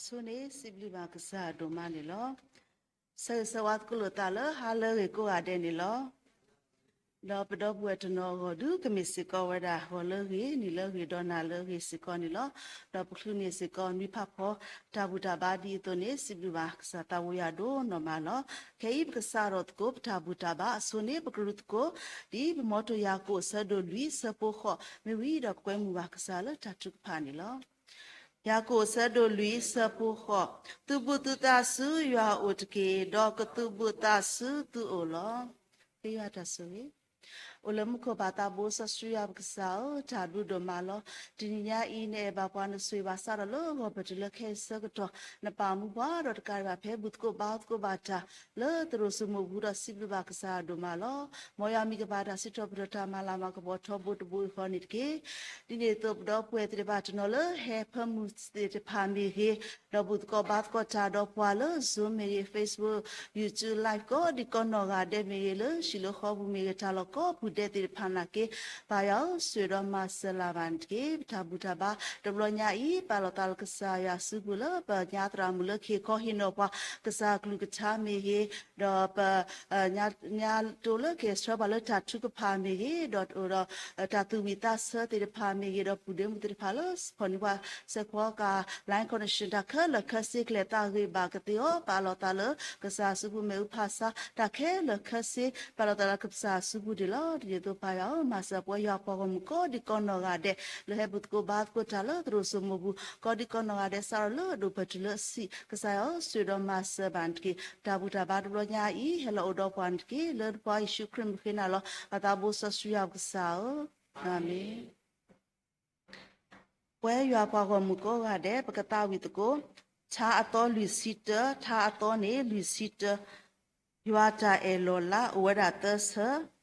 ဆိန့ၣ် စံးဘျုးဘၣ်ကစၢ်အဒိၣ်မးန့ၣ်လီၤ. ဆၢဂ့ၤဆၢဝါသကိးလိာ်သးလၢဟါလၢအဂ့ၤကိးဂၤဒဲးန့ၣ်လီၤ. ဒီးပဒီပုၢ်ဝဲၢ်တနီၤအဂီၢ်ဒုး ကမ့ၢ်စ့ၢ်ကီးဝဲဒၣ် ဂီၤလၢအဂ့ၤ, နံၤလၢအဂ့ၤ, ဒီးနၤလၢအဂ့ၤစ့ၢ်ကီးန့ၣ်လီၤ. ဒီးပချုးန့ၢ်စ့ၢ်ကီး နွံဖးဖီ တၢ်ဘူၣ်တၢ်ဘါဒ်အသိးန့ၣ် စံးဘျုးဘၣ်ကစၢ်သးဝံယွၤဒိၣ်နီၢ်မးလီၤ. ခဲအံၤပကစးထီၣ်သကိး ပတၢ်ဘူၣ်တၢ်ဘါအဆိန့ၣ် ပကရူၢ်သကိး ဒ်ပမီထိၣ်ယၤကိာ်အဆၢဒိၣ်လွံၢ်ဆၢဖိဃိး မ့ၢ်ဝံၤဒီးပကွဲမုာ်ဘၣ်ကစၢ်လၢတၢ်ထုကဖၣ်န့ၣ်လီၤ. ယၤကိာ်အဆၢဒိၣ်လွံၢ်ဆၢဖိဃိး, သုးဘူးသုသးဆူယွၤအအိၣ်တက့ၢ်, ဒီးကသုးဘူးသးဆူသုအိၣ်လီၤ. ကယွၤတၢ်ဆိၣ်ဂ့ၤ အိၣ်လၢမူခိၣ်ဘၣ်သးဘိစီဆှံယွၤပကစၢ်ဧၢ, တၢ်ဘျုးဒိၣ်မးလီၤ. တနံၤညါအံၤ နအဲၣ်ဘၣ်ပှၤနဆိၣ်ဂ့ၤဘၣ်စးထီၣ်လၢဂီၤပတုၤလၢခဲအံၤဆၢကတီၢ်, နပာ်မူပှၤဒီးတကးဒံးဘၣ်ဖဲဘူၣ်သကိးဘါသကိးဘၣ်တၢ် လၢသရိာ်စိမိၣ်ပူၤဒီးစံးဘျုးဘၣ်ကစၢ်အဒိၣ်မးလီၤ. မ်ယွၤမံၤကပၤတၢ်စံးထီၣ်ပတြၢၤတၢ်မၤလၤမၤကပီၤထီဘိတဘိအံၤဃီန့ၣ်တက့ၢ်. ဒ်န့ၣ်အသိးပဒီပုၢ်ဝဲၢ်သ့ၣ်တဖၣ် တနီၤလၢဟဲဖၢမုၢ်သ့ၣ်တဖၣ်မ့ၢ်ဂ့ၤ, ဒီးဘူၣ်သကိးဘါသကိးတၢ်ဒီးပှၤလၢ Zoom မ့ၢ်ဂ့ၤ, Facebook, YouTube Live ကိးဒံးကိးနီၢ်ဂၤဒဲးမ့ၢ်ဂ့ၤ, လၢဟံၣ်လၢဃီပူၤမ့ၢ်ဂ့ၤ, တၢ်လီၢ်ကိးပူၤဒဲးသ့ၣ်တဖၣ်နာ်က့, ပၢ်ယွၤဧၢ, ဆိၣ်ဂ့ၤဒီးမၤစၢၤလၢ်ဘၣ်န့ၣ်တက့ၢ်. ပတၢ်ဘူၣ်တၢ်ဘါတဘျီညါအံၤ ပာ်လီၤသးလၢကစၢ်ယွၤစုပူၤလၢပညါသရၣ်မုၣ်လၢခံခီဟ့ၣ်နီၤပှၤ ကစၢ်အကလုၢ်ကထါမ့ၢ်ဂ့ၤ, ဒီးပ ညါတိလၢကဆှၢပှၤလၢတၢ်ထုကဖၣ်မ့ၢ်ဂ့ၤ, ဒီးအိၣ်ဒီး တၢ်သူၣ်ဝံၣ်သးဆၢသ့ၣ်တဖၣ်မ့ၢ်ဂ့ၤ, ဒီးပုၢ်ဒ့မုၣ်သ့ၣ်တဖၣ်လၢဖီၣ်န့ၢ်ပှၤစဲးဖီကၤ line connection တၢ်ခဲလၢာ်ခဲဆ့ ကလဲၤသးဂ့ၤဘၣ်ကသ့အီၤ, ပာ်လီၤသးလၢကစၢ်စုပူၤ, မ့ၣ်အူဖးဆါတၢ်ခဲလၢာ်ခဲဆ့ ပာ်လီၤသးလၢကစၢ်စုပူၤဒံးလီၤ. ဒ်န့ၣ်အသိးပၢ်ယွၤဧၢ, မၤစၢၤပှၤယွၤပှၤဂီၢ်မုၢ်ကိးဒံးကိးနီၢ်ဂၤဒဲး လၢဟဲဘူၣ်သကိးဘါသကိးတၢ်လၢသရိာ်စိမိၣ်ပူၤ ကိးဒံးကိးနီၢ်ဂၤဒဲး စးထီၣ်လၢအဒိၣ်ပတုၤလၢအဆံး, ကစၢ်ယွၤဧၢ, ဆိၣ်ဂ့ၤဒီးမၤစၢၤဘၣ်န့ၣ်တက့ၢ်. တၢ်ဘူၣ်တၢ်ဘါတဘျီညါအံၤ ဟဲလီၤအိၣ်ဒီးပှၤန့ၣ်တက့ၢ်. လၢနဖိယ့ၣ်ၡူးခရံာ်မုၣ်ဃ့နၤလီၤ. ပၢ်သးဘိစီဆှံယွၤပကစၢ်ဧၢ, အၤမ့ၣ်. ပဝဲယွၤပှၤဂီၢ်မုၢ်ကိးဂၤဒဲး ပကသးဝံၣ်သကိး ထါအသီလွံၢ်ဆံတၢ, ထါအသီန့ၣ်လွံၢ်ဆံတၢ, ယွၤတၢ်အဲၣ်လီၤလး အိၣ်ဝဲဒၣ်သၢဆၢ.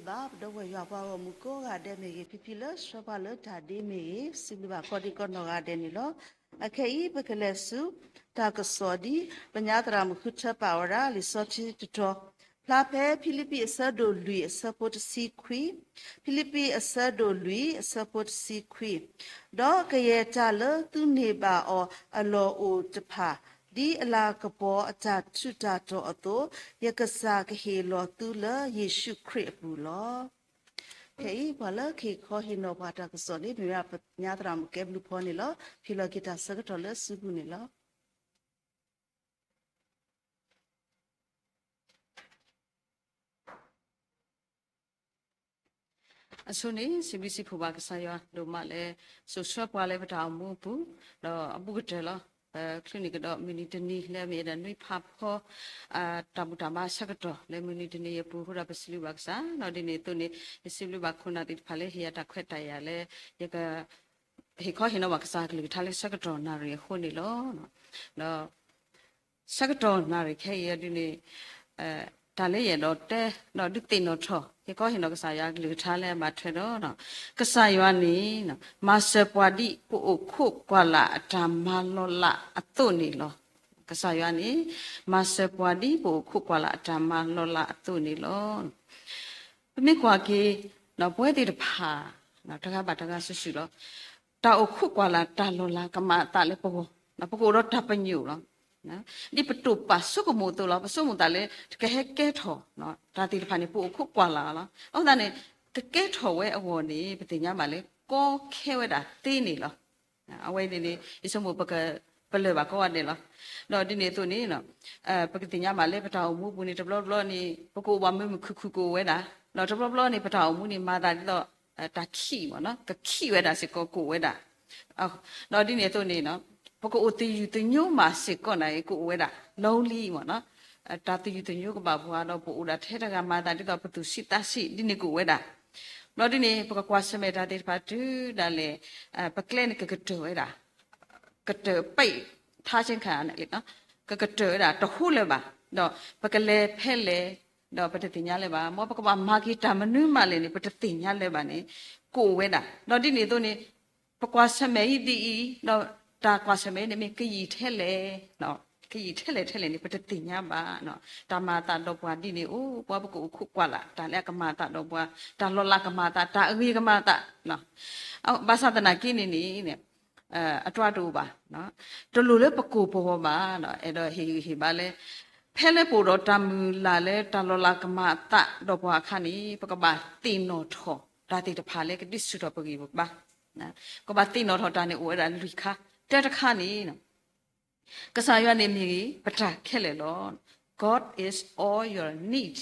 ဘၣ်ပဒီပုၢ်ဝဲၢ်ယွၤပှၤဂီၢ်မုၢ်ကိးဂၤဒဲးမ့ၢ်ဂ့ၤ, ဖံဖံလၢဆှၢပှၤလၢတၢ်ဒ့မ့ၢ်ဂ့ၤ, စံးဘျုးဘၣ်ကိးဒံကိးနီၢ်ဂၤဒဲးန့ၣ်လီၤ. အခဲအံၤ ပကလဲၤဆူတၢ်ကစီၣ် ဒ်ပညါသရၣ်မုၣ်ဃုထၢပာ်ဝဲဒၣ် လံာ်စီဆှံတတီၤ ဖျါဖဲဖံလံးပံၤအဆၢဒိၣ်လွံၢ်အဆၢဖိတဆံခွံ, ဖံလံးပံၤအဆၢဒိၣ်လွံၢ်အဆၢဖိတဆံခွံ, ဒီးကယဲၢ်တၢ်လၢသုန့ၢ်ဘၣ်အီၤအလီၢ်အိၣ်တဖၣ်, ဒ်အလၤကပီၤအတၢ်ထူးတၢ်တီၤအသိး, ယကစၢ်ကဟ့ၣ်လီၤသုလၢယ့ၣ်ၡူးခရံာ်အပူၤလီၤ. ခဲအံၤ ပှၤလၢကဟ့ၣ်ခီဟ့ၣ်နီၤပှၤတၢ်ကစီၣ်န့ၣ် မ့ၢ်ဝဲဒၣ်ပညါသရၣ်မုၣ်ကဲဘျုးဖီန့ၣ်လီၤ. ဟ့ၣ်လီၤက့ၤတၢ်ဆၢကတီၢ်လၢအစုပူၤန့ၣ်လီၤ. အဆိန့ၣ် စံးဘျုးစံးဖှိၣ်ဘၣ်ကစၢ်ယွၤဒိၣ်မးလၢ စိာ်ဆှၢပှၤလၢပတၢ်အိၣ်မူအပူၤ, ဒီးအဘူးကတၢၢ်လီၤ. ပချုးန့ၢ်ကဒီးမုၢ်နံၤတနံၤလၢအမ့ၢ်ဝဲဒၣ်နွံဖးဖီ တၢ်ဘူၣ်တၢ်ဘါဆၢကတီၢ်လၢမုၢ်နံၤတနံၤအပူၤအဃိဒီး ပစံးဘျုးဘၣ်ကစၢ်, ဒီးဒ်န့ၣ်အသိးန့ၣ် ယစံးဘျုးဘၣ်ခိၣ်နၢ်သ့ၣ်တဖၣ်လၢဟ့ၣ်ယၤတၢ်ခွဲးတၢ်ယာ်လၢ ယက ဟ့ၣ်ခီဟ့ၣ်နီၤဘၣ်ကစၢ်အကလုၢ်ကထါလၢဆၢကတီၢ်နၣ်ရံၣ်အဃိန့ၣ်လီၤ. ဒီးဆၢကတီၢ်နၣ်ရံၣ်ခဲအံၤဒ်န့ၣ် တၢ်လၢယအဲၣ်ဒိးတဲ ဒီးဒုးသ့ၣ်နီၣ်ထီၣ် ဟ့ၣ်ခီဟ့ၣ်နီၤကစၢ်ယွၤအကလုၢ်ကထါလၢအဘၣ်ထွဲဒီး ကစၢ်ယွၤန့ၣ် မၤစၢၤပှၤဒ်ပအိၣ်ခိးကွၢ်လၢ်အတၢ်မၤလီၤလးအသိးန့ၣ်လီၤ. ကစၢ်ယွၤန့ၣ် မၤစၢၤပှၤဒ်ပအိၣ်ခိးကွၢ်လၢ်အတၢ်မၤလီၤလးအသိးန့ၣ်လီၤ. ပမ့ၢ်ကွၢ်က့ၤ ပဝဲသ့ၣ်တဖၣ် တဂၤဘၣ်တဂၤစုာ်စုာ်လီၤ. တၢ်အိၣ်ခိးကွၢ်လၢ်တၢ်လီၤလးကမၤအသးလၢပဂီၢ်, ပကအိၣ်ဒီးတၢ်ပညိၣ်လီၤ. ဒ်ပတိာ်ပာ်ဆိကမိၣ်အသိးလီၤ. ပဆိကမိၣ်သးလၢ တကဟဲကဲထီၣ် တၢ်သ့ၣ်တဖၣ်န့ၣ် ပအိၣ်ခိးကွၢ်လၢ်လီၤ. အဃိသတးန့ၣ် ကကဲထီၣ်ဝဲအဂီၢ်န့ၣ် ပသ့ၣ်ညါဘၣ်လၢ ကီခဲဝဲဒၣ်သ့န့ၣ်လီၤ. အဝဲန့ၣ်န့ၣ် ယဆိကမိၣ်ပကပလၢၢ်ဘၣ်ကိးဂၤဒဲးလီၤ. ဒီးဒ်န့ၣ်အသိးန့ၣ် ပကသ့ၣ်ညါဘၣ်လၢပတၢ်အိၣ်မူအပူၤန့ၣ် တဘျီဘျီန့ၣ် ပကအိၣ်ဘၣ်မုာ်မုာ်ခုၣ်ခုၣ်ကအိၣ်ဝဲဒၣ်, ဒီးတဘျီဘျီန့ၣ် ပတၢ်အိၣ်မူန့ၣ် မၤသးဒ်သိး တၢ်ခံးမ့ၢ်နီၤ ကခံးဝဲဒၣ်စ့ၢ်ကီးကအိၣ်ဝဲဒၣ်. ဒီးဒ်န့ၣ်အသိးန့ၣ် ပကအိၣ်သယုၢ်သညိမးစ့ၢ်ကီးန့ၣ် ကအိၣ်ဝဲဒၣ် lonely မ့ၢ်နီၤ တၢ်သယုၢ်သညိကဘၣ်ပှၤဒီး ပအိၣ်ဒၣ်ထဲတဂၤမၤသးဒ်သိးပသူၣ်ဆံးသးဆံး ဒ်န့ၣ်ကအိၣ်ဝဲဒၣ်. ဘျီဒ်န့ၣ် ပကကွၢ်ဆၢၣ်မဲာ်တၢ်သ့ၣ်တဖၣ်တုၤဒၣ်လဲာ် ပကျဲန့ၣ်ကကတၢၢ်ဝဲဒၣ် ကတၢၢ်ပံး ထါဆ့ခါန့ၣ် ကကတၢၢ်ဝဲဒၣ်တဟူလၢၤဘၣ်, ဒီးပကလဲၤဖဲလဲၣ် ဒီးပတသ့ၣ်ညါလၢၤဘၣ်, မ်ပကဘၣ်မၤက့ၤတၢ်မနုၤမးလဲၣ်န့ၣ် ပတသ့ၣ်ညါလၢၤဘၣ်န့ၣ် ကအိၣ်ဝဲဒၣ်. ဒီးဒ်န့ၣ်အသိးန့ၣ် ပကွၢ်ဆၢၣ်မဲာ်အံၤဒ်အံၤ ဒီးတၢ်ကွၢ်ဆၢၣ်မဲာ်အံၤန့ၣ်မ့ၢ်ကယံာ်ထဲလဲၣ် ကယံာ်ထဲလဲၣ်ထဲလဲၣ်န့ၣ် ပတသ့ၣ်ညါဘၣ်. တၢ်မၤအသးဒီးပှၤဒ်န့ၣ်အိၣ် ပှၤပကအိၣ်ခိးကွၢ်လၢ် တၢ်လၢအကမၤအသးဒီးပှၤ တၢ်လီၤလးကမၤအသး တၢ်အဂ့ၤကမၤအသး ဘၣ်ဆၣ်သနာ်က့န့ၣ်န့ၣ် အတြၢ်တအိၣ်ဘၣ်, တလိၣ်လၢပကိၢ်ပဂီၤဘၣ်, အဲၣ်ဒိးဟ့ၣ်ဂံၢ်ဟ့ၣ်ဘါလၢ ဖဲလၢပအိၣ်ဒီးတၢ်မုၢ်လၢ်လၢတၢ်လီၤလးကမၤအသးဒီးပှၤအခါန့ၣ် ပကဘၣ်သ့ၣ်နီၣ်ထီၣ်တၢ်သ့ၣ်တဖၣ်လၢကဒုးဆူၣ်ထီၣ်ပဂံၢ်ပဘါ, ပကဘၣ်သ့ၣ်နီၣ်ထီၣ်တၢ်န့ၣ်အိၣ်ဝဲဒၣ်လွံၢ်ခါ, တၢတခါန့ၣ် ကစၢ်ယွၤန့ၣ်မ့ၢ်ပတၢ်ခဲလၢာ်လီၤ. God is all your need.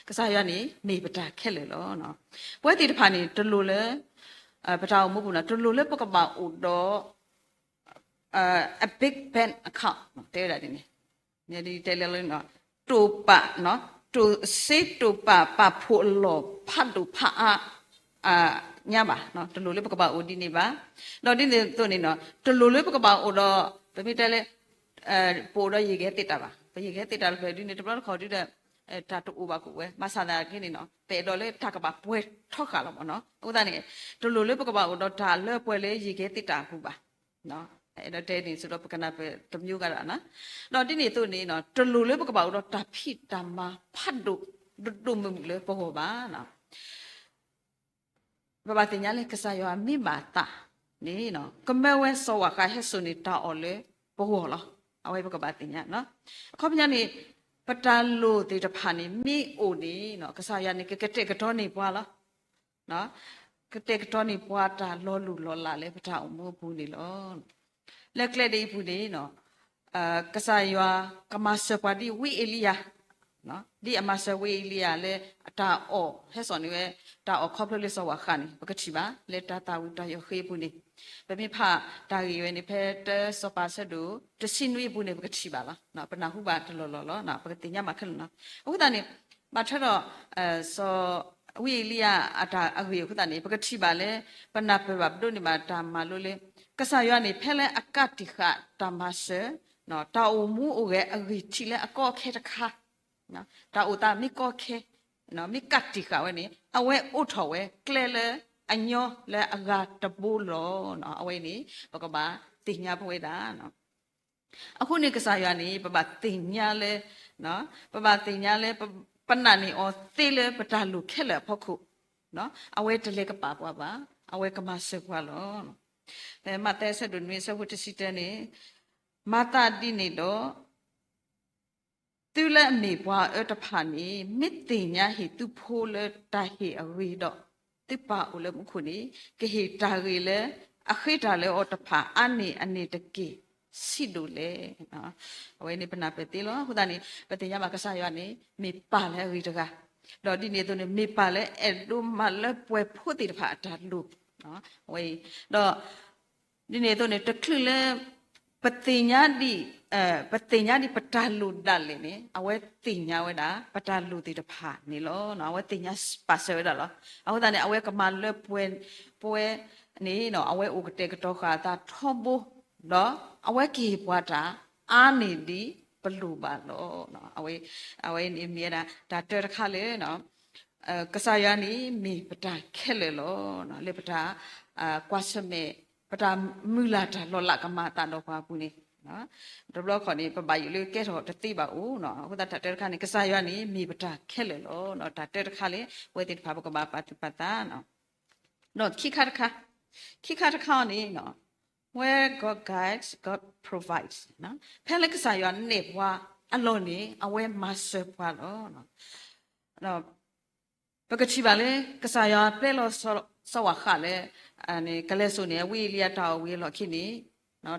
ကစၢ်ယွၤန့ၣ်မ့ၢ်ပတၢ်ခဲလၢာ်လီၤ. ပဝဲသ့ၣ်တဖၣ်န့ၣ် တလိၣ်လၢ ပတၢ်အိၣ်မူပူၤန့ၣ် တလိၣ်လၢပကဘၣ်အိၣ်ဒီး a big bank account တဲဝဲဒၣ်ဒ်န့ၣ်, တဲလၢ တိာ်ပာ် တိာ်စ့တိာ်ပာ်ပာ်ဖှိၣ်အလီၢ်ဖးဒိၣ်ဖးအါ ညါဘၣ်, တလိၣ်လၢပကဘၣ်အိၣ်ဒ်န့ၣ်ဘၣ်. ဒီးဒ်န့ၣ်အသိးန့ၣ် တလိၣ်လၢပကဘၣ်အိၣ်ဒီး ပမ့ၢ်တဲလၢ ပအိၣ်ဒီးယံာ်ကဲသ့ၣ်တၢ်ဘၣ်, ပယံာ်ကဲသ့ၣ်တၢ်တဖျၢၣ်ဒ်န့ၣ် တဘျီတခီၣ်ဒ်ဒီး တၢ်တအိၣ်ဘၣ်ကအိၣ်ဝဲ, ဘၣ်ဆၣ်သနာ်က့န့ၣ် ပအဲၣ်ဒိးလၢတၢ်ကဘၣ်ပှဲၤထီဃာ်လီၤမ့ၢ်နီၤ. အဃိသတးန့ၣ် တလိၣ်လၢပကဘၣ်အိၣ်ဒီးတၢ်လၢပှဲၤလၢယံာ်ကဲသ့ၣ်တၢ်အပူၤဘၣ်. အဲၣ်ဒိးတဲန့ၣ် စံးဒီးပကနၢ်ပၢၢ်တမံၤဂၤဒၣ်နီၤ. ဒီးဒ်န့ၣ်အသိးန့ၣ် တလိၣ်လၢပကဘၣ်အိၣ်ဒီးတၢ်ဖံးတၢ်မၤဖးဒိၣ် ဒိၣ်ဒိၣ်မုၢ်မုၢ်လၢပဂီၢ်ဘၣ်. ပဘၣ်သ့ၣ်ညါလၢကစၢ်ယွၤမ့ၢ်ဘၣ်သးန့ၣ် ကမၢဝဲစီၤဝၣ်ဃးဟဲစိာ်န့ၢ်တၢ်အီၣ်လၢပဂီၢ်လီၤ. အဝဲပကဘၣ်သ့ၣ်ညါ, အခီပညီန့ၣ် ပတၢ်လိၣ်သ့ၣ်တဖၣ်န့ၣ် မ့ၢ်အိၣ်န့ၣ် ကစၢ်ယွၤန့ၣ် ကကတဲာ်ကတီၤန့ၢ်ပှၤလီၤ. ကတဲာ်ကတီၤန့ၢ်ပှၤတၢ်လီၤလုၢ်လီၤလးလၢပတၢ်အိၣ်မူအပူၤန့ၣ်လီၤ. လၢကျဲဒ်အံၤအပူၤန့ၣ် ကစၢ်ယွၤကမၤစၢၤပှၤဒ်ဝံအ့လံယၤ, ဒ်အမၤစၢၤဝံအ့လံယၤလၢအတၢ်အီၣ်ဟဲစိာ်န့ၢ်ဝဲ တၢ်အီၣ်ခီဖျိလၢစီၤဝၣ်ဃးန့ၣ် ပကထံၣ်ဘၣ် လၢတၢ်သၣ်ဝံၤတၢ်ယီၢ်ဃ့အပူၤန့ၣ်, ပမ့ၢ်ဖးတၢ်ဂ့ၢ်ဝဲန့ၣ် ဖဲတၢစီၤပၤဆၢဒိၣ်တဆံနွံအပူၤန့ၣ် ပကထံၣ်ဘၣ်လီၤ. ပနၢ်ဟူဘၣ်တလီၢ်လီၢ်လီၤ, ပကသ့ၣ်ညါဘၣ်ခဲလၢာ်လီၤ. အဃိသတးန့ၣ် ဘၣ်ထွဲဒီး စီၤ ဝံအ့လံယၤအတၢ်အဂ့ၢ်အဃိသတးန့ၣ် ပကထံၣ်ဘၣ်လၢ ပနၢ်ပၢၢ်ဘၣ်ပဒိးန့ၢ်ဘၣ်တၢ်မၤလိလၢ ကစၢ်ယွၤန့ၣ် ဖဲလၢအကးတံာ်ဃာ်တၢ်မၤစၢၤ တၢ်အိၣ်မူအိၣ်ဂဲၤအဂံၢ်ထံးလၢအကီအခဲတခါ, တၢ်အိၣ်သးမ့ၢ်ကီခဲ, မ့ၢ်ကးတံာ်ဃာ်ဝဲန့ၣ် အဝဲအိးထီၣ်ဝဲကျဲလၢအညီလၢအဂၤတဘိလီၤ. အဝဲန့ၣ် ပကဘၣ်သ့ၣ်ညါပဝဲဒၣ် အဃိန့ၣ် ကစၢ်ယွၤန့ၣ် ပဘၣ်သ့ၣ်ညါလၢ ပဘၣ်သ့ၣ်ညါလၢ ပနာ်န့ၢ်အီၤသ့လၢပတၢ်လိၣ်ခဲလၢာ်အဖီခိၣ်, အဝဲတလဲၤကပာ်ပှၤဘၣ်, အဝဲကမၤစၢၤပှၤလီၤ. ဖဲမးသဲအဆၢဒိၣ်နွံအဆၢဖိတဆံတၢန့ၣ်, မၤသးဒ်န့ၣ်ဒီး သုလၢအမ့ၢ်ပှၤအၢတဖၣ်န့ၣ် မ့ၢ်သ့ၣ်ညါဟ့ၣ်သုဖိလၢတၢ်ဟ့ၣ်အဂ့ၤဒီး, သုပၢ်အိၣ်လၢမူခိၣ်န့ၣ် ကဟ့ၣ်တၢ်ဂ့ၤလၢအဃ့တၢ်လၢအီၤတဖၣ်အါန့ၢ်အန့ၣ်တက့ၢ်, ဆံးဒိၣ်လဲၣ်. အဝဲန့ၣ်ပနၢ်ပၢၢ်သ့လီၤ. အဃိသတးန့ၣ် ပသ့ၣ်ညါဘၣ်ကစၢ်ယွၤန့ၣ် မ့ၢ်ပၢ်လၢအဂ့ၤတဂၤ, ဒီးဒ်န့ၣ်အသိးန့ၣ် မ့ၢ်ပၢ်လၢအဲၣ်ဒိးမၤလၢပှဲၤဖိသ့ၣ်တဖၣ်အတၢ်လိၣ် အဝဲအံၤ, ဒီး ဒ်န့ၣ်အသိးန့ၣ် တချုးလၢ ပသ့ၣ်ညါဒံး, ပသ့ၣ်ညါဒံးပတၢ်လိၣ်ဒၣ်လဲာ်န့ၣ် အဝဲသ့ၣ်ညါဝဲဒၣ် ပတၢ်လိၣ်သ့ၣ်တဖၣ်န့ၣ်လီၤ. အဝဲသ့ၣ်ညါပာ်စၢၤဝဲဒၣ်လီၤ. အဃိသတးန့ၣ် အဝဲကမၤလၢပှဲၤ, ပှဲၤန့ၣ် အဝဲအိၣ်ကတဲာ်ကတီၤဃာ်အသးထီဘိ, ဒီးအဝဲကဟ့ၣ်ပှၤတၢ်အါန့ၢ်ဒ်ပလိၣ်ဘၣ်လီၤ. အဝဲ, အဝဲန့ၣ်မ့ၢ်ဝဲဒၣ် တၢ်တၢတခါလၢ ကစၢ်ယွၤန့ၣ်မ့ၢ်ပတၢ်ခဲလၢာ်လီၤ. လၢပတၢ် ကွၢ်ဆၢၣ်မဲာ်, ပတၢ်မုၢ်လၢ်တၢ်လီၤလးကမၤအသးဒီးပှၤအပူၤန့ၣ်, တဘျီခီန့ၣ် ပဘၣ်ယိၣ်လၢကဲထီၣ်တသ့ဘၣ်အိၣ်, အဃိသတးတၢ်တၢတခါန့ၣ် ကစၢ်ယွၤန့ၣ်မ့ၢ်ပတၢ်ခဲလၢာ်လီၤ. တၢ်တၢတခါလၢ ပဝဲသ့ၣ်တဖၣ်ပကဘၣ်ပာ်သူၣ်ပာ်သး ဒီးခံခါတခါ, ခံခါတခါအံၤန့ၣ် Where God guides, God provides. ဖဲလၢကစၢ်ယွၤနဲၣ်ပှၤအလီၢ်န့ၣ် အဝဲမၤစၢၤပှၤလီၤ. ပကထံၣ်ဘၣ်လၢ ကစၢ်ယွၤပျဲလီၤစီၤဝၢၣ်ဃးလၢ ကလဲၤစိာ်န့ၢ်ဝံအ့လံယၤတၢ်အီၣ်ဝံၤအလီၢ်ခံန့ၣ်,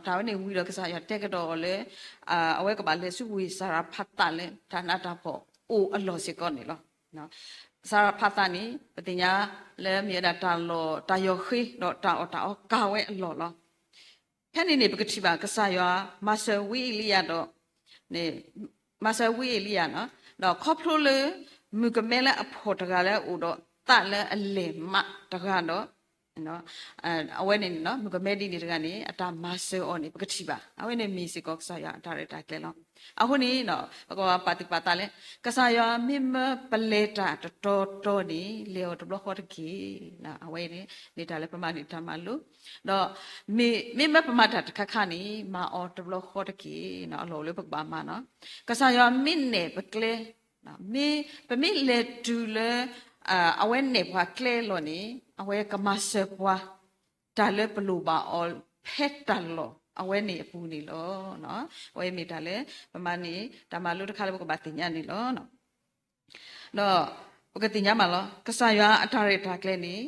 တၢ်ဝဲန့ၣ်ဝံၤဒီးကစၢ်ယွၤတဲကဒီးအီၤလၢ အဝဲကဘၣ်လဲၤဆူဝ့ၢ်စၤရဖးသးလၢ တၢ်နးတၢ်ဖှီၣ်အိၣ်အလီၢ်စ့ၢ်ကီးန့ၣ်လီၤ. စၤရဖးသးန့ၣ် ပသ့ၣ်ညါလၢမ့ၢ်ဝဲဒၣ်တၢ်လီၢ်တၢ်ယီၢ်ဃ့ ဒီးတၢ်အီၣ်တၢ်အီကၤဝဲအလီၢ်လီၤ. ဖဲန့ၣ်န့ၣ် ပကထံၣ်ဘၣ်ကစၢ်ယွၤမၤစၢၤဝံအ့လံယၤဒီး, မၤစၢၤဝံအ့လံယၤ, ဒီးခီဖျိလၢ မုၣ်ကမဲလၢအဖှီၣ်တဂၤလၢအအိၣ်ဒီးသးလၢအလဲၢ်မးတဂၤဒီး အဝဲန့ၣ်န့ၣ် မုၣ်ကမဲဒ်န့ၣ်တဂၤန့ၣ် အတၢ်မၤစၢၤအီၤန့ၣ် ပကထံၣ်ဘၣ်. အဝဲန့ၣ်မ့ၢ်စ့ၢ်ကီးကစၢ်ယွၤအတၢ်ရဲၣ်တၢ်ကျဲၤလီၤ. အဃိန့ၣ် ပကဘၣ်ပာ်သူၣ်ပာ်သးလၢ ကစၢ်ယွၤမ့ၢ်မၢပလဲၤတၢ်တတီတီန့ၣ် လဲၤအီၤတဘျီဃီတက့ၢ်. အဝဲန့ၣ် မ့ၢ်တၢ်လၢပမၤန့ၢ်တၢ်မၤလိာ်, ဒီး မ့မ့ၢ်ပမၤတၢ်တခါခါန့ၣ် မၤအီၤတဘျီဃီတက့ၢ်. အလီၢ်အိၣ်လၢပကဘၣ်မၤနီၤ, ကစၢ်ယွၤမ့ၢ်နဲၣ်ပကျဲ, မ့ၢ်ပမ့ၢ်လဲၤတုၤလၢ အဝဲနဲၣ်ပှၤကျဲအလီၢ်န့ၣ် အဝဲကမၤစၢၤပှၤ တၢ်လၢပလိၣ်ဘၣ်အီၤဖဲတၢ်လီၢ်အဝဲန့ၣ်အပူၤန့ၣ်လီၤ. အဝဲမ့ၢ်တၢ်လၢ ပမၤန့ၢ်တၢ်မၤလိာ်တခါလၢပကဘၣ်သ့ၣ်ညါန့ၣ်လီၤ. ဒီးပကသ့ၣ်ညါမးလီၤ, ကစၢ်ယွၤအတၢ်ရဲၣ်တၢ်ကျဲၤန့ၣ်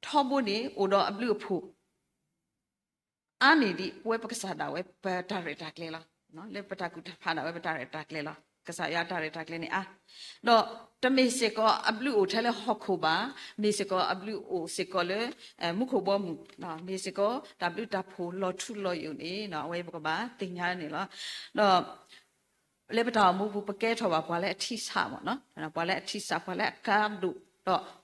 ထီဘိန့ၣ် အိၣ်ဒီးအဘျုးအဖှိၣ် အါန့ၢ်ဒံးပဝဲပကစၢ်ဒၣ်ဝဲပတၢ်ရဲၣ်တၢ်ကျဲၤလီၤ. လၢပတၢ်ကူၣ်တၢ်ဖးဒၣ်ဝဲပတၢ်ရဲၣ်တၢ်ကျဲၤလီၤ. ကစၢ်ယွၤအတၢ်ရဲၣ်တၢ်ကျဲၤန့ၣ်အါ, ဒီးတမ့ၢ်စ့ၢ်ကီးအဘျုးအိၣ်ထဲလၢဟီၣ်ခိၣ်ဘၣ်, မ့ၢ်စ့ၢ်ကီးအဘျုးအိၣ်စ့ၢ်ကီးလၢ မူခိၣ်ဘီမုၢ်, မ့ၢ်စ့ၢ်ကီးတၢ်ဘျုးတၢ်ဖှိၣ်လီၤထူလီၤယိာ်န့ၣ် အဝဲပကဘၣ်သ့ၣ်ညါန့ၣ်လီၤ. ဒီး လၢပတၢ်အိၣ်မူပူၤ ပကဲထီၣ်ဘၣ်ပှၤလၢအထံဆးမ့ၢ်နီၤ, ပှၤလၢအထံဆး ပှၤလၢအကါဒိၣ်, ဒီး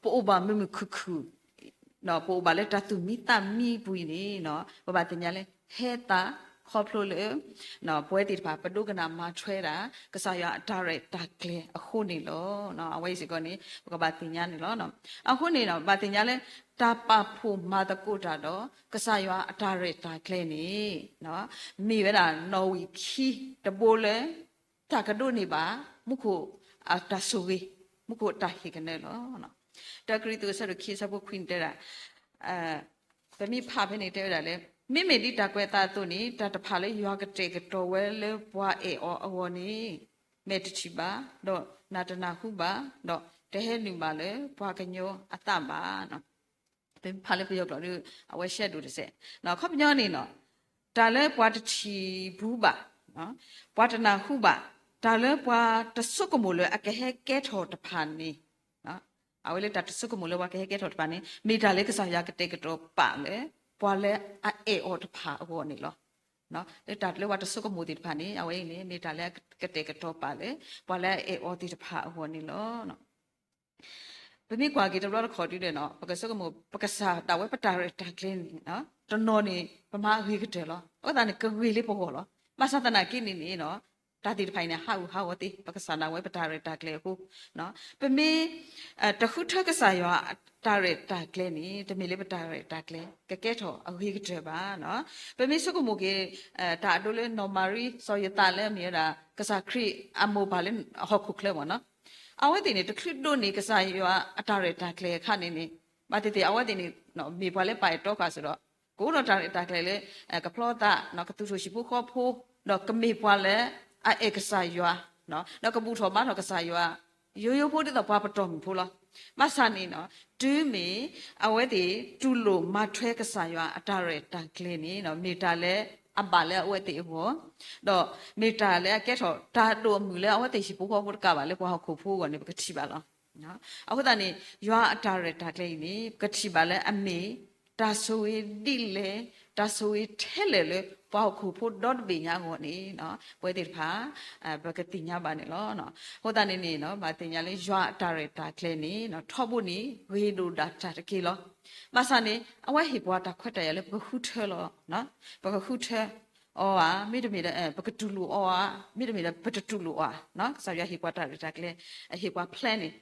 ပအိၣ်ဘၣ်မုာ်မုာ်ခုၣ်ခုၣ်, ဒီးပအိၣ်ဘၣ်လၢတၢ်သူၣ်မံသးမံပူၤအံၤန့ၣ် ပဘၣ်သ့ၣ်ညါလၢ ဟဲသးခီဖျိလၢ ပဝဲသ့ၣ်တဖၣ် ပဒိကနၣ်မၤထွဲဒၣ် ကစၢ်ယွၤအတၢ်ရဲၣ်တၢ်ကျဲၤအဃိန့ၣ်လီၤ. အဝဲအံၤစ့ၢ်ကီးန့ၣ် ပကဘၣ်သ့ၣ်ညါန့ၣ်လီၤ. အဃိန့ၣ် ဘၣ်သ့ၣ်ညါလၢ တၢ်ပာ်ဖှိၣ်မၤသကိးတၢ်ဒီး ကစၢ်ယွၤအတၢ်ရဲၣ်တၢ်ကျဲၤန့ၣ် မ့ၢ်ဝဲဒၣ်နီၣ်ဝံာ်ခံတဘိလၢ တၢ်ကဒိးန့ၢ်ဘၣ် မူခိၣ်အတၢ်ဆိၣ်ဂ့ၤ, မူခိၣ်အတၢ်ဟ့ၣ်ကနၢလီၤ. တၢကရံၣ်သူး အဆၢဒိၣ်ခံ အဆၢဖိခွံန့ၣ်တဲဒၣ်, ပမ့ၢ်ဖးဖဲန့ၣ်တဲဝဲဒၣ်လၢ မ့မ့ၢ်ဒ်တၢ်ကွဲးအသးအသိးန့ၣ် တၢ်တဖၣ်လၢယွၤကတဲာ်ကတီၤဝဲလၢပှၤအဲၣ်အီၤအဂီၢ်န့ၣ် မဲာ်တထံၣ်ဘၣ်, ဒီးနၢ်တနၢ်ဟူဘၣ်, ဒီးတဟဲနုာ်ဘၣ်လၢပှၤကညီအသးဘၣ်. ပမ့ၢ်ဖးလၢပယီၤကျိာ်ဒီး အဝဲရှဲဒိၣ်တစဲး, ခီပညီန့ၣ်နီၤ, တၢ်လၢပှၤတထံၣ်ဘူးဘၣ်, ပှၤတနၢ်ဟူဘၣ်, တၢ်လၢပှၤတဆိကမိၣ်လၢအကဟဲကဲထီၣ်တဖၣ်န့ၣ်, အဝဲလၢတၢ်တဆိကမိၣ်လၢပှၤကဟဲကဲထီၣ်တဖၣ်န့ၣ် မ့ၢ်တၢ်လၢကစၢ်ယွၤကတဲာ်ကတီၤပာ်လၢ ပှၤလၢအအဲၣ်အီၤတဖၣ်အဂီၢ်န့ၣ်လီၤ. လၢတၢ်လၢပှၤတဆိကမိၣ်သ့ၣ်တဖၣ်န့ၣ် အဝဲအံၤန့ၣ် မ့ၢ်တၢ်လၢကတဲာ်ကတီၤပာ်လၢ ပှၤလၢအအဲၣ်အီၤသ့ၣ်တဖၣ်အဂီၢ်န့ၣ်လီၤ. ပမ့ၢ်ကွၢ်က့ၤတဘျီတခီၣ်ဒုဒီးနီၤ ပကဆိကမိၣ် ပကစၢ်ဒၣ်ဝဲပတၢ်ရဲၣ်တၢ်ကျဲၤန့ၣ် တနီၤန့ၣ် ပမၤအဂ့ၤကတၢၢ်လီၤ. အဃိသတးန့ၣ် ကဂ့ၤလၢပဂီၢ်လီၤ. ဘၣ်ဆၣ်သနာ်က့န့ၣ်န့ၣ်နီၤ တၢ်သ့ၣ်တဖၣ်အံၤန့ၣ် ဟးဂူာ်ဟးဂီၤသ့ ပကစၢ်ဒၣ်ဝဲပတၢ်ရဲၣ်တၢ်ကျဲၤအဃိ, ပမ့ၢ် တဃုထၢကစၢ်ယွၤတၢ်ရဲၣ်တၢ်ကျဲၤန့ၣ် တမ့ၢ်လၢပတၢ်ရဲၣ်တၢ်ကျဲၤ ကကဲထီၣ်အဂ့ၤကတၢၢ်ဘၣ်. ပမ့ၢ်ဆိကမိၣ်က့ၤ တၢ်အဒိလၢနီၢ်မၤရံ စီၤယိၤသးလၢအမ့ၢ်ဝဲဒၣ် ကစၢ်ခရံာ်အမိၢ်ပၢ်လၢဟီၣ်ခိၣ်ချၢမ့ၢ်နီၤ, အဝဲသ့ၣ်န့ၣ် တချုးဒိးန့ၢ်ကစၢ်ယွၤအတၢ်ရဲၣ်တၢ်ကျဲၤအခါန့ၣ်န့ၣ် ဘၣ်သ့ၣ်သ့ၣ် အဝဲသ့ၣ်န့ၣ် မ့ၢ်ပှၤလၢပာ်အဲၣ်တီကစၢ်ဒီး ကအိၣ်ဒီးတၢ်ရဲၣ်တၢ်ကျဲၤလၢ ကဖျီသး ကသူၣ်ထီၣ်ဟံၣ်ဖိဃီဖိ ဒီးကမ့ၢ်ပှၤလၢအအဲၣ်ကစၢ်ယွၤ ဒီးကဘူၣ်ထီၣ်ဘါထီၣ်ကစၢ်ယွၤ ယိယိဖိဒ်သိးပှၤပတီၢ်မုၢ်ဖိလီၤ. ဘၣ်ဆၣ်န့ၣ် တုၤမ့ၢ်အဝဲသ့ၣ်တူၢ်လိာ်မၤထွဲကစၢ်ယွၤအတၢ်ရဲၣ်တၢ်ကျဲၤန့ၣ် မ့ၢ်တၢ်လၢအဘၣ်လၢအဝဲသ့ၣ်အဂီၢ် ဒီးမ့ၢ်တၢ်လၢအကဲထီၣ်တၢ်ဒိၣ်အမုၢ်လၢအဝဲသ့ၣ်ဟံၣ်ဖိဃီဖိတကးဘၣ် လၢပှၤဟီၣ်ခိၣ်ဖိအဂီၢ်န့ၣ် ပကထံၣ်ဘၣ်လီၤ. အဃိသတးန့ၣ် ယွၤအတၢ်ရဲၣ်တၢ်ကျဲၤအံၤန့ၣ် ပကထံၣ်ဘၣ်လၢအမ့ၢ် တၢ်ဆိၣ်ဂ့ၤဒ်လဲၣ်, တၢ်ဆိၣ်ဂ့ၤထဲလဲၣ်လၢ ပှၤဟီၣ်ခိၣ်ဖိဒီတဘ့ၣ်ညါအဂီၢ်န့ၣ် ပဝဲသ့ၣ်တဖၣ် ပကသ့ၣ်ညါဘၣ်န့ၣ်လီၤ. အဃိသတးန့ၣ်န့ၣ် ဘၣ်သ့ၣ်ညါလၢယွၤအတၢ်ရဲၣ်တၢ်ကျဲၤန့ၣ် ထီဘိန့ၣ် ဂ့ၤဒိၣ်ဒၣ်တၢ်တက့ၢ်လီၤ. ဘၣ်ဆၣ်န့ၣ် အဝဲဟ့ၣ်ပှၤတၢ်ခွဲးတၢ်ယာ်လၢပကဃုထၢလီၤ. ပကဃုထၢအီၤဧါ, မ့တမ့ၢ်ဒီး ပကတူၢ်လိာ်အီၤဧါ, မ့တမ့ၢ်ဒီး ပတတူၢ်လိာ်အီၤဧါ. ကစၢ်ယွၤဟ့ၣ်ပှၤတၢ်ရဲၣ်တၢ်ကျဲၤ, အဟ့ၣ်ပှၤ plan န့ၣ်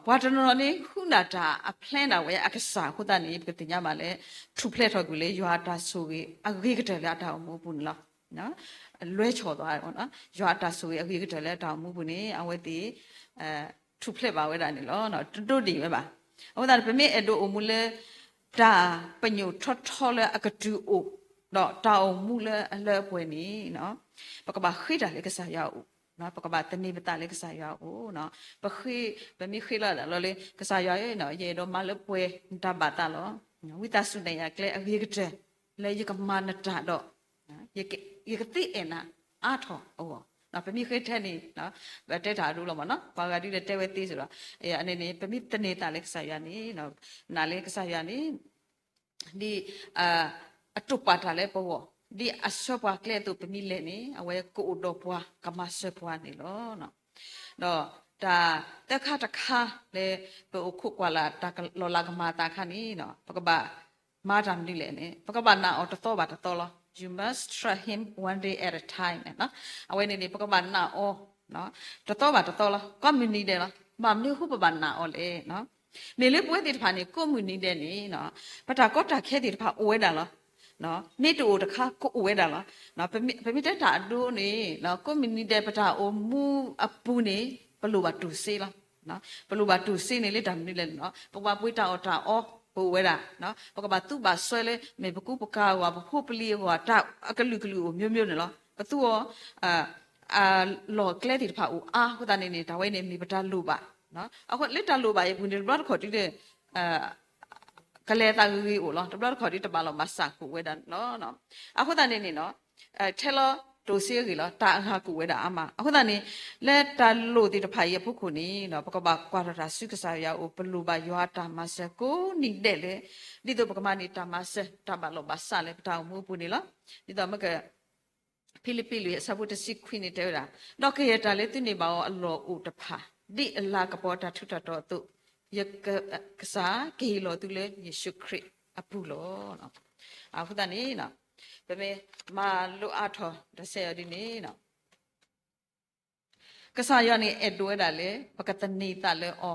ပှၤတနီၤနီၤန့ၣ် ဃုဒၣ်တၢ်အ plan ဒၣ်ဝဲအကစၢ်အဃိသတးန့ၣ် ပကသ့ၣ်ညါဘၣ်လၢ ထူၣ်ဖျဲးထီၣ်ကွံာ်လၢယွၤအတၢ်ဆိၣ်ဂ့ၤအဂ့ၤကတၢၢ်လၢအတၢ်အိၣ်မူအပူၤန့ၣ်လီၤ. လွဲဆီၣ်သး ယွၤအတၢ်ဆိၣ်ဂ့ၤအဂ့ၤကတၢၢ်လၢအတၢ်အိၣ်မူအပူၤန့ၣ် အဝဲသ့ၣ် ထူၣ်ဖျဲးဘၣ်ဝဲဒၣ်န့ၣ်လီၤ. တဒိးန့ၢ်ဝဲဘၣ်. အဃိသတးန့ၣ် ပမ့ၢ်အဲၣ်ဒိးအိၣ်မူလၢ တၢ်ပညိၣ်ထီထီလၢအကတုၤအိၣ်, ဒီးတၢ်အိၣ်မူလၢအလၢအပှဲၤန့ၣ် ပကဘၣ်ဃ့တၢ်လၢကစၢ်ယွၤအအိၣ်, ပကဘၣ်သန့ၤပသးလၢကစၢ်ယွၤအအိၣ်, ပဃ့, ပမ့ၢ်ဃ့လီၤဒၣ်လီၤလၢ ကစၢ်ယွၤဧၢ, ယအဲၣ်ဒိးမၤလၢပှဲၤနတၢ်ဘၣ်သးလီၤ. ဝံသးစူၤနၤယၤကျဲအဂ့ၤကတၢၢ် လၢယကမၤနတၢ်ဒီး ယကသ့အဲၣ်နၤအါထီၣ်အဂီၢ်, ပမ့ၢ်ဃ့ထဲန့ၣ် ပတဲတၢ်အဒိလီၤမ့ၢ်နီၤ, ပှၤဂၤဒ်လဲၣ်တဲဝဲသ့စ့ၢ်ဒီး အန့ၣ်န့ၣ် ပမ့ၢ်သန့ၤသးလၢကစၢ်ယွၤန့ၣ် နာ်လၢကစၢ်ယွၤန့ၣ် ဒ် အတိာ်ပာ်တၢ်လၢပဂီၢ်, ဒ်အဆှၢပှၤကျဲအသိး ပမ့ၢ်လဲၤန့ၣ် အဝဲကအိၣ်ဒီးပှၤ ကမၤစၢၤပှၤန့ၣ်လီၤ. ဒီးတၢ်သၢခါတခါလၢ ပအိၣ်ခိးကွၢ်လၢ်တၢ်လီၤလးကမၤအသးအခါန့ၣ် ပကဘၣ်မၤတၢ်မနုၤလဲၣ်န့ၣ် ပကဘၣ်နာ်အီၤတသီဘၣ်တသီလီၤ. You must trust him one day at a time. အဝဲန့ၣ်န့ၣ် ပကဘၣ်နာ်အီၤ တသီဘၣ်တသီလီၤ. ကိးမုၢ်နံၤဒဲးလီၤ. ဘၣ်မနုၤအဃိပဘၣ်နာ်အီၤလဲၣ်. မ့ၢ်လၢပဝဲသ့ၣ်တဖၣ်န့ၣ် ကိးမုၢ်နံၤဒဲးန့ၣ် ပတၢ်ကီတၢ်ခဲသ့ၣ်တဖၣ်အိၣ်ဝဲဒၣ်လီၤ. မ့ၢ်တအိၣ်တခါ ကအိၣ်ဝဲဒၣ်လီၤ. ပမ့ၢ်တဲတၢ်အဒိန့ၣ် ကိးမုၢ်နံၤဒဲးပတၢ်အိၣ်မူအပူၤန့ၣ် ပလိၣ်ဘၣ်တူၢ်စ့လီၤ. ပလိၣ်ဘၣ်တူၢ်စ့န့ၣ်လၢတၢ်မနုၤလဲၣ်န့ၣ် ပကဘၣ်ပှ့ၤတၢ်အီၣ်တၢ်အီ ကအိၣ်ဝဲဒၣ်, ပကဘၣ်သူဘၣ်စွဲလၢ မ့ၢ်ပကူပကၤအဂီၢ် ပဖိပလံၤအဂီၢ် တၢ်အကလုာ်ကလုာ်အိၣ် မျိုးမျိုး န့ၣ်လီၤ. ပသူအီၤ အလီၢ်အကျဲသ့ၣ်တဖၣ်အိၣ်အါအဃိသတးန့ၣ်န့ၣ် တၢ်ဝဲန့ၣ်မ့ၢ်ပတၢ်လိၣ်ဘၣ်. အဃိလၢတၢ်လိၣ်ဘၣ်အံၤအပူၤန့ၣ် တဘျီတခီၣ်ဒ်လဲၣ် ကလဲၤအသးဂ့ၤဂ့ၤအိၣ်လီၤ. တဘျီတခီၣ်ဒ်တဘၣ်လီၤဘၣ်စးကအိၣ်ဝဲဒၣ်န့ၣ်လီၤ. အဃိသတးန့ၣ်န့ၣ် ထဲလီၤတိၢ်စ့အဂ့ၢ်လီၤ. တၢ်အဂၤကအိၣ်ဝဲဒၣ်အါမး. အဃိသတးန့ၣ် လၢတၢ်လိၣ်သ့ၣ်တဖၣ်အံၤအဖီခိၣ်န့ၣ် ပကဘၣ်ကွၢ်ထီၣ်တၢ်ဆူကစၢ်ယွၤအအိၣ် ပလိၣ်ဘၣ်ယွၤအတၢ်မၤစၢၤကိးနံၤဒဲးလၢ ဒ်သိးပကမၤန့ၢ်တၢ်မၤစၢၤ တၢ်ဘၣ်လီၤဘၣ်စးလၢပတၢ်အိၣ်မူအပူၤန့ၣ်လီၤ. ဒ်သိးမ့ၢ်က ဖံလံးပံးလွံၢ်အဆၢဖိတဆံခွံန့ၣ်တဲဝဲဒၣ်, ဒီးကယဲၢ်တၢ်လၢသုန့ၢ်ဘၣ်အီၤအလီၢ်အိၣ်တဖၣ် ဒ်အလၤကပီၤတၢ်ထူးတၢ်တီၤအသိး ယကစၢ်ကဟ့ၣ်လီၤသုလၢယ့ၣ်ၡူးခရံာ်အပူၤလီၤ. အဃိသတးန့ၣ် ပမ့ၢ်မၤလိအါထီၣ်တၢ်ဆဲးအီၤဒ်န့ၣ် ကစၢ်ယွၤန့ၣ်အဲၣ်ဒိးဝဲဒၣ်လၢ ပကသန့ၤသးလၢအီ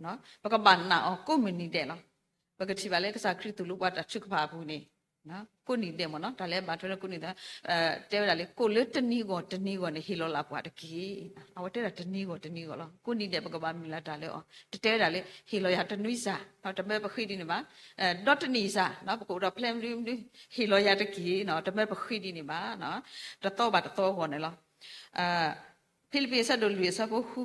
ၤ, ပကဘၣ်နာ်အီၤကိးမုၢ်နံၤဒဲးလီၤ. ပကထံၣ်ဘၣ်လၢကစၢ်ခရံာ်သူၣ်လၢပှၤတၢ်ထုကဖၣ်အပူၤန့ၣ် ကိးနံၤဒဲးမ့ၢ်နီၤ, တၢ်လၢအဘၣ်ထွဲလၢကိးနံၤဒဲး တဲဝဲဒၣ်လၢကိးလၢတနံၤဂီၢ်တနံၤဂီၢ်န့ၣ် ဟ့ၣ်လီၤလၢပှၤတက့ၢ်. အဝဲတဲဒၣ်တနံၤဂီၢ်တနံၤဂီၢ်လီၤ. ကိးနံၤဒဲးပကဘၣ်မုၢ်လၢ်တၢ်လၢအီၤ, တတဲဝဲဒၣ်လၢ ဟ့ၣ်လီၤယၤတနွံစၢ်, တမၢပဃ့ဒ်န့ၣ်ဘၣ်, ဒီတနံၣ်စၢ်, ပကအိၣ်ဒီး plan မနုၤမနုၤ ဟ့ၣ်လီၤယၤတက့ၢ်, တမၢပဃ့ဒ်န့ၣ်ဘၣ်, တသီဘၣ်တသီအဂီၢ်န့ၣ်လီၤ. ဖံလံးပံးအဆၢဒိၣ်လွံၢ်အဆၢဖိဃု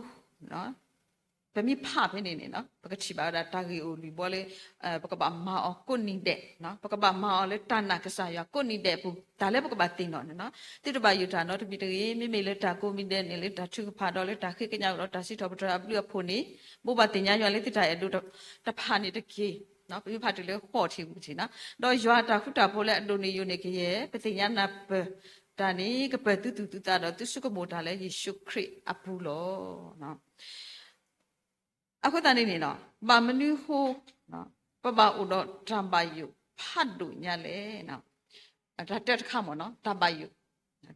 ပမ့ၢ်ဖးဖဲန့ၣ်န့ၣ် ပကထံၣ်ဘၣ်ဝဲဒၣ်တၢ်ဂ့ၢ်အိၣ်လွံၢ်ဘီလၢ ပကဘၣ်မၤအီၤကိးနံၤဒဲး, ပကဘၣ်မၤအီၤလၢတၢ်နာ်ကစၢ်ယွၤကိးနံၤဒဲးအပူၤ, တၢ်လၢပကဘၣ်သ့ၣ်နီၣ်န့ၣ်လီၤ. သုတဘၣ်ယိၣ်တၢ်နီတမံၤတဂ့ၤ, မ့မ့ၢ်လၢတၢ်ကိးမံၤဒဲးန့ၣ် လၢတၢ်ထုကဖၣ်ဒီးလၢတၢ်ဃ့ကညးဒီးတၢ်စံးထီၣ်ပတြၢၤအဘျုးအဖှိၣ်န့ၣ် ဘိးဘၣ်သ့ၣ်ညါယွၤလၢသုတၢ်အဲၣ်ဒိးတဖၣ်န့ၣ်တက့ၢ်. ပမ့ၢ်ဖးတုၤလၢဃိးထံၣ်ဝံၤထံၣ်န့ၣ်, ဒီးယွၤအတၢ်ဃူတၢ်ဖိးလၢအဒိၣ်န့ၢ်ယိာ်န့ၢ်ကယဲၢ် ပသ့ၣ်ညါနၢ်ပၢၢ်တၢ်န့ၣ် ကပၢၤသုသူၣ်သုသးဒီးသုဆိကမိၣ်တၢ်လၢယ့ၣ်ၡူးခရံာ်အပူၤလီၤ. အဃိသတးန့ၣ်န့ၣ် ဘၣ်မနုၤအဃိ ပဘၣ်အိၣ်ဒီးတၢ်ဘၣ်ယိၣ်ဖးဒိၣ်ညါလဲၣ်. တၢ်တၢတခါမ့ၢ်နီၤ တၢ်ဘၣ်ယိၣ်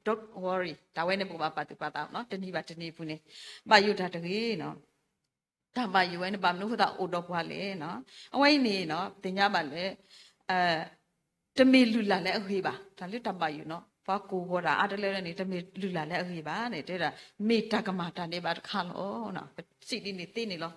Don't worry, တၢ်ဝဲန့ၣ် ပကဘၣ်ပာ်သူၣ်ပာ်သးနီၤ, တနံၤဘၣ်တနံၤအပူၤန့ၣ် ဘၣ်ယိၣ်တၢ်တဂ့ၤနီၤ. တၢ်ဘၣ်ယိၣ်ဝဲန့ၣ် ဘၣ်မနုၤအဃိသတးအိၣ်ဒီးပှၤလဲၣ်နီၤ. အဝဲအံၤန့ၣ်နီၤ ပသ့ၣ်ညါဘၣ်လၢ တမ့ၢ်လုၢ်လၢ်လၢအဂ့ၤဘၣ်, တၢ်လၢတၢ်ဘၣ်ယိၣ်နီၤ ပှၤကိၢ်ဂီၤတၢ်အါတလၢလၢန့ၣ် တမ့ၢ်လုၢ်လၢ်လၢအဂ့ၤဘၣ်န့ၣ် တဲဒၣ် မ့ၢ်တၢ်ကမၣ်တၢ်ဒဲးဘးတခါလီၤ. ပစံးဒ်န့ၣ်သ့န့ၣ်လီၤ.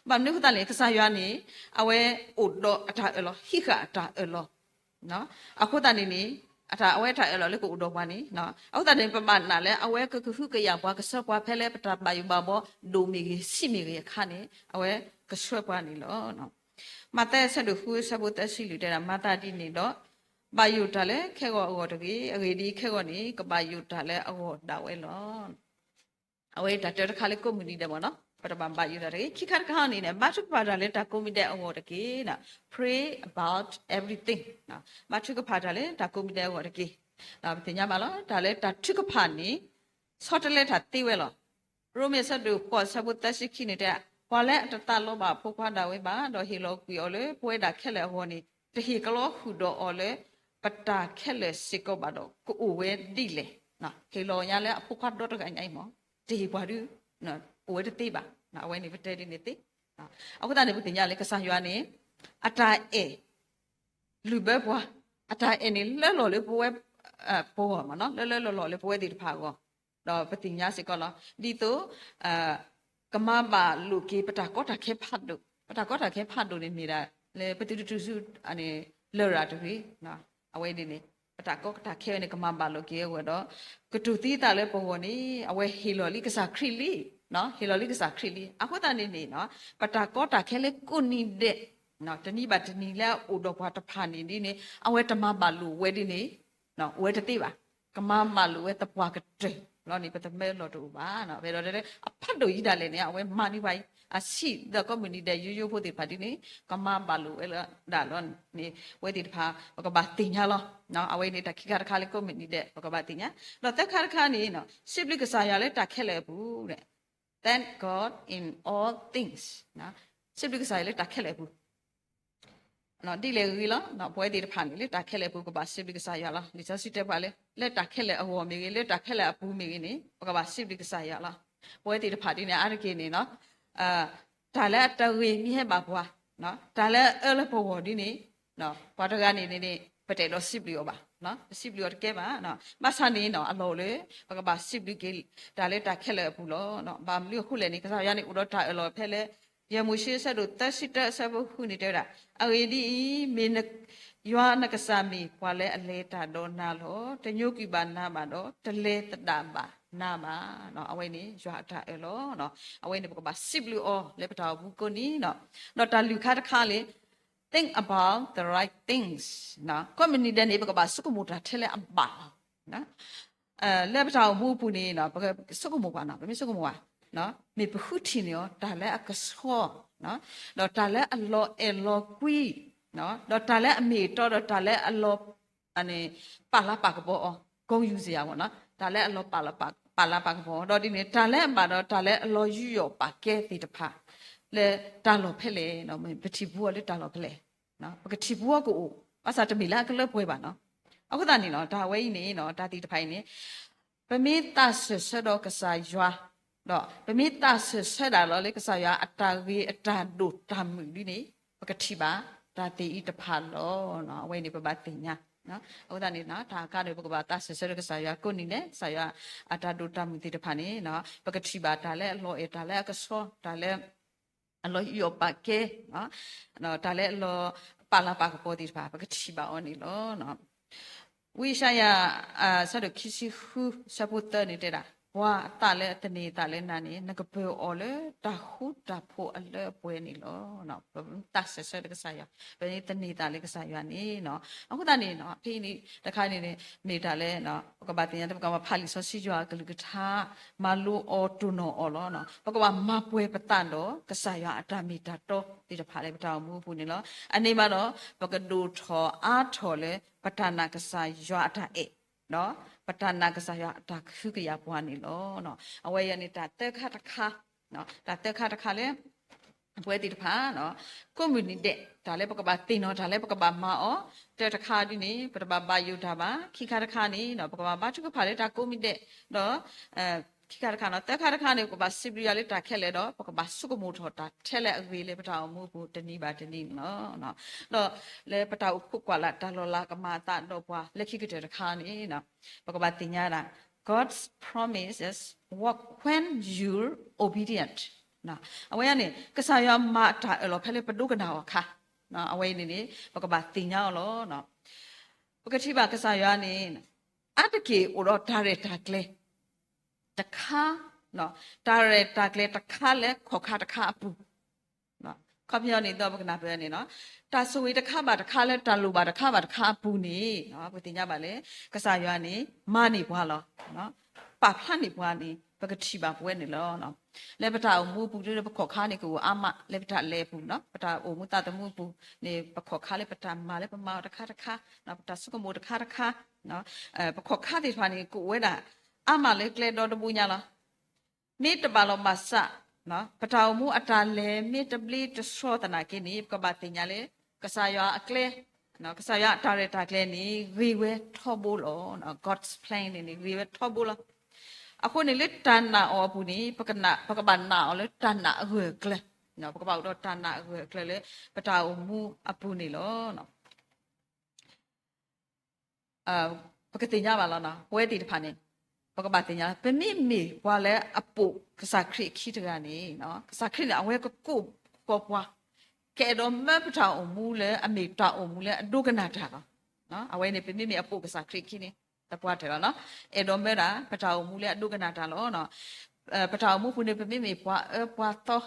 ဘၣ်မနုၤအဃိသတးန့ၣ် ကစၢ်ယွၤန့ၣ် အဝဲအိၣ်ဒီးအတၢ်အၢၣ်လီၤ ဟံးဃာ်အတၢ်အၢၣ်လီၤ အဃိသတးန့ၣ်န့ၣ် အတၢ်အဝဲတၢ်အၢၣ်လီၤလၢကအိၣ်ဒီးပှၤန့ၣ် အဃိသတးန့ၣ် ပဘၣ်နာ်လၢအဝဲကကဟုကယာ်ပှၤ ကဆှၢပှၤဖဲလၢပတၢ်ဘၣ်ယိၣ်ဘၣ်ဘီ ဒိၣ်မ့ၢ်ဂ့ၤ ဆံးမ့ၢ်ဂ့ၤအခါန့ၣ် အဝဲကဆှၢပှၤန့ၣ်လီၤ. မးသဲအဆၢဒိၣ်ဃု အဆၢဖိသၢဆံလွံၢ်တဲဒၣ် မၤသးဒ်န့ၣ်ဒီး ဘၣ်ယိၣ်တၢ်လၢခဲဂီၤအဂီၢ်တဂ့ၤ, အဂ့ၢ်ဒ်အံၤ, ခဲဂီၤန့ၣ် ကဘၣ်ယိၣ်တၢ်လၢအဂီၢ်ဒၣ်ဝဲလီၤ. အဝဲတၢ်တဲတခါလၢကိးမုၢ်နံၤဒဲး မ့ၢ်နီၤ, ပတဘၣ်ဘၣ်ယိၣ်တၢ်တဂ့ၤ. ခံခါတခါန့ၣ်န့ၣ် ဘါထုကဖၣ်တၢ်လၢတၢ်ကိးမံၤဒဲးအဂီၢ်တက့ၢ်. Pray about everything. ဘါထုကဖၣ်တၢ်လၢတၢ်ကိးမံၤဒဲးအဂီၢ်တက့ၢ်. ပသ့ၣ်ညါဘၣ်လီၤ တၢ်လၢတၢ်ထုကဖၣ်န့ၣ် ဆီတလဲတၢ်သ့ဝဲလီၤ. ရိမ့ၤအဆၢဒိၣ်ဃိး အဆၢဖိသၢဆံခံန့ၣ်တဲ ပှၤလၢအတသးလီဘၣ်အဖိခွါဒၣ်ဝဲဘၣ်, ဒီးဟ့ၣ်လီၤကွံာ်အီၤလၢပဝဲဒၣ်ခဲလၢာ်အဂီၢ်န့ၣ် တဟ့ၣ်ကလီဃုာ်ဒီးအီၤလၢ ပတၢ်ခဲလၢာ်စ့ၢ်ကီးဘၣ်ဒီး ကအိၣ်ဝဲဒ်လဲၣ်. ဟ့ၣ်လီၤညါလၢအဖိခွါဒီတဂၤညါအံၤမ့ၢ် တဟ့ၣ်ပှၤဒု အိၣ်ဝဲတသ့ဘၣ်. အဝဲန့ၣ်ပတဲဒ်န့ၣ်သ့. အဃိသတးန့ၣ် ပသ့ၣ်ညါလၢကစၢ်ယွၤန့ၣ် အတၢ်အဲၣ် လုၢ်ဘၢပှၤ, အတၢ်အဲၣ်န့ၣ်လၢလီၢ်လၢပဝဲ ပဂီၢ်မ့ၢ်နီၤ, လၢလၢလီၢ်လီၢ်လၢပဝဲသ့ၣ်တဖၣ်အဂီၢ်, ဒီးပသ့ၣ်ညါစ့ၢ်ကီးလီၤ. ဒ်သိး ကမၤဘၣ်လိာ်က့ၤ ပတၢ်ကီတၢ်ခဲဖးဒိၣ်, ပတၢ်ကီတၢ်ခဲဖးဒိၣ်န့ၣ်မ့ၢ်ဒၣ် လၢပသုတတုၤဆူ လရာ်တဂ့ၤ, အဝဲန့ၣ်န့ၣ် ပတၢ်ကီတၢ်ခဲဝဲန့ၣ် ကမၤဘၣ်လိာ်က့ၤအဂီၢ်ဒီး ကတူၢ်သံသးလၢပဂီၢ်န့ၣ် အဝဲဟ့ၣ်လီၤလံကစၢ်ခရံာ်လံ, ဟ့ၣ်လီၤလံကစၢ်ခရံာ်လံ. အဃိသတးန့ၣ်န့ၣ် ပတၢ်ကီတၢ်ခဲလၢကိးနံၤဒဲး တနံၤဘၣ်တနံၤလၢအအိၣ်ဒီးပှၤတဖၣ်န့ၣ်ဒ်န့ၣ် အဝဲတမၤဘၣ်လိာ်ဝဲဒ်န့ၣ် အိၣ်ဝဲတသ့ဘၣ်. ကမၤဘၣ်လိာ်ဝဲသပှၢ်ကတၢၢ်လီၤန့ၣ် ပသမၢလီၤတအိၣ်ဘၣ်. ဖဲဒီးလၢအဖးဒိၣ်ယံၤဒၣ်လဲာ်န့ၣ် အဝဲမၤန့ၢ်ပှၤအံၤ အဆံးဒီးကိးမုၢ်နံၤဒဲးယိယိဖိသ့ၣ်တဖၣ်ဒ်န့ၣ် ကမၤဘၣ်လိာ်ဝဲဒၣ်လီၤန့ၣ် ဝဲသ့ၣ်တဖၣ် ပကဘၣ်သ့ၣ်ညါလီၤ. အဝဲန့ၣ်တၢ်ခံခါတခါလၢကိးမုၢ်နံၤဒဲး ပကဘၣ်သ့ၣ်ညါ. ဒီးသၢခါတခါန့ၣ် စံးဘျုးကစၢ်ယွၤလၢတၢ်ခဲလၢာ်အပူၤ Thank God in all things. စံးဘျုးကစၢ်ယွၤလၢတၢ်ခဲလၢာ်အပူၤ ဒ်လဲၣ်ဂ့ၤလီၤ. ပဝဲသ့ၣ်တဖၣ်န့ၣ် လၢတၢ်ခဲလၢာ်အပူၤ ကဘၣ်စံးဘျုးကစၢ်ယွၤလီၤ. လံာ်စီဆှံတဲပှၤလၢ လၢတၢ်ခဲလၢာ်အဂီၢ်မ့ၢ်ဂ့ၤ လၢတၢ်ခဲလၢာ်အပူၤမ့ၢ်ဂ့ၤန့ၣ် ပကဘၣ်စံးဘျုးကစၢ်ယွၤလီၤ. ပဝဲသ့ၣ်တဖၣ်ဒ်န့ၣ် အါတက့ၢ်န့ၣ် တၢ်လၢအတဂ့ၤမ့ၢ်ဟဲဘၣ်ပှၤ, တၢ်လၢအအၢလၢပဂီၢ်ဒ်န့ၣ် ပှၤတဂၤန့ၣ်န့ၣ် ပတအဲၣ်ဒိးစံးဘျုးအီၤဘၣ်, ပစံးဘျုးအီၤတကဲဘၣ်. ဘၣ်ဆၣ်န့ၣ် အလီၢ်အိၣ်လၢ ပကဘၣ်စံးဘျုးက့ၤ တၢ်လၢတၢ်ခဲလၢာ်အပူၤလီၤ. ဘၣ်မနုၤအဃိလဲၣ်န့ၣ် ကစၢ်ယွၤန့ၣ်အိၣ်ဒီးတၢ်အၢၣ်လီၤဖဲလၢ ယဲၢ်မိၤၡ့အဆၢဒိၣ်သၢဆံတၢအဆၢဖိဃုန့ၣ်တဲဝဲဒၣ်, အဂ့ၢ်ဒ်အံၤ, မ့ၢ်န ယွၤနကစၢ်မ့ၢ်ပှၤလၢအလဲၤတၢ်ဒီးနၤလီၤ. တညိကွံာ်ဘၣ်နၤဘၣ်ဒီး တလဲၤသဒၣ်ဘၣ်နၤဘၣ်. အဝဲန့ၣ် ယွၤအတၢ်အၢၣ်လီၤ. အဝဲန့ၣ် ပကဘၣ်စံးဘျုးအီၤလၢပတၢ်အိၣ်မူကိးနံၤ, ဒီးတၢ်လွံၢ်ခါတခါလၢ think about the right things. ကိးမုၢ်နံၤဒဲးန့ၣ် ပကဘၣ်ဆိကမိၣ်တၢ်ထဲလၢအဘၣ်လီၤ. လၢပတၢ်အိၣ်မူအပူၤန့ၣ် ပကဆိကမိၣ်ကွၢ်နီၤ, ပမ့ၢ်ဆိကမိၣ်ကွၢ်, မ့ၢ်ပဃုထံၣ်န့ၢ်အီၤ တၢ်လၢအကဆှီ, ဒီးတၢ်လၢအလီၤအဲၣ်လီၤကွံ, ဒီးတၢ်လၢအမ့ၢ်အတီ ဒီးတၢ်လၢအလီၤ ပာ်လၤပာ်ကပီၤအီၤ, ဂုဏ်ယူစရာပေါ့နော်, တၢ်လၢအလီၤပာ်လၤပာ်ကပီၤ, ဒီးဒ်န့ၣ် တၢ်လၢအဘၣ်ဒီးတၢ်လၢအလီၤယူးယီၣ်ပာ်ကဲသ့ၣ်တဖၣ် လၢတၢ်လီၢ်ဖဲလဲၣ်, ပထံၣ်ပူအီၤလၢတၢ်လီၢ်ဖဲလဲၣ်, ပကထံၣ်ပူအီၤကအိၣ်, ဘၣ်ဆၣ်တမ့ၢ်လၢအကလၢပှဲၤဘၣ်နီၤ. အဃိသတးန့ၣ်လီၤ, တၢ်ဝဲအံၤန့ၣ် တၢ်သ့ၣ်တဖၣ်အံၤန့ၣ် ပမ့ၢ်သးစၢၢ်ဆၢဒီးကစၢ်ယွၤ, ဒီးပမ့ၢ်သးစၢၢ်ဆၢဒၣ်လီၤလၢကစၢ်ယွၤအတၢ်ဂ့ၤအတၢ်ဒိၣ်တၢ်မုၢ်ဒ်န့ၣ် ပကထံၣ်ဘၣ်တၢ်သ့ၣ်အံၤတဖၣ်လီၤ. အဝဲန့ၣ်ပဘၣ်သ့ၣ်ညါ. အဃိသတးန့ၣ် တၢ်အကါန့ၣ် ပကဘၣ်သးစၢၢ်ဆၢဒီးကစၢ်ယွၤကိးနံၤဒဲး, ကစၢ်ယွၤအတၢ်ဒိၣ်တၢ်မုၢ်သ့ၣ်တဖၣ်န့ၣ် ပကထံၣ်ဘၣ်တၢ်လၢအလီၤအဲၣ်, တၢ်လၢအကဆှီ, တၢ်လၢ အလီၤယူးယီၣ်ပာ်ကဲ, တၢ်လၢအလီၤပာ်လၤပာ်ကပီၤသ့ၣ်တဖၣ် ပကထံၣ်ဘၣ်အီၤန့ၣ်လီၤ. ဝံယၡါယၤ အဆၢဒိၣ်ခံဆံဃု အဆၢဖိသၢန့ၣ်တဲဒၣ်, ပှၤအသးလၢအသန့ၤအသးလၢနၤန့ၣ် နကပၢၤအီၤလၢတၢ်ဃူတၢ်ဖိးအလၢအပှဲၤန့ၣ်လီၤ. ပသးစၢၢ်ဆၢဒီးကစၢ်ယွၤ, ပသန့ၤသးလၢကစၢ်ယွၤန့ၣ်, အဃိသတးန့ၣ် ဖဲအံၤန့ၣ် တခါန့ၣ်န့ၣ် မ့ၢ်တၢ်လၢ ပကဘၣ်သ့ၣ်ညါ ပကဘၣ်ဖးလံာ်စီဆှံယွၤအကလုၢ်ကထါ, မၤလိအီၤတိၢ်နီၣ်အီၤလီၤ. ပကဘၣ်မၤပှဲၤပသးဒီး ကစၢ်ယွၤအတၢ်မ့ၢ်တၢ်တီသ့ၣ်တဖၣ်လၢပတၢ်အိၣ်မူအပူၤန့ၣ်လီၤ. အန့ၣ်ဘၣ်ဒီး ပကဒိၣ်ထီၣ်အါထီၣ်လၢ ပတၢ်နာ်ကစၢ်ယွၤအတၢ်အဲၣ်, ဒီးပတၢ်နာ်ကစၢ်ယွၤအတၢ်ကဟုကယာ်ပှၤန့ၣ်လီၤ. အဝဲအံၤန့ၣ် တၢ်သၢခါတခါ, တၢ်သၢခါတခါလၢ ပဝဲသ့ၣ်တဖၣ် ကိးမုၢ်နံၤဒဲး တၢ်လၢပကဘၣ်သ့ၣ်နီၣ် တၢ်လၢပကဘၣ်မၤအီၤ, တၢ်တခါဒ်န့ၣ် ပတဘၣ်ဘၣ်ယိၣ်တၢ်ဘၣ်, ခံခါတခါန့ၣ် ပကဘၣ်ဘါထုကဖၣ်လၢတၢ်ကိးမုၢ်ဒဲး, ဒီး ခံခါတခါနီၤ သၢခါတခါန့ၣ် ပကဘၣ်စံးဘျုးယွၤလၢတၢ်ခဲလၢာ်ဒီး ပကဘၣ်ဆိကမိၣ်ထီၣ်တၢ်ထဲလဲၣ်အဂ့ၤလၢပတၢ်အိၣ်မူအပူၤတနံၤဘၣ်တနံၤန့ၣ်လီၤ. ဒီးလၢပတၢ်အိၣ်ဖှိၣ်ကွၢ်လၢ်တၢ်လီၤလးကမၤအသးဒီးပှၤလၢခံကတၢၢ်တခါန့ၣ် ပကဘၣ်သ့ၣ်ညါဒၣ် God's promises work when you're obedient. အဝဲန့ၣ် ကစၢ်ယွၤမၤတၢ်အၢၣ်လီၤဖဲလၢပဒိကနၣ်အီၤအခါ, အဝဲအံၤန့ၣ်န့ၣ် ပကဘၣ်သ့ၣ်ညါအီၤလီၤ. ပကထံၣ်ဘၣ်ကစၢ်ယွၤန့ၣ် အါတက့ၢ်အိၣ်ဒီးတၢ်ရဲၣ်တၢ်ကျဲၤ တခါ, တၢ်ရဲၣ်တၢ်ကျဲၤတခါလၢခီၣ်ခါတခါအပူၤ, ခီပညီန့ၣ်ဒီးပကနၢ်ပၢၢ်န့ၣ် တၢ်ဆိၣ်ဂ့ၤတခါဘၣ်တခါလၢတၢ်လိၣ်ဘၣ်တခါဘၣ်တခါအပူၤန့ၣ် ပသ့ၣ်ညါဘၣ်လၢ ကစၢ်ယွၤန့ၣ် မၤန့ၢ်ပှၤလီၤ. ပာ်ဖျါန့ၢ်ပှၤန့ၣ် ပကထံၣ်ဘၣ်ပဝဲန့ၣ်လီၤ. လၢပတၢ်အိၣ်မူအပူၤဒ်လၢပခီၣ်ခါန့ၣ် ကအိၣ်အါမးလၢပတၢ်လဲၤအပူၤ, ပတၢ်အိၣ်မူသးသမူအပူၤန့ၣ် ပခီၣ်ခါလၢပတၢ်မၤလၢပမၤအီၤတခါတခါ, ပတၢ်ဆိကမိၣ်တခါတခါ, ပခီၣ်ခါသ့ၣ်တဖၣ်န့ၣ် ကအိၣ်ဝဲဒၣ် အါမးလၢကျဲဒီတဘိညါလီၤ. မ့ၢ်တဘၣ်လီၤဘၣ်စး ပတၢ်အိၣ်မူအတၢ်လဲၤမ့ၢ်တဘျ့တဆှီသနာ်က့န့ၣ် ပကဘၣ်သ့ၣ်ညါလၢ ကစၢ်ယွၤအကျဲ, ကစၢ်ယွၤအတၢ်ရဲၣ်တၢ်ကျဲၤန့ၣ် ဂ့ၤဝဲထီဘိလီၤ. God's plan န့ၣ်န့ၣ် ဂ့ၤဝဲထီဘိလီၤ. အဃိန့ၣ်လၢတၢ်နာ်အီၤအပူၤန့ၣ် ပကဘၣ်နာ်အီၤလၢတၢ်နာ်အဂၢၢ်အကျၢၤ, ပကဘၣ်အိၣ်ဒီးတၢ်နာ်အဂၢၢ်အကျၢၤလၢ ပတၢ်အိၣ်မူအပူၤန့ၣ်လီၤ. ပကသ့ၣ်ညါဘၣ်လီၤ. ပဝဲသ့ၣ်တဖၣ်န့ၣ် ပကဘၣ်သ့ၣ်ညါ ပမ့မ့ၢ်ပှၤလၢအပိာ်ကစၢ်ခရံာ်အခံတဂၤန့ၣ် ကစၢ်ခရံာ်န့ၣ် အဝဲကကိးကီးပှၤ, ကအဲၣ်ဒိးမၢပတၢ်အိၣ်မူလၢအမ့ၢ်တၢ်အိၣ်မူလၢအဒိကနၣ်တၢ်လီၤ. အဝဲန့ၣ် ပမ့မ့ၢ်အပိာ်ကစၢ်ခရံာ်အခံန့ၣ် သပှၢ်တၢၢ်လီၤ. အဲၣ်ဒိးမၢဒၣ် ပတၢ်အိၣ်မူလၢအဒိကနၣ်တၢ်လီၤ. ပတၢ်အိၣ်မူပူၤန့ၣ် ပမ့မ့ၢ်ပှၤအၢပှၤသီ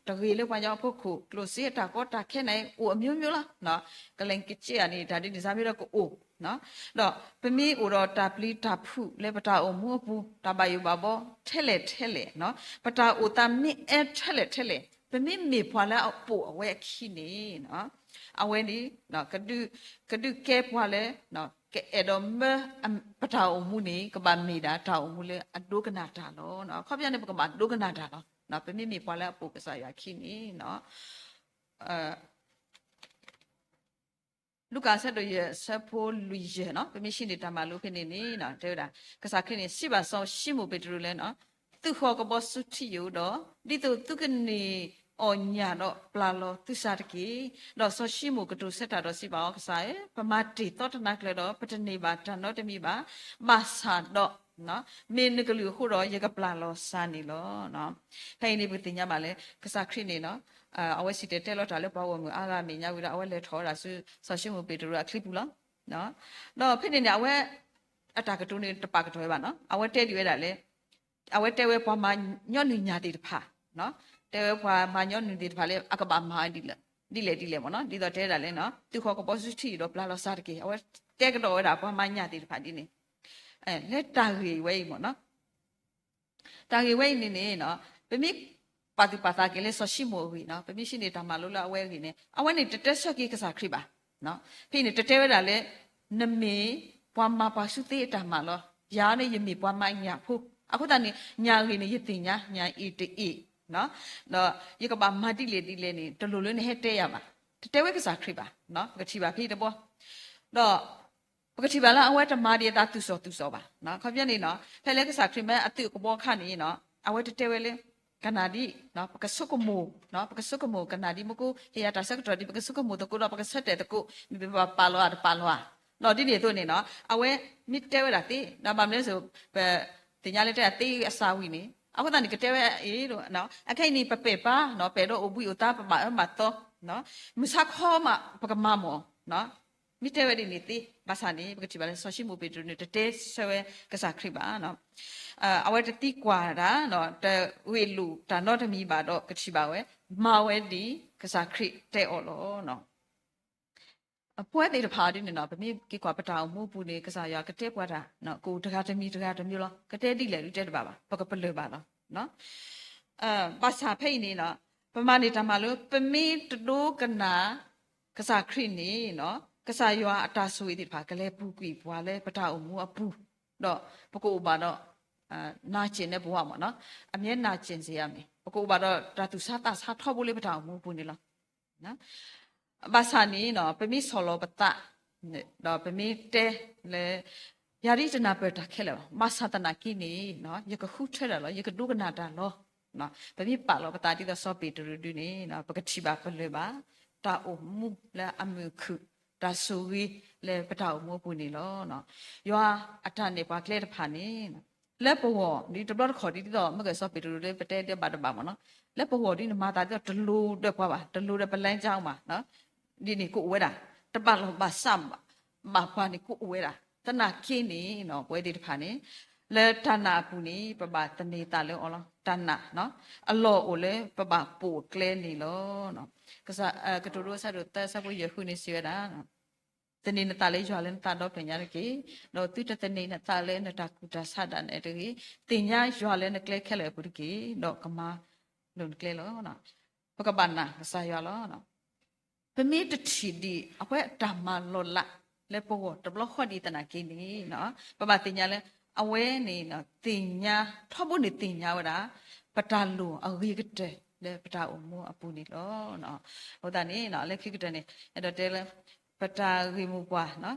တဂ့ၤလၢပှၤကညီအဖီခိၣ် ကျိၣ်စ့အတၢ်ကီတၢ်ခဲန့ၣ် အိၣ်အမျိုးမျိုးလီၤ. ကလဲၤကစ့ဧါန့ၣ် တၢ်ဒ်န့ၣ်စ့ၢ်မ့ၢ်ဒီးကအိၣ်, ဒီးပမ့ၢ်အိၣ်ဒီးတၢ်ပျံၤတၢ်ဖုးလၢပတၢ်အိၣ်မူအပူၤ တၢ်ဘၣ်ယိၣ်ဘၣ်ဘီထဲလဲၣ်ထဲလဲၣ်, ပတၢ်အိၣ်သးမ့ၢ်အၢထဲလဲၣ်ထဲလဲၣ်, ပမ့မ့ၢ်ပှၤလၢအပိာ်အဝဲအခံန့ၣ် အဝဲန့ၣ် ကဒုးကဲပှၤလၢ ကအဲၣ်ဒိးမၢ ပတၢ်အိၣ်မူန့ၣ် ကဘၣ်မ့ၢ်ဒၣ်တၢ်အိၣ်မူလၢအဒိကနၣ်တၢ်လီၤ. အခီပညီန့ၣ် ပကဘၣ်ဒိကနၣ်တၢ်လီၤ. ပမ့မ့ၢ်ပှၤလၢအပိာ်ကစၢ်ယွၤအခံန့ၣ် လူၤကၣ်အဆၢဒိၣ်ယဲၢ် အဆၢဖိလွံၢ်ယဲၢ်န့ၣ် ပမ့ၢ်ဆံးန့ၢ်တၢ်မၤလိဖဲန့ၣ်န့ၣ် တဲဝဲဒၣ် ကစၢ်ခရံာ်န့ၣ် စံးဘၣ်စီၤၡံမိၣ်ပ့းတရူးလၢ သုဃီၤကဘီဆူထံယိာ်ဒီး ဒ်သိးသုကန့ၢ်အီၣ်ညၣ်ဒီးပျၢ်လီၤသုစၢ်တက့ၢ်. ဒီးစီၤၡံမိၣ်ကတိၤဆၢတၢ်ဒီးစံးဘၣ်အီၤ, ကစၢ်ဧၢ, ပမၤတ့ၢ်သီတနၤကျၢၤဒီး ပတန့ၢ်ဘၣ်တၢ်နီတမံၤဘၣ်, ဘၣ်ဆၣ်ဒီး မ့ၢ်နကလုၢ်အဃိဒီး ယကပျၢ်လီၤစၢ်န့ၣ်လီၤ. ဖဲအံၤန့ၣ် ပကသ့ၣ်ညါဘၣ်လၢ ကစၢ်ခရံာ်န့ၣ် အဝဲစံၣ်တဲၤတဲလီၤတၢ်လၢပှၤဂီၢ်မုၢ်အါဂၤအမဲာ်ညါဝံၤဒီး အဝဲလဲၤထီၣ်ဝဲဒၣ်ဆူ စီၤၡံမိၣ်ပ့းတရူးအချံပူၤလီၤ. ဒီးဖဲန့ၣ်န့ၣ် အဝဲ အတၢ်ကတိၤန့ၣ်တပာ်ကတီၤဝဲဘၣ်နီၤ. အဝဲတဲဒ်ဝဲဒၣ်လၢ အဝဲတဲဝဲပှၤမၤညီနုၢ်ညၣ်သ့ၣ်တဖၣ်, တဲဝဲပှၤမၤညီနုၢ်သ့ၣ်တဖၣ်လၢ အကဘၣ်မၤဒ်လဲၣ်ဒ်လဲၣ်မ့ၢ်နီၤ, ဒ်သိးတဲဝဲဒၣ်လၢ သုဃီၤကဘီဆူထံယိာ်ဒီးပျၢ်လီၤစၢ်တက့ၢ်. အဝဲတဲကဒီးဝဲဒၣ်ပှၤမၤညၣ်သ့ၣ်တဖၣ်ဒ်န့ၣ် လၢတၢ်ဂ့ၢ်ဝဲအံၤမ့ၢ်နီၤ. တၢ်ဂ့ၢ်ဝဲအံၤန့ၣ်န့ၣ် ပမ့ၢ်ပာ်သူၣ်ပာ်သးက့ၤလၢစီၤၡံမိၣ်အဂ့ၢ်နီၤ, ပမ့ၢ်ဆံးန့ၢ်တၢ်မၤလိလၢအဝဲအဂ့ၢ်န့ၣ် အဝဲန့ၣ်တတဲဆၢက့ၤကစၢ်ခရံာ်ဘၣ်. ဖဲအံၤန့ၣ် တတဲဝဲဒၣ်လၢ နမ့ၢ်ပှၤမၤပှၤဆူသ့အတၢ်မၤလီၤ. ယၤန့ၣ်ယမ့ၢ်ပှၤမၤညၣ်ဖိ, အဃိသတးန့ၣ် ညၣ်အဂ့ၢ်န့ၣ် ယသ့ၣ်ညါ ညၣ်အ့ၣ်တအ့ၣ် ဒီးယကဘၣ်မၤဒ်လဲၣ်ဒ်လဲၣ်န့ၣ် တလိၣ်လၢနဟဲတဲယၤဘၣ်. တတဲဝဲကစၢ်ခရံာ်ဘၣ်. ပကထံၣ်ဘၣ်ဖဲအံၤတဘျီ ဒီး ပကထံၣ်ဘၣ်လၢအဝဲတမၤဒံးအသးသူၣ်စီၣ်သူၣ်စီၣ်ဘၣ်. ခီပညီန့ၣ်နီၤ ဖဲလၢကစၢ်ခရံာ်မၢအသုးကဘီအခါန့ၣ်နီၤ အဝဲတတဲဝဲလၢ ကနၣ်ဒ် ပကဆိကမိၣ် ပကဆိကမိၣ်ကနၣ်ဒ်မ့ၢ်ကိး ဟ့ၣ်ယၤတၢ်ဆၢကတီၢ်ဒ် ပကဆိကမိၣ်သကိးဒီး ပကဆၢတဲာ်သကိး မ့ၢ်ပဘၣ်ပာ်လီၤဧါတပာ်လီၤဧါ. ဒီးဒ်န့ၣ်အသိးန့ၣ်နီၤ အဝဲမ့ၢ်တဲဝဲဒၣ်သ့ ဒီးဘၣ်မနုၤလဲၣ် ပသ့ၣ်ညါလၢတဲဒၣ်သ့အစၢ်ဝံၤန့ၣ် အဃိသတးန့ၣ် ကတဲဝဲအံၤ အခဲအံၤန့ၣ် ပပဲာ်ပါ ပအဲၣ်ဒိးအိၣ်ဘှံးအိၣ်သါ ပဘၣ်အၢမၤသီ မုၢ်ဆါခီမး ပကမၤမၢ် မ့ၢ်တဲဝဲဒ်န့ၣ်သ့ ဘၣ်ဆၣ်န့ၣ် ပကထံၣ်ဘၣ်လၢစီၤၡံမိၣ်ပ့းတရူးန့ၣ် တတဲဆၢဝဲကစၢ်ခရံာ်ဘၣ်. အဝဲတသံကွၢ်တၢ် တဂ့ၢ်လိာ်တၢ်နီတမံၤဘၣ်ဒီး ကထံၣ်ဘၣ်ဝဲ မၤဝဲဒ်ကစၢ်ခရံာ်တဲအီၤလီၤ. ပဝဲသ့ၣ်တဖၣ်ဒ်န့ၣ်နီၤ ပမ့ၢ်က့ၤကွၢ်ပတၢ်အိၣ်မူအပူၤန့ၣ် ကစၢ်ယွၤကတဲပှၤတၢ် ကအိၣ်တဂၤတမံၤတဂၤတမံၤလီၤ. ကတဲဒ်လဲၣ်ဒ်တဲတဘၣ်ဘၣ် ပကပလၢၢ်ဘၣ်လီၤ. ဘၣ်ဆၣ်ဖဲအံၤန့ၣ်နီၤ ပမၤန့ၢ်တၢ်မၤလိ ပမ့ၢ်တဒိကနၣ် ကစၢ်ခရံာ်န့ၣ်နီၤ ကစၢ်ယွၤအတၢ်ဆိၣ်ဂ့ၤသ့ၣ်တဖၣ် ကလဲၤပူၤကွံာ်ပှၤလၢပတၢ်အိၣ်မူအပူၤ ဒီးပကအိၣ်ဘၣ်ဒီး နာကျင်တဲ့ဘဝပေါ့နော်, အမြဲနာကျင်စေရမယ်. ပကအိၣ်ဘၣ်ဒီးတၢ်သူၣ်ဆါသးဆါထီဘိလၢပတၢ်အိၣ်မူအပူၤန့ၣ်လီၤ. ဘၣ်ဆၣ်န့ၣ် ပမ့ၢ်ဆီၣ်လီၤပသး ဒီးပမ့ၢ်တဲလၢ ယၤဒ်တနၢ်ပၢၢ်တၢ်ခဲလၢာ်ဘၣ်, ဘၣ်ဆၣ်သနာ်က့န့ၣ် ယကဃုထၢတၢ်လီၤ, ယကဒိကနၣ်တၢ်လီၤ. ပမ့ၢ်ပာ်လီၤပသးဒ်သိးစီၤပ့းတရူးဒုန့ၣ် ပကထံၣ်ဘၣ်ပလၢၢ်ဘၣ် တၢ်အိၣ်မူလၢအမုာ်ခုၣ်, တၢ်ဆိၣ်ဂ့ၤလၢပတၢ်အိၣ်မူအပူၤန့ၣ်လီၤ. ယွၤအတၢ်နဲၣ်ပှၤကျဲတဖၣ်န့ၣ် လၢပဂီၢ် ဒ်တဘျီတခီၣ်ဒ်သိး မ့ၢ်ကစီၤပ့းတရူးလၢပတဲဒဲးဘၣ်တဘၣ်မ့ၢ်နီၤ, လၢပဂီၢ်ဒ်န့ၣ် မၤသးဒ်သိးတလိၤဒီးပှၤဘၣ်, တလိၤဒီးပလဲကၠါမး, ဒ်န့ၣ်ကအိၣ်ဝဲဒၣ်, တဘၣ်လီၤဘၣ်စးဘၣ်ပှၤန့ၣ်ကအိၣ်ဝဲဒၣ်. သနာ်က့န့ၣ် ပဝဲသ့ၣ်တဖၣ်န့ၣ် လၢတၢ်နာ်အပူၤန့ၣ် ပဘၣ်သန့ၤသးလၢအီၤလီၤ. တၢ်နာ် အလီၢ်အိၣ်လၢပဘၣ်ပိာ်ကျဲန့ၣ်လီၤ. ကတိၤဒိ အဆၢဒိၣ်သၢ အဆၢဖိယဲၢ်ဃုန့ၣ် စံးဝဲဒၣ် သန့ၤနသးလၢယွၤလၢနသးဒီဖျၢၣ်ညါတက့ၢ်. ဒီးသုတသန့ၤနသးလၢနတၢ်ကူၣ်တၢ်ဆးဒၣ်နဲတဂ့ၤ, သ့ၣ်ညါယွၤလၢနကျဲခဲလၢာ်အပူၤတက့ၢ်, ဒီးကမၤလိၤနကျဲလီၤ. ပကဘၣ်နာ်ကစၢ်ယွၤလီၤ. ပမ့ၢ်တထံၣ်ဒံးအဝဲအတၢ်မၤလီၤလးလၢပဂီၢ်တဘျီဃီဒံးသနာ်က့န့ၣ် ပဘၣ်သ့ၣ်ညါလၢ အဝဲန့ၣ် သ့ၣ်ညါ ထီဘိန့ၣ်သ့ၣ်ညါဝဲဒၣ် ပတၢ်လိၣ်အဂ့ၤကတၢၢ်လၢပတၢ်အိၣ်မူအပူၤန့ၣ်လီၤ. အဃိသတးန့ၣ် လၢခံကတၢၢ်န့ၣ် အဲၣ်ဒိးတဲလၢ ပတၢ်ဂ့ၢ်မိၢ်ပှၢ်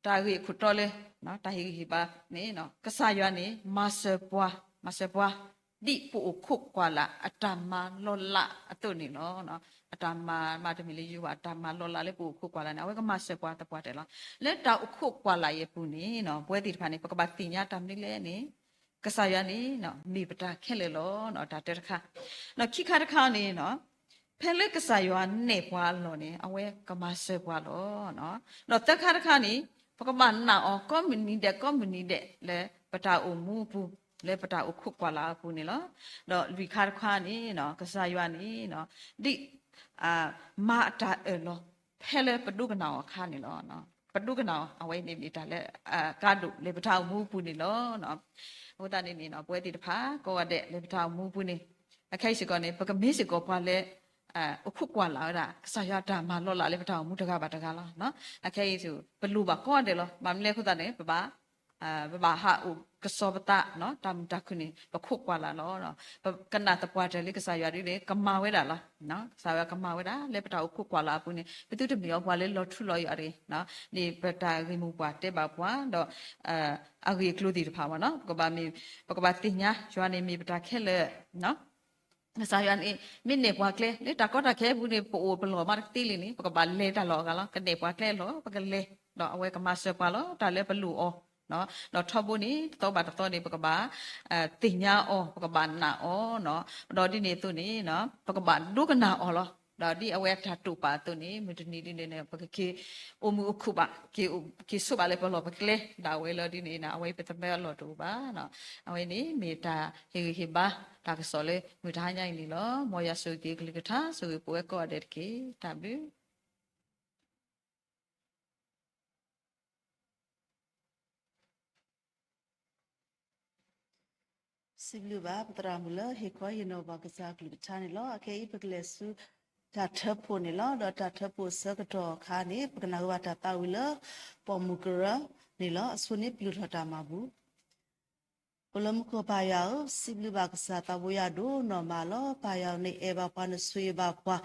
တၢ်ဂ့ၢ်အခိၣ်တီလၢ တၢ်ဟ့ၣ်ဂံၢ်ဟ့ၣ်ဘါန့ၣ် ကစၢ်ယွၤန့ၣ် မၤစၢၤပှၤ, မၤစၢၤပှၤ ဒ်ပအိၣ်ခိးကွၢ်လၢ်အတၢ်မၤလီၤလးအသိးန့ၣ်လီၤ. အတၢ်မၤမးတမ့ၢ်လၢယိၤဘၣ်, တၢ်မၤလီၤလးလၢပအိၣ်ခိးကွၢ်လၢ်န့ၣ် အဝဲကမၤစၢၤပှၤသပှၢ်တၢၢ်လီၤ. လၢတၢ်အိၣ်ခိးကွၢ်လၢ်အံၤအပူၤန့ၣ် ပဝဲသ့ၣ်တဖၣ်န့ၣ် ပကဘၣ်သ့ၣ်ညါတၢ်မနုၤလဲၣ်န့ၣ် ကစၢ်ယွၤန့ၣ် မ့ၢ်ပတၢ်ခဲလၢာ်လီၤ. တၢ်တၢတခါ ဒီးခံခါတခါန့ၣ် ဖဲလၢကစၢ်ယွၤနဲၣ်ပှၤအလီၢ်န့ၣ် အဝဲကမၤစၢၤပှၤလီၤ. ဒီးသၢခါတခါန့ၣ် ပကဘၣ်နာ်အီၤ ကိးမုၢ်နံၤဒဲး ကိးမုၢ်နံၤဒဲး လၢပတၢ်အိၣ်မူအပူၤ လၢပတၢ်အိၣ်ခိးကွၢ်လၢ်အပူၤန့ၣ်လီၤ. ဒီးလွံၢ်ခါတခါန့ၣ် ကစၢ်ယွၤန့ၣ် ဒ် မၤအတၢ်အၢၣ်လီၤ ဖဲလၢပဒိကနၣ်အီၤအခါန့ၣ်လီၤ. ပဒိကနၣ်အီၤ အဝဲန့ၣ်မ့ၢ်တၢ်လၢ ကါဒိၣ်လၢပတၢ်အိၣ်မူအပူၤန့ၣ်လီၤ. အဃိသတးန့ၣ်န့ၣ် ပဝဲသ့ၣ်တဖၣ် ကိးဂၤဒဲးလၢပတၢ်အိၣ်မူအပူၤန့ၣ် အခဲအံၤစ့ၢ်ကီးန့ၣ် ပကမ့ၢ်စ့ၢ်ကီးပှၤလၢ အိၣ်ခိးကွၢ်လၢ်ဝဲဒၣ် ကစၢ်ယွၤအတၢ်မၤလီၤလးလၢပတၢ်အိၣ်မူတဂၤဘၣ်တဂၤလီၤ. အခဲအံၤ ပလိၣ်ဘၣ်ကိးဂၤဒဲးလီၤ. ဘၣ်မနုၤလဲၣ်အဃိသတးန့ၣ် ပဘၣ် ပဘၣ်ဟးအိၣ်ကစီၤပသး တၢ်မုာ်တၢ်ခုၣ်န့ၣ် ပခိးကွၢ်လၢ်လီၤ. ပကနၣ်သပှၢ်တၢၢ်လၢကစၢ်ယွၤဒ်န့ၣ် ကမၤဝဲဒၣ်လီၤ. ကစၢ်ယွၤကမၤဝဲဒၣ် လၢပတၢ်အိၣ်ခိးကွၢ်လၢ်အပူၤန့ၣ် ပသုတမ့ၢ်အီၤပှၤလၢလီၤထူလီၤယိာ်တဂ့ၤ, ဒ်ပတၢ်ဂ့ၢ်မိၢ်ပှၢ်တဲဘၣ်ပှၤ ဒီး အဂ့ၢ်အကျိၤသ့ၣ်တဖၣ်မ့ၢ်နီၤ ပကဘၣ်မ့ၢ် ပကဘၣ်သ့ၣ်ညါ ယွၤန့ၣ်မ့ၢ်ပတၢ်ခဲလၢာ် ကစၢ်ယွၤန့ၣ် မ့ၢ်နဲၣ်ပှၤကျဲ လၢတၢ်ကီတၢ်ခဲအပူၤန့ၣ် ပအိၣ်ပလီၢ်မးတသ့လံန့ၣ် ပကဘၣ်လဲၤတၢ်လီၢ်အဂၤလီၤ. ကနဲၣ်ပှၤကျဲလီၤ ပကလဲၤ ဒီးအဝဲကမၤစၢၤပှၤလီၤ တၢ်လၢပလိၣ်အီၤ, ဒီးထီဘိန့ၣ် တသီဘၣ်တသီန့ၣ် ပကဘၣ် သ့ၣ်ညါအီၤ ပကဘၣ်နာ်အီၤ, ဒီးဒ်န့ၣ်အသိးန့ၣ် ပကဘၣ်ဒိကနၣ်အီၤလီၤ. ဒီးဒ်အဝဲအတၢ်တိာ်ပာ်အသိးန့ၣ် မုၢ်တနံၤဒ်န့ၣ် ပကက့ၤအိၣ်မုာ်အိၣ်ခုၣ်ဘၣ် က့ၤဆိးဘၣ်လၢပလီၢ်ပကျဲ ဒၣ်ဝဲလီၤ. ဒ်န့ၣ် အဝဲပသမၢအလီၢ်တအိၣ်ဘၣ်. အဝဲန့ၣ်မ့ၢ်တၢ်ဟ့ၣ်ဂံၢ်ဟ့ၣ်ဘါ တၢ်ကစီၣ်လၢမုၢ်တဟါညါအံၤန့ၣ်လီၤ. မ်ယွၤဆိၣ်ဂ့ၤက့ၤကလုၢ်ကထါ ဆိၣ်ဂ့ၤပဝဲကိးဂၤဒဲးတက့ၢ်. တၢ်ဘျုး စံးဘျုးဘၣ် ပသရၣ်မုၣ်လၢဟ့ၣ်ခီဟ့ၣ်နီၤဘၣ်ကစၢ်ကလုၢ်ကထါန့ၣ်လီၤ. အခဲအံၤပကလဲၤဆူ တၢ်ထၢဖှိၣ်န့ၣ်လီၤ. ဒီးတၢ်ထၢဖှိၣ်အဆၢကတီၢ်အခါန့ၣ် ပကနၢ်ဟူဘၣ်တၢ်သးဝံၣ်လၢ ပိာ်မုၣ်ကရၢန့ၣ်လီၤ. အဆိန့ၣ်ပျုၢ်ထီၣ်တၢ်မၤဘူၣ် အိၣ်လၢမူခိၣ်ပၢ်ယွၤဧၢ, စံးဘျုးဘၣ်ကစၢ်သးဘိယွၤဒိၣ်နီၢ်မးလီၤ. ပၢ်ယွၤဧၢ, နအၢၣ်ဘၣ်ပှၤ နဆိၣ်ဂ့ၤဘၣ်ပှၤ,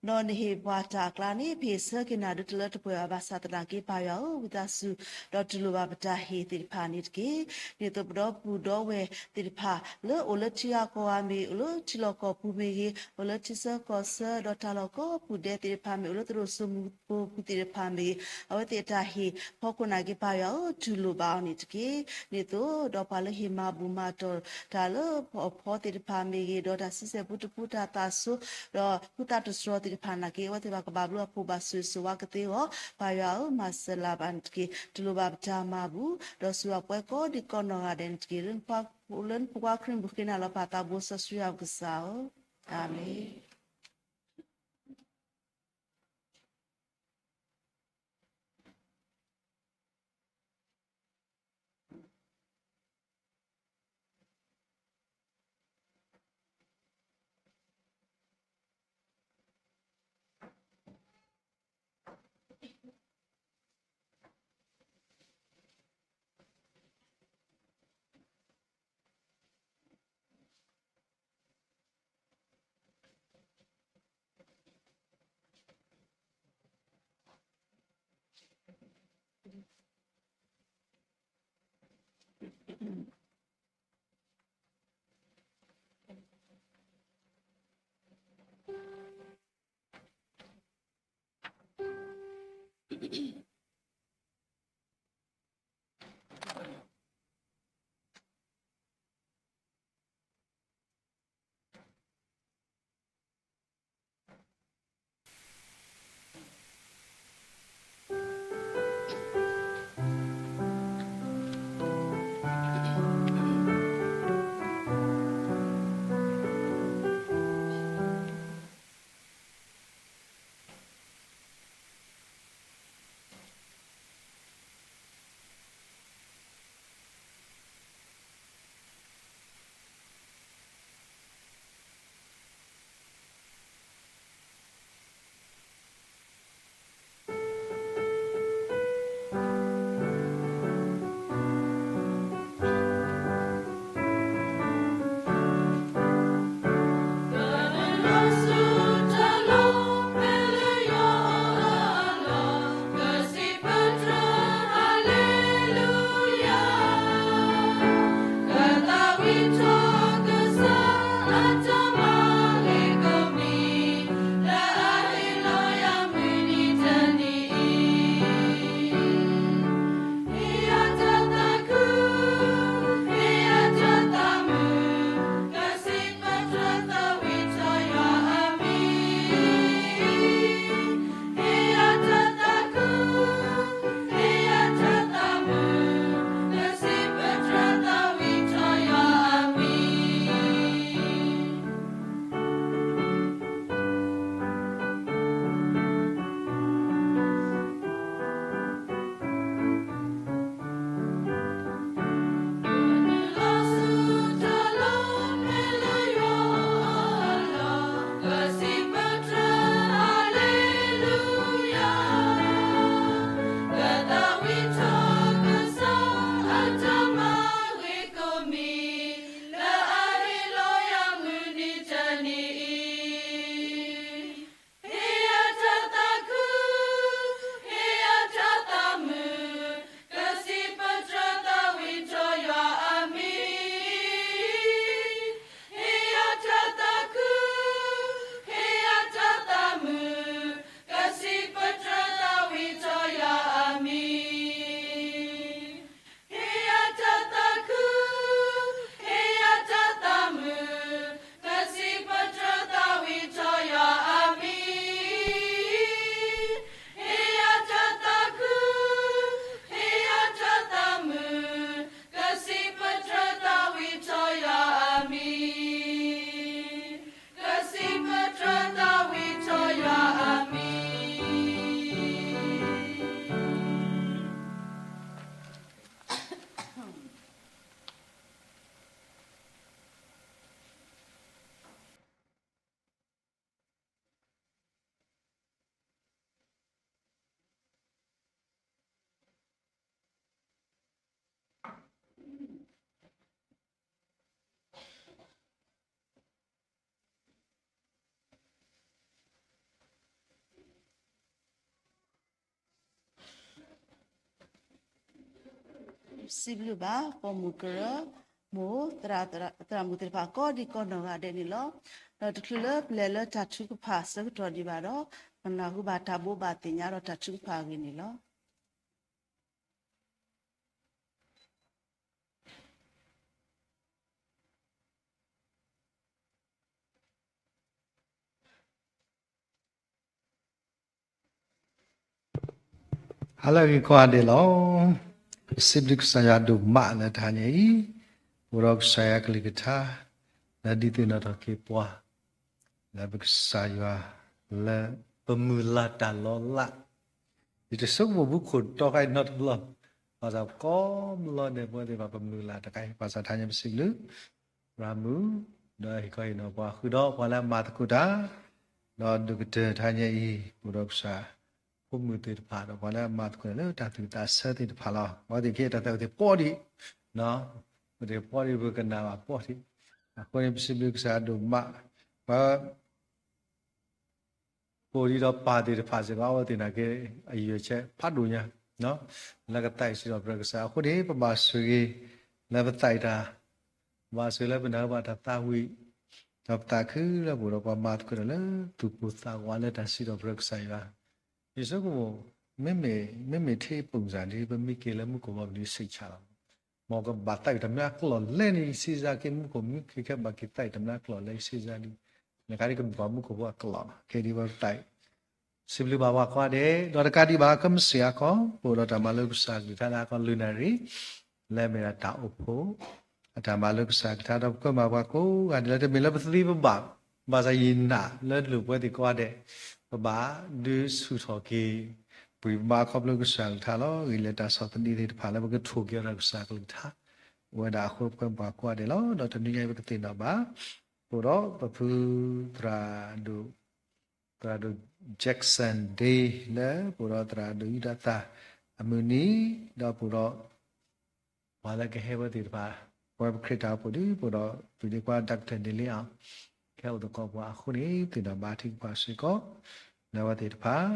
ဒီးနဟ့ၣ်ပှၤတၢ်အကျါန့ၣ် ပဟ့ၣ်ဆၢက့ၤနၤဒုးတလၢတပှဲၤဘၣ်. ဘၣ်ဆၣ်သနာ်က့ ပၢ်ယွၤဧၢ, ဝံသးစူၤ ဒီးတူၢ်လိာ်ဘၣ်ပတၢ်ဟ့ၣ်သ့ၣ်တဖၣ်န့ၣ်တက့ၢ်. ဒ်သိးပဒီပုၢ်ဒီဝဲၢ်သ့ၣ်တဖၣ် လၢအိၣ်လၢထံဂၤကီၢ်ဂၤမ့ၢ်ဂ့ၤ, အိၣ်လၢထံလီၢ်ကီၢ်ပူၤမ့ၢ်ဂ့ၤ, အိၣ်လၢထံဆၢကီၢ်ဆၢ, ဒီးတၢ်လီၢ်ကိးပူၤဒဲးသ့ၣ်တဖၣ်မ့ၢ်ဂ့ၤ, အိၣ်လၢသရိာ်စိမိၤပူၤသ့ၣ်တဖၣ်မ့ၢ်ဂ့ၤ, အဝဲသ့ၣ်အတၢ်ဟ့ၣ်ဖီခိၣ်နာ်က့ ပၢ်ယွၤဧၢ, တူၢ်လိာ်ဘၣ်အီၤန့ၣ်တက့ၢ်. ဒ်သိးဒီးပှၤလၢဟ့ၣ်မၤဘူၣ်မၤတီၢ်တၢ်လၢအဖီသ့ၣ်တဖၣ်မ့ၢ်ဂ့ၤ, ဒီးတၢ်ဆံဆဲၣ်ပူတပူတၢ်သးစူၤ, ဒီးဃုသးတတြီသ့ၣ်တဖၣ်နာ်က့ အဝဲသ့ၣ်တဖၣ်ကဘၣ်ဘျုးအဖှိၣ်ဘၣ်ဆိၣ်ဂ့ၤဆိၣ်ဝါကသ့အဂီၢ်, ပၢ်ယွၤဧၢ, မၤစၢၤလၢၤဘၣ်န့ၣ်တက့ၢ်. တူၢ်လိာ်ဘၣ်ပတၢ်မၤဘူၣ်, ဒီးစူၢ်ဘၣ်ပှၤကိးဒံကိးနီၢ်ဂၤဒဲးန့ၣ်တက့ၢ်. လၢနဖိခွါခရံာ်အမံၤဃ့နၤလီၤ ပၢ်သးဘိစီဆှံယွၤပကစၢ်ဧၢ, အၤမ့ၣ်. စံးဘျုးဘၣ် ပိာ်မုၣ်ကရၢမိၢ် သရၣ်မုၣ်သ့ၣ်တဖၣ်ကိးဒံကိးနီၢ်ဂၤဒဲးန့ၣ်လီၤ. ဒီးတချုးလၢပလဲၤလၢတၢ်ထုကဖၣ်ဆၢကတီၢ်ဒံးဘၣ်ဒီး ပနၢ်ဟူဘၣ်တၢ်ဘိးဘၣ်သ့ၣ်ညါဒီးတၢ်ထုကဖၣ်အဂ့ၢ်န့ၣ်လီၤ. ဟါလၢအဂ့ၤကိးဂၤဒဲးလီၤ. ပစံးဘျုးကစၢ်ယွၤဒိၣ်မးလၢတဟါညါအံၤ, အိၣ်ဒီးကစၢ်ယွၤကလုၢ်ကထါ လၢဒုးသ့ၣ်နီၣ်ထီၣ်က့ၤပှၤ လၢပကစၢ်ယွၤ လၢပမုၢ်လၢ်တၢ်လီၤလး ယတဆိကမိၣ်ဘူးခိၣ်တီခါအံၤနီတဘျီ, ဘၣ်ဆၣ်ကိးဘျီဒဲးပဝဲသ့ၣ်တဖၣ် ပမုၢ်လၢ်တခါအံၤ ဘၣ်ဆၣ်တဟါညါပစံးဘျုး ရၤမုၢ် ဒီးဟ့ၣ်ခီဟ့ၣ်နီၤပှၤဃုာ်ဒီးပှၤလၢအမၤသကိးတၢ်, ဒီးဒိၣ်ကတၢၢ်တဟါညါအံၤ အိၣ်ဒီးကစၢ်ဖိမုၣ်သ့ၣ်တဖၣ်ဒီးပှၤလၢအမၤသကိးတၢ်လၢတၢ်သူၣ်ဝံၣ်သးဆၢသ့ၣ်တဖၣ်လီၤ. ပဝဲသ့ၣ်ခဲအံၤတၢ်သးဝံၣ်သ့ၣ်ပီဒံး, ပသ့ၣ်ပီဒံးပကနၣ်ဘၣ်ပီဒံး, အဃိန့ၣ်ပစံးဘျုးကစၢ်ဒိၣ်မး, ပှၤ ကိးဒံးဒီးပၢ်သ့ၣ်တဖၣ်စ့ၢ်ကီး အဝဲသ့ၣ်နာ်က့ အယွၤဆဲးဖးဒိၣ်ညါ လၢကသးဝံၣ်စံးထီၣ်ပတြၢၤကစၢ်အဃိန့ၣ် ပဘၣ်ဆိၣ်ဂ့ၤ လၢပသးဝံၣ်တၢ်, ဘၣ်ဆိၣ်ဂ့ၤလၢပနၢ်ဟူဘၣ်တၢ်သးဝံၣ်, ဒီးပသးခုလၢပအိၣ်ဒီးပှၤမၤသကိးတၢ်လၢသူၣ်ပိၢ်သးဝးလၢတၢ်စံးထီၣ်ပတြၢၤကစၢ်ယွၤ, ယဆိကမိၣ် မ့မ့ၢ် မ့မ့ၢ်ထဲပူၤစၢ်ဒ် ပမ့ၢ်က့ၤလၢမူခိၣ်ဘီပဒုးစံးဆၣ်လီၤ. မ်ကဘၣ်သးအုးတမျၢ်ကျိာ်လဲၣ်န့ၣ် စံးစၢ်က့ၤမူခိၣ် မ့ၢ်က့ၤခဲဘၣ်က့ၤသးအုးတမျၢ်ကျိာ်လဲၣ် စံးစၢ်ဒ် နကဒ်ကဘၣ်မူခိၣ်ဖိအကျိာ်လီၤ. ခဲဒ်ဝဲသးအုး စံးဘျုးဘၣ်ပှၤကိးဂၤဒဲး ဒီးတကးဒံးဘၣ် ကမ့ၢ်စံးအခီ ပအိၣ်ဒီးတၢ်မၤလိကစၢ်ကလုၢ်ကထါလၢအခီ လွံၢ်နၣ်ရံၣ် လၢအမ့ၢ်ဒၣ်တၢ်အိၣ်ဖှိၣ် အတၢ်မၤလိကစၢ်ကလုၢ်ကထါ ဒီးပကွဲမုာ်ပှၤကိးဂၤဒဲးလၢ တမ့ၢ်လၢပသ့ပဘၣ် ဘၣ်ဆၣ်ယနာ်လၢလိာ်ပဝဲသ့ၣ်ကိးဂၤဒဲး ပဘၣ်ဒုးဆူၣ်ထီၣ်က့ၤ ပှၤဘါခီဖျိကစၢ်ကလုၢ်ကထါလီၤ. ဂ့ၤလၢတၢ်ဆီၣ်သနံးသ့ၣ်တဖၣ်လၢပကထိၣ်က့ၤအီၤဒီးကစၢ်ကလုၢ်ကထါ အိၣ်ဝဲဒၣ်အဃိ ပကွဲမုာ်ပှၤကိးဂၤဒဲးလီၤ. ဒီးတနွံညါအံၤပကသ့ၣ်နီၣ်ဘၣ် ပအိၣ်ဒီးပဖု သရၣ်ဒိၣ် သရၣ်ဒိၣ် Jackson Day လၢပအိၣ်ဒီးသရၣ်ဒိၣ်ယူဒၤသၣ်အမုၢ်နံၤ ဒီးပအိၣ်ဒီး ပှၤလၢကဟဲဝဲသ့ၣ်တဖၣ် ပဝဲပခရံာ်တၢ်အိၣ်ဖှိၣ်ဒီး ပအိၣ်ဒီးပဒ့ခွါ Doctor န့ၣ်လံအီၤ ကဟဲအိၣ်သကိးပှၤအဃိန့ၣ် သ့ၣ်နီၣ်ဘါထုကဖၣ်စ့ၢ်ကီး လၢအဝဲသ့ၣ်တဖၣ်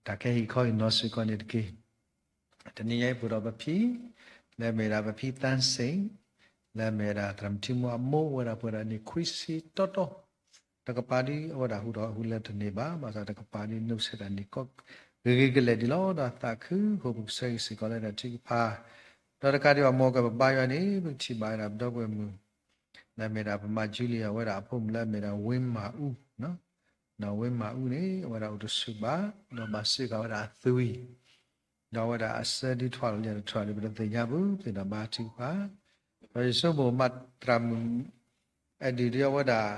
တၢ်ခဲဟံၣ်ခီဟံၣ်နီၤစ့ၢ်ကီးန့ၣ်တက့ၢ်. တနံၤညါအံၤပအိၣ်ဒီးပဖံ လၢအမ့ၢ်ဒၣ်ပဖံသန်းစိန် လၢအမ့ၢ်ဝဲဒၣ်သရၣ်မုၣ်ထံမိၢ်အမိၢ် အိၣ်ဝဲဒၣ်ပှဲၤဒီးနံၣ်ခွံဆံတီတီ တကပၤဒ်အဝဲဒၣ်ဟူထီၣ်ဟူလၢတန့ၢ်ဘၣ် ဘၣ်ဆၣ်တကပၤဒ်နုာ်ဆဲးတၢ်န့ၣ်ကီ ဂ့ၤဂ့ၤကလဲာ်ဒ်လီၤ. ဒီးသးခု ဃိပကဆၢဂ့ၤစ့ၢ်ကီးလၢတၢ်ထုကဖၣ် ဒီးတကးဒံးဘၣ် မ်ကဘါယွၤန့ၣ် ပကထံၣ်ဘၣ်ဝဲဒၣ်ပဒီပုၢ်ဝဲၢ်မုၣ် လၢအမ့ၢ်ဒၣ်ပမၤ Julie အဝဲဒၣ်အဖိမုၣ်လၢအမ့ၢ်ဒၣ် ဝ့မၤအူ ဒီးဝ့မၤအူန့ၣ် အဝဲဒၣ်အိၣ်တဆူၣ်ဘၣ် ဒီးဘၣ်စ့ၢ်ကီးဝဲဒၣ်အသွံၣ် ဒီးအဝဲဒၣ်အဆၢဒုးထွဲလီၤလၢတထွဲလၢပတသ့ၣ်ညါပူၤ ပသ့ၣ်နီၣ်ဘါထုကဖၣ် ဒီးယဆိကမိၣ်မးသရၣ်မုၣ် အဲၣ်ဒုးဒ်အဝဲဒၣ်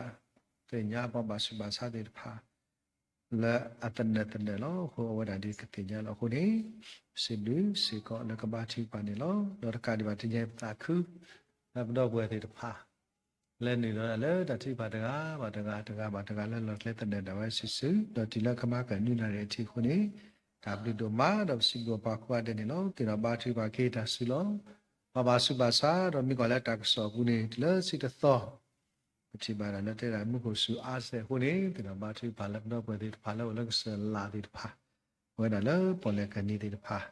သ့ၣ်ညါပှၤဘၣ်ဆူးဘၣ်ဆါသ့ၣ်တဖၣ် လၢအသနၢၣ်သနၢၣ်လီၤ. အဃိအဝဲဒၣ်ဒ်ကသ့ၣ်ညါလီၤ. အဃိန့ၣ် စံးဘျုးစ့ၢ်ကီးလၢကဘါထုကဖၣ်န့ၣ်လီၤ. ဒီးတကးဒံးဘၣ်တနံၤညါပသးခု လၢပဒီပုၢ်ဝဲၢ်သ့ၣ်တဖၣ် လၢနုာ်လီၤဒၣ်လၢတၢ်ထုကဖၣ်တဂၤဘၣ်တဂၤ တဂၤဘၣ်တဂၤလၢလီၢ်ကျဲသနၢၣ်ဒၣ်ဝဲစုာ်စုာ် ဒီးတုၤလၢကမၤကနွံနၣ်ရံၣ်အထံးအဃိန့ၣ် တၢ်ဘျုးဒိၣ်မး ဒီးပစံးဘျုးပှၤကိးဂၤဒဲးန့ၣ်လီၤ. က့ၤဒီးဘါထုကဖၣ်က့ၤတၢ်စုလီၤ. ပှၤဘၣ်ဆူးဘၣ်ဆါ ဒီးမ့ၢ်ကွၢ်လၢတၢ်ကစီၣ်အပူၤန့ၣ် တုၤလၢဆံတသီ ပထံၣ်ဘၣ်ဒၣ်လၢတဲဒၣ်မူခိၣ်စူၤအါစဲးအဃိန့ၣ် သ့ၣ်နီၣ်ဘါထုကဖၣ်လၢပဒီပုၢ်ဝဲၢ်သ့ၣ်တဖၣ်လၢအိၣ်လၢကစၢၢ်လၢ်သ့ၣ်တဖၣ် ပဝဲဒၣ်လၢပီၣ်လဲၣ်ကနံၤသ့ၣ်တဖၣ်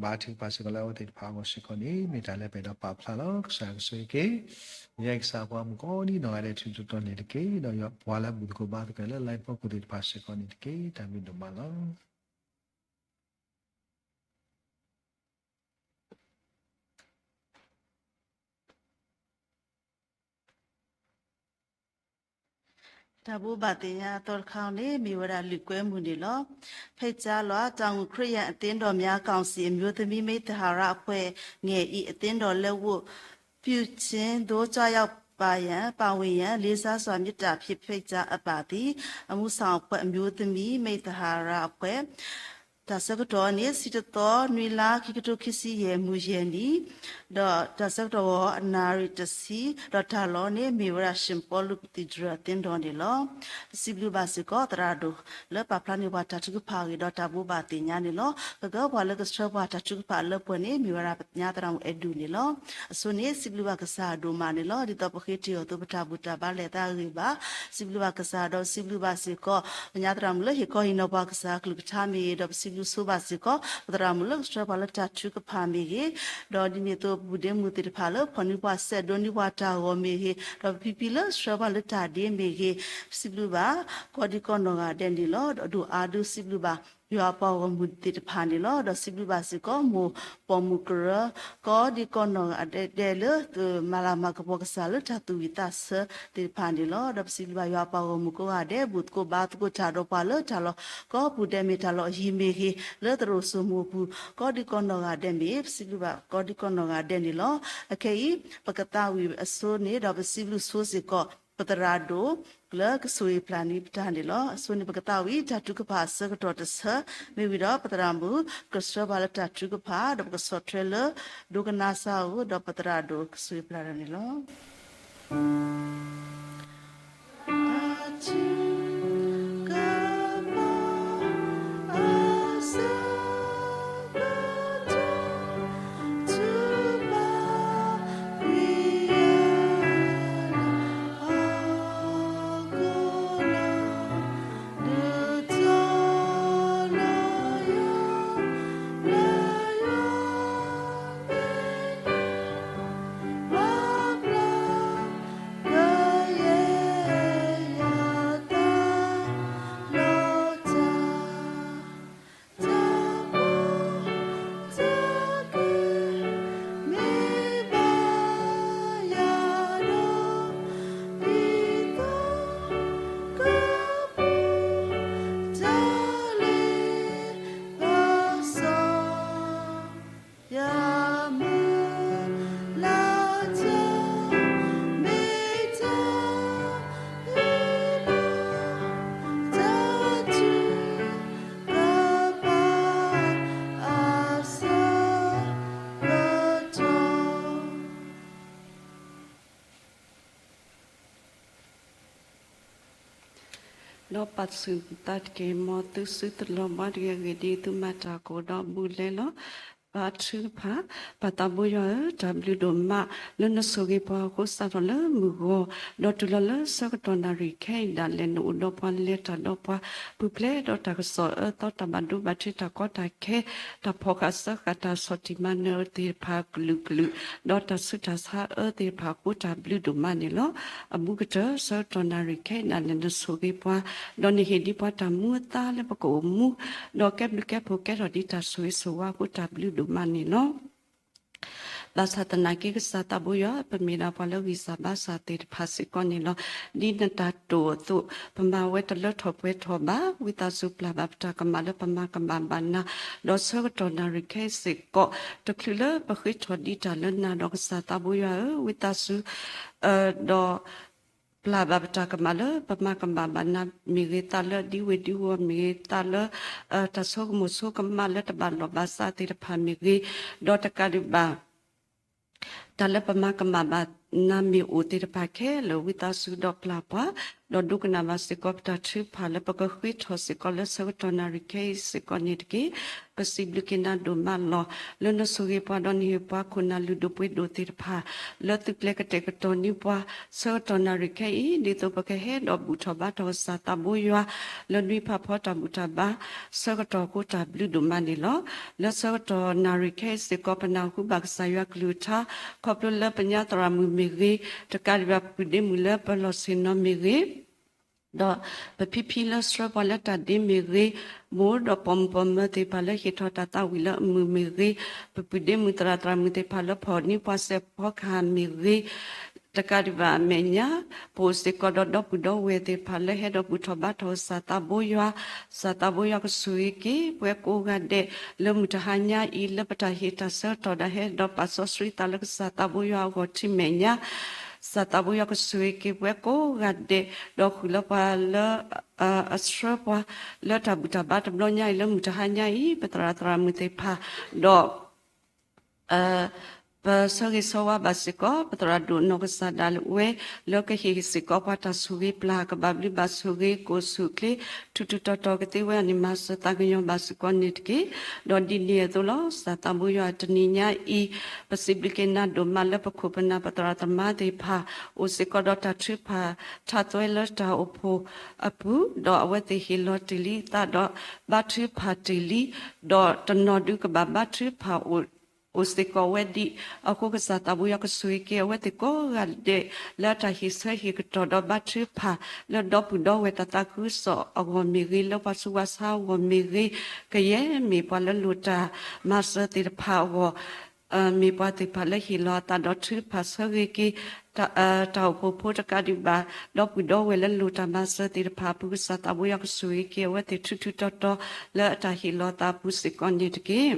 ဘါထုကဖၣ်စ့ၢ်ကီးလၢအဝဲသ့ၣ်တဖၣ်အဂီၢ်စ့ၢ်ကီးန့ၣ် မ့ၢ်တၢ်လၢပအဲၣ်ဒိးပာ်ဖျါလီၤ. ကစၢ်ကဆိၣ်ဂ့ၤက့ၤ ယဲကစၢ်ပှၤမုၣ်ကိးဒံနီၢ်ဂၤဒဲးထူးထူးတီၤတီၤန့ၣ်တက့ၢ်. ဒီးယွၤပှၤလၢအဘူၣ်သကိးဘါသကိးလၢ live ဖီခိၣ်သ့ၣ်တဖၣ်စ့ၢ်ကီးန့ၣ်တက့ၢ်. တၢ်ဘျုးဒိၣ်မးလီၤ. တၢ်ဘိးဘၣ်သ့ၣ်ညါအသီတခါန့ၣ် မ့ၢ်ဝဲဒၣ်လုၢ်ကွဲမုၢ်န့ၣ်လီၤ. ဖဲကၠါလီၤ တောင်ငူခရစ်ယာန်အသင်းတော်များကောင်စီ အမျိုးသမီးမိတ်သဟာရအဖွဲ့ ငယ်အံၤ အသင်းတော်လက်ဝတ် ပြုခြင်းသို့ ကြွရောက်ပါရန် ပါဝင်ရန် လေးစားစွာ မေတ္တာဖြင့် ဖိတ်ကြားအပ်ပါသည်. အမှုဆောင်အဖွဲ့ အမျိုးသမီးမိတ်သဟာရအဖွဲ့ တၢ်ဆၢကတီၢ်န့ၣ် ဆံတသီ နွံလါ ခံကထိခံဆံယဲၢ် မုၢ်ယဲၢ်နံၤ, ဒီးတၢ်ဆၢကတီၢ်ဝဲ အနၣ်ရံၣ်တဆံ, ဒီးတၢ်လီၢ်န့ၣ် မ့ၢ်ဝဲဒၣ် Saint Paul Cathedral အသင်းတော်န့ၣ်လီၤ. ပစံးဘျုးဘၣ်စ့ၢ်ကီး သရၣ်ဒိၣ် လၢပာ်ဖျါန့ၢ်ပှၤတၢ်ထုကဖၣ်အဂ့ၢ်ဒီးတၢ်ဘိးဘၣ်သ့ၣ်ညါန့ၣ်လီၤ. ကကဲပှၤလၢကဆှၢပှၤတၢ်ထုကဖၣ်အလၢပှဲၤန့ၣ် မ့ၢ်ဝဲဒၣ်ပသရၣ်မုၣ်အဲၣ်ဒူၣ်န့ၣ်လီၤ. အဆိန့ၣ် စံးဘျုးဘၣ်ကစၢ်ဒိၣ်မးန့ၣ်လီၤ. ဒ်သိးပဃ့ထံအီၤအသိး ပတၢ်ဘူၣ်တၢ်ဘါလဲၤသးဂ့ၤဘၣ်. စံးဘျုးဘၣ်ကစၢ်ဒီး စံးဘျုးဘၣ်စ့ၢ်ကီး ပသရၣ်မုၣ်လၢဟ့ၣ်ခီဟ့ၣ်နီၤပှၤကစၢ်အကလုၢ်ကထါမ့ၢ်ဂ့ၤ, ဒီးပစံးဘျုးဆိဘၣ်စ့ၢ်ကီး ပသရၣ်မုၣ်လၢကဆှၢပှၤလၢတၢ်ထုကဖၣ်မ့ၢ်ဂ့ၤ, ဒီးဒ်န့ၣ်အသိး ပပုၢ်ဒ့မုၣ်သ့ၣ်တဖၣ်လၢ ဖီၣ်န့ၢ်ပှၤစဲး ဒိးန့ၢ်ပှၤတၢ်ဂီၤမ့ၢ်ဂ့ၤ, ဒီးပဖံဖံလၢဆှၢပှၤလၢတၢ်ဒ့မ့ၢ်ဂ့ၤ, စံးဘျုးဘၣ် ကိးဒံကိးနီၢ်ဂၤဒဲးန့ၣ်လီၤ. ဒီးဒိၣ်အါဒိၣ်စံးဘျုးဘၣ် ယွၤအပှၤဂီၢ်မုၢ်သ့ၣ်တဖၣ်န့ၣ်လီၤ. ဒီးစံးဘျုးဘၣ်စ့ၢ်ကီး မိၢ်ပိာ်မုၣ်ကရၢ ကိးဒံကိးနီၢ်ဂၤဒဲးလၢ မၤလၤမၤကပီၤကစၢ်လၢတၢ်သူၣ်ဝံၣ်သးဆၢသ့ၣ်တဖၣ်န့ၣ်လီၤ. ဒီးပစံးဘျုးဘၣ်ယွၤအပှၤဂီၢ်မုၢ်ကိးဂၤဒဲး ဘူၣ်သကိးဘါသကိးတၢ်ဒီးပှၤလၢတၢ်လီၢ် ကီၢ်ပူၤဒဲးမ့ၢ်တၢ်လီၢ်အယံၤမ့ၢ်ဂ့ၤ လၢသရိာ်စိမိၢ်ပူၤ ကိးဒံကိးနီၢ်ဂၤဒဲးမ့ၢ် ပစံးဘျုးဘၣ်ကိးဒံကိးနီၢ်ဂၤဒဲးန့ၣ်လီၤ. အခဲအံၤ ပကသးဝံၣ်အဆိန့ၣ် ဒီးပစံးဘျုးဆိစ့ၢ်ကီး ပသရၣ်ဒိၣ် လၢကဆိၣ်ဂ့ၤပျၢ်န့ၢ်ပတၢ်န့ၣ်လီၤ. အဆိန့ၣ် ပကသးဝံၣ်တၢ်ထုကဖၣ်အဆၢကတီၢ်တဆၢ မ့ၢ်ဝံၤဒီးပသရၣ်မုၣ် ကဆှၢပှၤလၢတၢ်ထုကဖၣ် ဒီးပကဆီၣ်ထွဲလၢ ဒိကနၣ်စၢ်ဧိၤ ဒီးပသရၣ်ဒိၣ်ကဆိၣ်ဂ့ၤပျၢ်တၢ်န့ၣ်လီၤ. ဒီးပာ်ဆူၣ်သးတက့ၢ်. မ်သုစုတလီၤဘှါတဂ့ၤအဂ့ၢ်ဒ်အံၤ, သုမၤတၢ်ကအိၣ်ဒီးဘူးလဲလီၤ. ပှၤထုကဖၣ်, ပၢ်သးဘိယွၤဧၢ, တၢ်ဘျုးဒိၣ်မး လၢနဆိၣ်ဂ့ၤပှၤအဃိ စးထီၣ်လၢမုၢ်ဂီၤ ဒီးတုၤလီၤလၢဆၢကတီၢ်နၣ်ရံၣ်ခဲအံၤဒၣ်လဲာ်, နအိၣ်ဒီးပှၤ လဲၤတၢ်ဒီးပှၤ ပူၤဖျဲးဒီးတၢ်ကစီၣ်အၢသီ, တၢ်ဘၣ်ဒိဘၣ်ထံး, တၢ်ကီတၢ်ခဲ, တၢ်ဖီၣ်ဃာ်စၢဃာ်တၢ် ဆီၣ်တံၢ်မၤနၢၤသ့ၣ်တဖၣ်ကလုာ်ကလုာ်, ဒီးတၢ်ဆူးတၢ်ဆါအၢသ့ၣ်တဖၣ်အဃိ တၢ်ဘျုးဒိၣ်မးန့ၣ်လီၤ. အဘူးကတၢၢ် ဆၢကတီၢ်နၣ်ရံၣ်ခဲအံၤဒၣ်လဲာ် နဆိၣ်ဂ့ၤပှၤ, ဒီးနဟ့ၣ်ဒံးပှၤတၢ်မူအသါလၢပကအိၣ်မူ, ဒီးကဲဘျုးကဲဖှိၣ်ကဲထီၣ်ဒံးတၢ်ဆိၣ်ဂ့ၤဆိၣ်ဝါအဃိ တၢ်ဘျုးဒိၣ်မးန့ၣ်လီၤ. ဘၣ်ဆၣ်သနာ်က့ ကစၢ်သးဘိယွၤ ပမ့ၢ်ဒၣ်ပှၤလၢဂံၢ်စၢ်ဘါစၢ်သ့ၣ်တဖၣ်စ့ၢ်ကီးန့ၣ်လီၤ. ဒ်နတၢ်တိာ်အသိး ပမၤဝဲတလၢထီၣ်ပှဲၤထီၣ်ဘၣ်. ဝံသးစူၤပျၢ်ဘၣ်ပတၢ်ကမၣ်လၢပမၤကမၣ်ဘၣ်နၤ, ဒီးဆၢကတီၢ်နၣ်ရံၣ်ခဲအံၤစ့ၢ်ကီး တချုးလၢပဃ့ထီၣ်ဒံးတၢ်လၢနၤဒီး ကစၢ်သးဘိယွၤဧၢ, ဝံသးစူၤ ဒီး ပျၢ်ဘၣ်ပတၢ်ကမၣ်လၢပမၤကမၣ်ဘၣ်နၤမ့ၢ်ဂ့ၤ, သးလၢဒံဝ့ၢ်ဒံဝီၤမ့ၢ်ဂ့ၤ, သးလၢ တၢ်ဆိကမိၣ်ဆိကမးလၢတဘၣ်လိာ်ဘၣ်စးသ့ၣ်တဖၣ်မ့ၢ်ဂ့ၤ, ဒီးတကးဒံးဘၣ် တၢ်လၢပမၤကမၣ်ဘၣ်နၤမ့ၢ်အိၣ်သ့ၣ်တဖၣ်ခဲလၢာ် ဝံသးစူၤဒီးပျၢ်ပှၤ, ဒီးဒိကနၣ်ဘၣ်စ့ၢ်ကီးပတၢ်ထုကဖၣ်လၢပကဃ့ထီၣ်စ့ၢ်ကီးလၢဆၢကတီၢ်နၣ်ရံၣ်ခဲအံၤစ့ၢ်ကီးန့ၣ်တက့ၢ်. ပစံးဘျုးက့ၤနၤဒိၣ်မးလီၤ. လၢနဆိၣ်ဂ့ၤပှၤဒီးနဟ့ၣ်ပှၤခိၣ်နၢ်လုၢ်ဒိၣ်ပှ့ၤဒိၣ်သ့ၣ်တဖၣ် လၢသုကျဲကတဲာ်ကတီၤန့ၢ်ပှၤ ဆၢကတီၢ်နၣ်ရံၣ်ခဲအံၤ ဒ်သိးပကဟဲဒီးဘူၣ်ထီၣ်ဘါထီၣ်ကစၢ်သးဘိယွၤ လၢနွံဖးဖီတၢ်ဘူၣ်တၢ်ဘါ ဆၢကတီၢ်အဃိ တၢ်ဘျုးဒိၣ်မးန့ၣ်လီၤ. လၢဆၢကတီၢ်နၣ်ရံၣ်ခဲအံၤစ့ၢ်ကီး ပနၢ်ဟူဘၣ်ကစၢ်ယွၤကလုၢ်ကထါ ခီဖျိလၢပညါသရၣ်မုၣ်မ့ၢ်ဂ့ၤ, တကးဒံးဘၣ် ပပုၢ်ဒ့မုၣ်လၢပလီၢ်ဆ့ၣ်နီၤမ့ၢ်ဂ့ၤ, ဒီးပဖံဖံလၢဆှၢပှၤလၢတၢ်ဒ့မ့ၢ်ဂ့ၤ, မိၢ်ဒီးပိာ်မုၣ်ပိာ်မၢၤသ့ၣ်တဖၣ်လၢဟ့ၣ်ထီၣ်တၢ်သးဝံၣ်လၢအမုာ်မ့ၢ်ဂ့ၤ, ပပုၢ်ဒ့မုၣ်သရၣ်သရၣ်မုၣ်သ့ၣ်တဖၣ်လၢဖီၣ်န့ၢ်ပှၤစဲးဖီကဟၣ်မ့ၢ်ဂ့ၤ, တကးဒံးဘၣ်အမဲာ်ညါ ပအိၣ်စ့ၢ်ကီးဒီးဒီပုၢ်ဒီဝဲၢ်သ့ၣ်တဖၣ်လၢဟဲဒီးဘူၣ်ထီၣ်ဘါထီၣ်ကစၢ်သးဘိယွၤ, ကစၢ်သးဘိယွၤကဆိၣ်ဂ့ၤက့ၤပှၤကိးဂၤဒဲး လၢမုၢ်တဟါညါအံၤ လၢပတၢ်ဟ့ၣ်တၢ်ဆၢကတီၢ်ဒၣ်ဟဲဒီးပာ်စီဆှံသးလၢကစၢ်သးဘိယွၤအဂီၢ် ထံမဲာ်ညါ ကစၢ်သးဘိယွၤကဆိၣ်ဂ့ၤက့ၤပှၤကိးဂၤဒဲး ဒီးဃုာ်လၢပှၤလၢ အဆှၢပှၤလၢတၢ်ဘူၣ်တၢ်ဘါတဘျီညါအံၤ လၢမုၢ်တဟါညါအံၤ ပသရၣ်သရၣ်မုၣ်သ့ၣ်တဖၣ် ဒီး ပဆၢဂ့ၤဆၢဝါဘၣ်စ့ၢ်ကီး ပသရၣ်ဒိၣ်နီၢ်ကစၢ်ဒၣ်ဝဲ လၢကဟ့ၣ်စ့ၢ်ကီးပှၤတၢ်ဆိၣ်ဂ့ၤပျၢ် ကဘၣ်ဘျုးဘၣ်ဆိၣ်ဂ့ၤ ကိၣ်ဆူၣ်ချ့ ထူးထူးတီၤတီၤကသ့ဝဲအန့ၣ် မၤစၢၤသးကညီၤဘၣ်စ့ၢ်ကီးန့ၣ်တက့ၢ်. ဒီးဒ်န့ၣ်အသိးလီၤ ကစၢ်သးဘိယွၤတနံၤညါအံၤ ပစံးဘျုးက့ၤနၤဒိၣ်မးလၢပခိၣ်ပနၢ်ပသရၣ်သမါသ့ၣ်တဖၣ် အိၣ်စ့ၢ်ကီးဒီးတၢ်ထုကဖၣ်ထးသွဲလၢတၢ်အိၣ်ဖှိၣ်အပူၤ ဒီးအဝဲသ့ၣ်ဟ့ၣ်လီၤတ့ၢ်လံအသးဒီးဘါထုကဖၣ်တ့ၢ်လံ ဒီးတနီၤဒုးကဘၣ်ဘါထုကဖၣ်အိၣ် အိၣ်စ့ၢ်ကီးဝဲဒံးအဃိ ကစၢ်သးဘိယွၤကဆိၣ်ဂ့ၤက့ၤအဝဲသ့ၣ်ကိးဂၤဒဲး လၢအတၢ်ဟ့ၣ်ဆၢဟ့ၣ်ကတီၢ်ဒီးဘါထုကဖၣ် လၢဒီပုၢ်ဒီဝဲၢ်တၢ်သးခုကစီၣ်အဂီၢ်မ့ၢ်ဂ့ၤ, လၢပှၤဆူးပှၤဆါအဂီၢ်မ့ၢ်ဂ့ၤ, ကယဲၢ်မ့ၢ်ပှၤလၢလိၣ်တၢ်မၤစၢၤသ့ၣ်တဖၣ်အဂီၢ် မ့ၢ်ပှၤသ့ၣ်တဖၣ်လၢဟ့ၣ်လီၤအသးဒီးထုကဖၣ်ဆၢဂ့ၤက့ၤ တၢ်အိၣ်ဖှိၣ်ဖိတကးဒံးဘၣ် ဒီပုၢ်ဒီဝဲၢ်လၢလိၣ်တၢ်မၤစၢၤသ့ၣ်တဖၣ်အပူၤ ကစၢ်သးဘိယွၤကဆိၣ်ဂ့ၤက့ၤအဝဲသ့ၣ်ထူးထူးတီၤတီၤ လၢအတၢ်ဟ့ၣ်လီၤသးအပူၤစ့ၢ်ကီးန့ၣ်တက့ၢ်.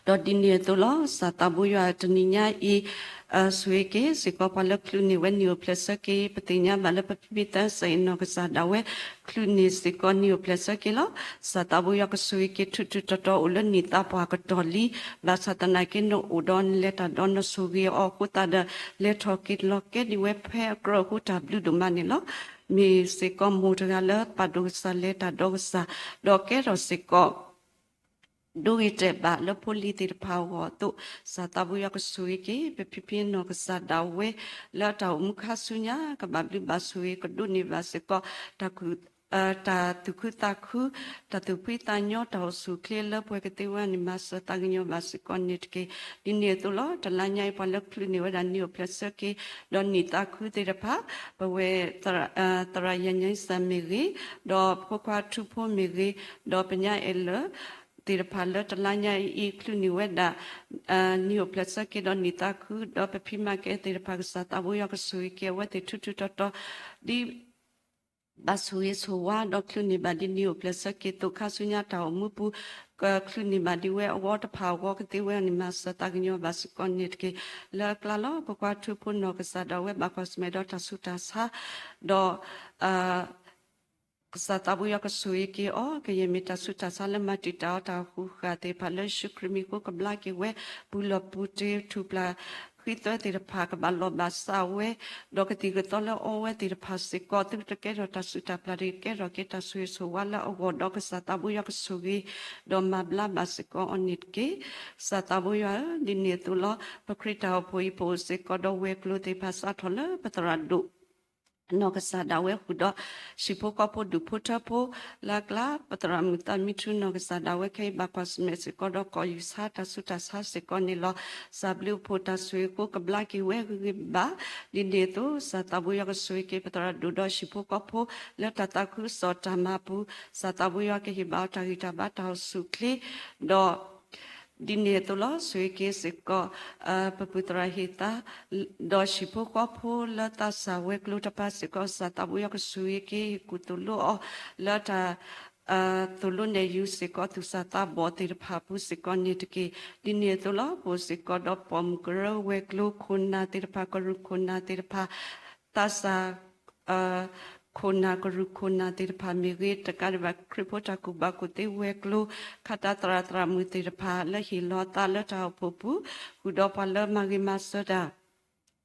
ဒီးဒ်န့ၣ်အသိးလီၤ ကစၢ်သးဘိယွၤတနံၤညါအံၤ ဆိၣ်ဂ့ၤက့ၤစ့ၢ်ကီးပှၤလၢချုးန့ၢ်ဝဲနံၣ်အိၣ်ဖျဲၣ်ဆၢက့ၤ ပသ့ၣ်ညါဘၣ်လၢပဖံဖံသၢစဲးအံၤ နီၢ်ကစၢ်ဒၣ်ဝဲ ချုးန့ၢ်စ့ၢ်ကီးနံၣ်အိၣ်ဖျဲၣ်ဆၢက့ၤလီၤ. ကစၢ်သးဘိယွၤကဆိၣ်ဂ့ၤက့ၤထူးထူးတီၤတီၤ အိၣ်လၢနံၣ်သးပှၢ်ကတီၢ်လံ ဘၣ်ဆၣ်သနာ်က့ နအိၣ်ဒီးနလဲၤတၢ်ဒီးနဆိၣ်ဂ့ၤအီၤအဃိသတးဒီး လဲၤထီၣ်က့ၤလီၤကဲဒံးဝဲဖဲအကြၢးအဃိ တၢ်ဘျုးဒိၣ်မးန့ၣ်လီၤ. မ့ၢ်စ့ၢ်ကီးမိၢ်တဂၤလၢပာ်ဒိၣ်ကစၢ်လဲၤတၢ်ဒီးကစၢ် ဒီးကဲထီၣ်စ့ၢ်ကီး ဒိဂ့ၤတဲာ်ဘၣ်လၢဖိလံၤသ့ၣ်တဖၣ်အဂီၢ်အသိး ကစၢ်သးဘိယွၤကဆိၣ်ဂ့ၤက့ၤ ပဖံဖံနီၢ်ကစၢ်ဒၣ်ဝဲ လၢအတၢ်အိၣ်မူခါဆူညါ ကဘၣ်ဘျုးဘၣ်ဆိၣ်ဂ့ၤ ကဒိးန့ၢ်ဘၣ်စ့ၢ်ကီး တၢ်သူၣ်ခုသးခု တၢ်သူၣ်ဖှံသးညီ တၢ်အိၣ်ဆူၣ်အိၣ်ချ့လၢပှဲၤကသ့ဝဲန့ၣ် မၤစၢၤသးကညီၤဘၣ်စ့ၢ်ကီးန့ၣ်တက့ၢ်. ဒ်န့ၣ်အသိးလီၤ တလါညါအံၤ ပှၤလၢချုးန့ၢ်ဝဲဒၣ်နံၣ်အိၣ်ဖျဲၣ်ဆၢက့ၤ ဒီးနံၣ်သးခုသ့ၣ်တဖၣ် ပဝဲ သရၣ်ယၤညါစၢ်မ့ၢ်ဂ့ၤ, ဒီးဖိခွါထူဖိမ့ၢ်ဂ့ၤ, ဒီးပညါအဲၣ်လၢာ် သ့ၣ်တဖၣ်လၢတလါညါအံၤ ချုးန့ၢ်ဝဲဒၣ် နံၣ်အိၣ်ဖျဲၣ်ဆၢက့ၤဒီးနံၣ်သးခု ဒီးပဖံမၤကဲသ့ၣ်တဖၣ် ကစၢ်သးဘိယွၤကဆိၣ်ဂ့ၤက့ၤအဝဲသ့ၣ်ထူးထူးတီၤတီၤ ဒ်ဘၣ်ဆိၣ်ဂ့ၤဆိၣ်ဝါ ဒီးချုးန့ၢ်ဘၣ်ဒ်နံၣ်အိၣ်ဖျဲၣ်ဆၢက့ၤသိးခါဆူညါတၢ်အိၣ်မူပူၤ ကချုးန့ၢ်ဘၣ်ဒ်ဝဲအဂီၢ်တဖၣ်အဂီၢ်ကသ့ဝဲန့ၣ် မၤစၢၤသးကညီၤဘၣ်စ့ၢ်ကီးန့ၣ်တက့ၢ်. လၢအကျါလီၤ ဖိခွါထူဖိနီၢ်ကစၢ်ဒၣ်ဝဲဘၣ်ကွၢ်ဆၢၣ်မဲာ်ဒီးတၢ်ဆူးတၢ်ဆါ ဒီး ကစၢ်သးဘိယွၤကဆိၣ်ဂ့ၤက့ၤအီၤ ကယဲၢ်မ့ၢ်တၢ်ဆူးတၢ်ဆါလၢမၤတံာ်တာ်အီၤတၢ်ဃုဃာ်သ့ၣ်တဖၣ်လၢယ့ၣ်ၡူးခရံာ်မံၤအဃိ ကဘျါက့ၤဝဲ ပူၤလီၢ်ပူၤတ့ၢ်ထူၣ်ဖျါ ဃံသွဲသ့ၣ်တဖၣ် ကဘၣ်လီၢ်ဘၣ်စးဝဲ, ဒီးကသံၣ်ကသီလၢအီဝဲသ့ၣ်တဖၣ်စ့ၢ်ကီး သုတကဲထီၣ်တၢ်ဆူးတၢ်ပျၢ်တဂ့ၤ, ကဲထီၣ်က့ၤတၢ်ဆိၣ်ဂ့ၤဆိၣ်ဝါလၢအဂီၢ်ဒီး ကစၢ်သးဘိယွၤကဆိၣ်ဂ့ၤ, ဒီးမၤဘျါဘၣ်စ့ၢ်ကီးအီၤန့ၣ်တက့ၢ်. ကစၢ်သးဘိယွၤဧၢ, ဒ်န့ၣ်အသိးလီၤ. ပခရံာ်တၢ်အိၣ်ဖှိၣ်အံၤ ပအိၣ်စ့ၢ်ကီးဒီးဝဲၤကျိၤသ့ၣ်တဖၣ် စးထီၣ်လၢပသရၣ်ဒိၣ် နီၢ်ကစၢ်ဒၣ်ဝဲဃုာ်ဒီး ဟံၣ်ဖိဃီဖိဒူၣ်ဖိထၢဖိ လၢအကျါ ပသရၣ်မုၣ်သးမံထူနီၢ်ကစၢ်ဒၣ်ဝဲခဲအံၤ ဘၣ်ကွၢ်ဆၢၣ်မဲာ်စ့ၢ်ကီးဒီး ကိးယူၤဆါတၢ်ဆူးတၢ်ဆါစ့ၢ်ကီးန့ၣ်လီၤ. စၢ်ဘျုးအဖှိၣ်တၢ်ဆိၣ်ဂ့ၤကိးကဘျါက့ၤဝဲဂ့ၤဂ့ၤဘၣ်ဘၣ်. ဒ်န့ၣ်အသိး ကစၢ်သးဘိယွၤကဆိၣ်ဂ့ၤက့ၤ ပသရၣ်ဒိၣ်ဒီးဟံၣ်ဖိဃီဖိ လၢတၢ်သးခုကစီၣ်တၢ်မၤအပူၤ, ကစၢ်သးဘိယွၤကဟ့ၣ်ဘၣ်အီၤတၢ်ဂံၢ်တၢ်ဘါတၢ်အိၣ်ဆူၣ်အိၣ်ချ့, ဒီး ဒ်န့ၣ်အသိးလီၤ. ဆိၣ်ဂ့ၤက့ၤစ့ၢ်ကီး ပပုၢ်သရၣ်ဟ့ၣ်သါ ဒီးဟံၣ်ဖိဃီဖိလၢသးစၢ်ဝဲၤကျိၤတဖၣ်စ့ၢ်ကီး ကစၢ်သးဘိယွၤကဆိၣ်ဂ့ၤက့ၤ ဟ့ၣ်ကူၣ်သိၣ်လိအီၤ လၢတၢ် သိၣ်လိနဲၣ်ယူၤစ့ၢ်ကီး သူၣ်စၢ်သးဘီၣ်သ့ၣ်တဖၣ်အပူၤစ့ၢ်ကီးန့ၣ်တက့ၢ်. ဒ်န့ၣ်အသိးလီၤ. ပအိၣ်စ့ၢ်ကီးဒီးပိာ်မုၣ်ကရၢဝဲၤကျိၤ ခိၣ်နၢ်သ့ၣ်တဖၣ် ကရူၢ်ခိၣ်နၢ်သ့ၣ်တဖၣ် သးစၢ် ခိၣ်နၢ်ကရူၢ်ခိၣ်နၢ်သ့ၣ်တဖၣ်မ့ၢ်ဂ့ၤ, တကးဒံးဘၣ် ခရံာ်ဖိတၢ်ကူၣ်ဘၣ်ကူၣ်သ့ဝဲၤကျိၤ ခးတၢ်သရၣ်သရၣ်မုၣ်သ့ၣ်တဖၣ် လၢဟ့ၣ်လီၤအသးလၢတၢ်အိၣ်ဖှိၣ်ပူၤ, ဃုာ်ဒီးပှၤလၢမၤဂ့ၤမၤစၢၤတၢ်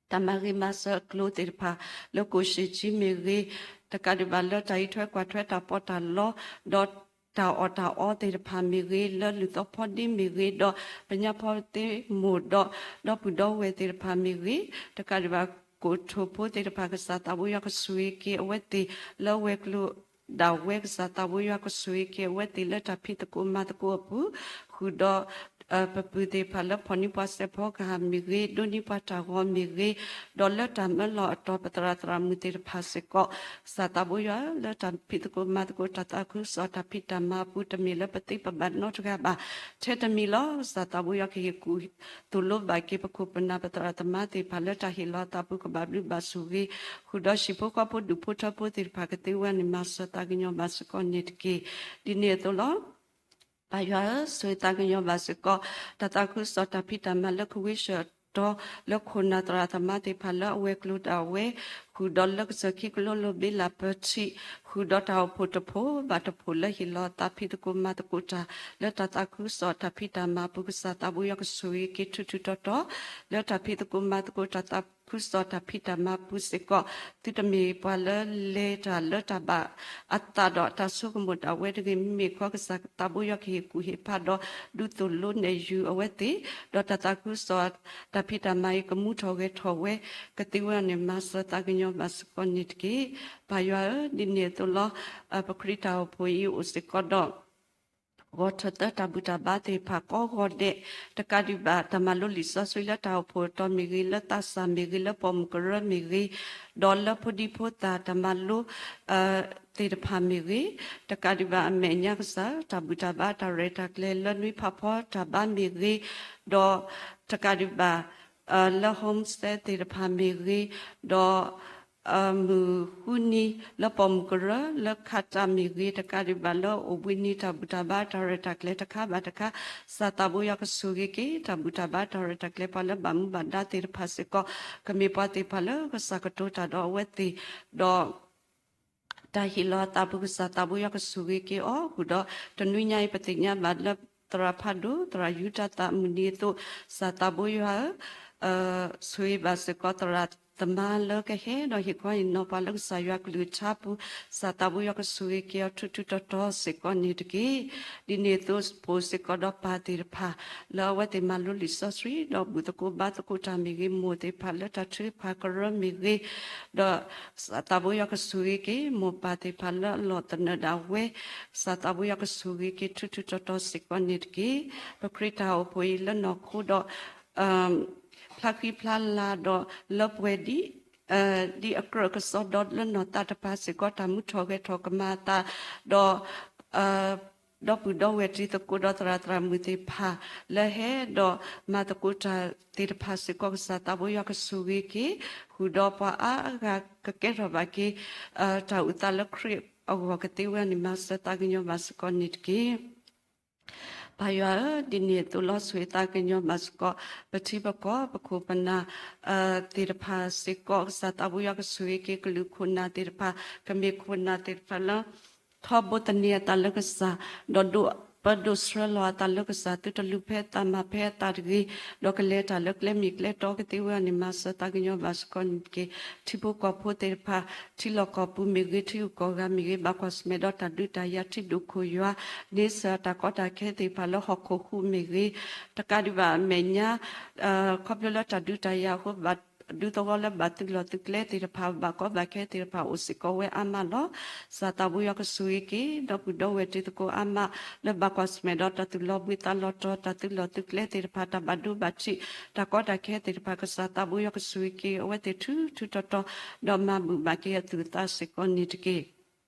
တၢ်မၤဂ့ၤမၤစၢၤအကျိၤသ့ၣ်တဖၣ် လၢကိၣ်ၡ့ၣ်ကၠံမ့ၢ်ဂ့ၤ, တကးဒံးဘၣ်လၢတၢ်အံးထွဲကွၢ်ထွဲတၢ်ပီးတၢ်လီ, ဒီးတၢ်အီၣ်တၢ်အီသ့ၣ်တဖၣ်မ့ၢ်ဂ့ၤ, လၢလုၢ်သီဖီဒ့မ့ၢ်ဂ့ၤ, ဒီးပညါဖီသ့မိၢ်ဒီး ဒီပုၢ်ဒီဝဲၢ်သ့ၣ်တဖၣ်မ့ၢ်ဂ့ၤ, တကးဒံးဘၣ် ကိၣ်ထိၣ်ဖိသ့ၣ်တဖၣ် ကစၢ်သးဘိယွၤကဆိၣ်ဂ့ၤက့ၤအဝဲသ့ၣ် လၢဝဲၤကျိၤဒၣ်ဝဲ ကစၢ်သးဘိယွၤကဆိၣ်ဂ့ၤက့ၤအဝဲသ့ၣ်လၢတၢ်ဖံးသကိးမၤသကိးအပူၤ, ဃုာ်ဒီး ပပုၢ်သ့ၣ်တဖၣ်လၢဖီၣ်န့ၢ်ပှၤစဲးဖီကဟၣ်မ့ၢ်ဂ့ၤ, ဒိးန့ၢ်ပှၤတၢ်ဂီၤမ့ၢ်ဂ့ၤ, ဒီးလၢတၢ်မၢလီၤအတီၤ ပသရၣ်သရၣ်မုၣ်သ့ၣ်တဖၣ်စ့ၢ်ကီး ကစၢ်သးဘိယွၤ လၢတၢ်ဖံးသကိးမၤသကိးတၢ်သးခုကစီၣ်တၢ်ဖံးတၢ်မၤအပူၤ တမ့ၢ်လၢပသ့ပဘၣ်နီတဂၤဘၣ်. ထဲတမံၤလီၤ. ကစၢ်သးဘိယွၤကဟ့ၣ်ကူၣ် သိၣ်လိဘၣ်က့ၤပခိၣ်ပနၢ်ပသရၣ်သမါသ့ၣ်တဖၣ်လၢတၢ်ဟ့ၣ်လီၤအသးပူၤကဘၣ်ဘျုးဘၣ်ဆိၣ်ဂ့ၤ, ဃုာ်ဒီးဟံၣ်ဖိဃီဖိဒူၣ်ဖိထၢဖိသ့ၣ်တဖၣ်ကသ့ဝဲန့ၣ် မၤစၢၤသးကညီၤဘၣ်စ့ၢ်ကီးန့ၣ်တက့ၢ်. ဒ်န့ၣ်အသိးလီၤ. ပၢ်ယွၤဧၢ, ဆိၣ်ဂ့ၤသးကညီၤဘၣ်စ့ၢ်ကီး တၢ်သးခုကစီၣ်တၢ်ဖံးတၢ်မၤလၢကဝံၤဆှၢအတီၤ လၢခိၣ်နၢ်သရၣ်သမါသ့ၣ်တဖၣ်လၢအဝဲၤကျိၤဒၣ်ဝဲ, ဃုာ်ဒီးလၢကစၢၢ်ခံကလိလိဘ့လၢပထံး, ဃုာ်ဒီးတၢ်အိၣ်ဖှိၣ်တဖှိၣ်ဘၣ်တဖှိၣ်လၢဟ့ၣ်လီၤအသးဖံးသကိးမၤသကိးတၢ် လၢတၢ်သးခုကစီၣ်တၢ်ဖံးတၢ်မၤအပူၤ ကစၢ်သးဘိယွၤကဆိၣ်ဂ့ၤက့ၤထူထူတီတီ လၢတၢ်ဖံးသကိးမၤသကိးတၢ်သးခုကစီၣ်တၢ်ဖံးတၢ်မၤအပူၤစ့ၢ်ကီး, သုတမ့ၢ်ပှၤလၢလဲၤတၢ်လၢတၢ်ဘၣ်အသးဒီးတၢ်ဆိကမိၣ်ဒၣ်ဝဲတဂ့ၤ, မ့မ့ၢ်ခီကစၢ်သးဘိယွၤကဟ့ၣ်ကူၣ်ဟ့ၣ်ဖးဒီး ဒုးသိၣ်လိနဲၣ်ယုၤအဝဲသ့ၣ်, ဒီးတၢ်သးခုကစီၣ်တၢ်ဖံးတၢ်မၤအံၤကမူထီၣ်ဂဲၤထီၣ်ဝဲ, ကသ့ဝဲန့ၣ် မၤစၢၤသးကညီၤဘၣ်စ့ၢ်ကီးန့ၣ်တက့ၢ်. ပၢ်ယွၤဧၢ, ဒ်န့ၣ်အသိးလီၤ. ပခရံာ်တၢ်အိၣ်ဖှိၣ်အံၤအိၣ်စ့ၢ်ကီးဒီး ဂီၤထၢၣ်သၢတၢ်ဘူၣ်တၢ်ဘါသ့ၣ်တဖၣ်ကိးဂီၤဒဲး, တကးဒံးဘၣ်တၢ်မၤလိလံာ်စီဆှံလၢတၢ်အိၣ်ဖှိၣ်အတီၤမ့ၢ်ဂ့ၤ, လၢသးစၢ်မ့ၢ်ဂ့ၤ, လၢပိာ်မုၣ်ကရၢမ့ၢ်ဂ့ၤ, ဒီးလၢဖိဒံဖိသၣ်တၢ်မၤလိ သ့ၣ်တဖၣ်မ့ၢ်ဂ့ၤ, တကးဒံးဘၣ်အမဲာ်ညါကစၢ် တၢ်ဘူၣ်တၢ်ဘါတၢ်ရဲၣ်တၢ်ကျဲၤလၢနွံဖးဖီတၢ်ဘါမ့ၢ်ဂ့ၤ, ဒီးတကးဒံးဘၣ် လၢ homestay သ့ၣ်တဖၣ်မ့ၢ်ဂ့ၤ, ဒီး မုၢ်ဃုနံၤလၢပိာ်မုၣ်ကရၢ လၢခးတၢ်မ့ၢ်ဂ့ၤ, တကးဒံးဘၣ်လၢအိၣ်ဘှံးနံၤတၢ်ဘူၣ်တၢ်ဘါတၢ်ရဲၣ်တၢ်ကျဲၤတခါဘၣ်တခါ, ကစၢ်သးဘိယွၤကဆိၣ်ဂ့ၤက့ၤ တၢ်ဘူၣ်တၢ်ဘါတၢ်ရဲၣ်တၢ်ကျဲၤပှၤလၢဘၣ်မူဘၣ်ဒါသ့ၣ်တဖၣ်စ့ၢ်ကီး, ကမ့ၢ်ပှၤသ့ၣ်တဖၣ်လၢကစၢ်ကတိၤတၢ်ဒီးအဝဲသ့ၣ်, ဒီး တၢ်ဟ့ၣ်လီၤအသးပူၤ ကစၢ်သးဘိယွၤကဆိၣ်ဂ့ၤက့ၤအီၤ, ဃုာ်ဒီးတနွံညါအံၤ ပသ့ၣ်ညါဘၣ်လၢ သရၣ်ဖးဒိၣ် သရၣ်ယူတၤသးမုၢ်နံၤအသိး, ကစၢ်သးဘိယွၤဧၢ, ဆိၣ်ဂ့ၤဘၣ်စ့ၢ်ကီး သရၣ်သမါလၢကဟဲဒီးဟ့ၣ်ခီဟ့ၣ်နီၤပှၤလၢ ကစၢ်ယွၤကလုၢ်ကထါပူၤ, ကစၢ်သးဘိယွၤကဆိၣ်ဂ့ၤက့ၤအီၤထူထူတီတီစ့ၢ်ကီးန့ၣ်တက့ၢ်. ဒ်န့ၣ်အသိး ပအိၣ်စ့ၢ်ကီးဒီးပၢ်သ့ၣ်တဖၣ် လၢအဝဲသ့ၣ်မၤလိလံာ်စီဆှံ ဒီးဘူၣ်သကိးဘါသကိးတၢ်မ့ၢ်ဂ့ၤ, မိၢ်သ့ၣ်တဖၣ်လၢတၢ်ထုကဖၣ်ကရၢမ့ၢ်ဂ့ၤ, ဒီးကစၢ်သးဘိယွၤကဆိၣ်ဂ့ၤက့ၤ မိၢ်ပၢ်သ့ၣ်တဖၣ်လၢအလီၢ်သနၢၣ်ဒၣ်ဝဲ, ကစၢ်သးဘိယွၤကဆိၣ်ဂ့ၤက့ၤထူထူတီတီစ့ၢ်ကီးန့ၣ်တက့ၢ်. ပခရံာ်တၢ်အိၣ်ဖှိၣ်အံၤလၢနီၢ်ခိဒီး ဖျါဃံဖျါလၤဒီးလၢပှဲၤဒ် ဒ်အကြၢးကစီဒီလၢနီၢ်သးတဖၣ်စ့ၢ်ကီး တၢ်မူထီၣ်ဂဲၤထီၣ်ကမၤအသး, ဒီး ဒီပုၢ်ဒီဝဲၢ်တံၤသကိးဒီးသရၣ်သရၣ်မုၣ်သ့ၣ်တဖၣ်လၢဟဲဒီးမၤသကိးတၢ်သ့ၣ်တဖၣ်စ့ၢ်ကီး ကစၢ်သးဘိယွၤကဆိၣ်ဂ့ၤက့ၤ, ဃုာ်ဒီးပှၤအါအါဂၤကကဲထီၣ်ဘၣ်က့ၤ တၢ်အိၣ်သးလၢခရံာ်အဂီၢ်ကသ့ဝဲန့ၣ် မၤစၢၤသးကညီၤဘၣ်စ့ၢ်ကီးန့ၣ်တက့ၢ်. ပၢ်ယွၤဧၢ, ဒ်န့ၣ်အသိးလီၤ ဆိၣ်ဂ့ၤသးကညီၤဘၣ်စ့ၢ်ကီး ပထံပကီၢ် ပခိၣ်ပနၢ် သ့ၣ်တဖၣ်စ့ၢ်ကီး ကစၢ်သးဘိယွၤကဆိၣ်ဂ့ၤက့ၤ ကလုာ်ခိၣ်နၢ်သ့ၣ်တဖၣ် ကမ့ၢ်ခိၣ်နၢ်သ့ၣ်တဖၣ်လၢ ထီဘိသန့ၤအသးလၢကစၢ် ဒီးဒိး ပဒိၣ်ဆှၢလီၤအသးလၢကစၢ် သုတလူၤဖဲအသးမၤဖဲအသးတဂ့ၤ, ဒီးကလဲၤတၢ်လၢကျဲမ့ၢ်ကျဲတီကသ့ဝဲအီၤန့ၣ် မၤစၢၤသးကညီၤဘၣ်စ့ၢ်ကီးန့ၣ်တက့ၢ်. ထံဖိကီၢ်ဖိသ့ၣ်တဖၣ်, ထံလီၢ်ကီၢ်ပူၤမ့ၢ်ဂ့ၤ, ထံဂုၤကီၢ်ဂၤမ့ၢ်ဂ့ၤ, ဘၣ်ကွၢ်ဆၢၣ်မဲာ်ဒီးတၢ်ဒုးတၢ်ယၤ ထံဒိၣ်ခိၣ်ယွၤ, န့ဆၢၣ်တၢ်ကီတၢ်ခဲသ့ၣ်တဖၣ်လၢဟီၣ်ခိၣ်ဟူးမ့ၢ်ဂ့ၤ, တကးဒံးဘၣ်အမဲာ်ညါ ခီဖျိလၢတၢ်ဒုးတၢ်ယၤအဃိ ဘၣ်ဒူသဝီလၢဘၣ်သုးလီၢ်သုးကျဲသ့ၣ်တဖၣ် ဘၣ်ကီဘၣ်ခဲသ့ၣ်တဖၣ်အိၣ်စ့ၢ်ကီးဝဲအါမးလီၤ. ကစၢ်သးဘိယွၤကဆိၣ်ဂ့ၤက့ၤ ဒီပုၢ်ဒီဝဲၢ်တံၤသကိးအါမး လၢဘၣ်ကွၢ်ဆၢၣ်မဲာ်ဒီးတၢ်သူၣ်လီၤဘှံးသးလီၤတီၤ တၢ်သုးလီၢ်သုးကျဲသ့ၣ်တဖၣ် တၢ်ဘၣ်ဒိဘၣ်ထံး တၢ်ကီတၢ်ခဲသ့ၣ်တဖၣ် ကစၢ်သးဘိယွၤကဆိၣ်ဂ့ၤက့ၤအဝဲသ့ၣ်ထူထူတီတီ ဒီးမၤဘူၣ်ဘၣ်က့ၤအသူၣ်အသးစ့ၢ်ကီးန့ၣ်တက့ၢ်.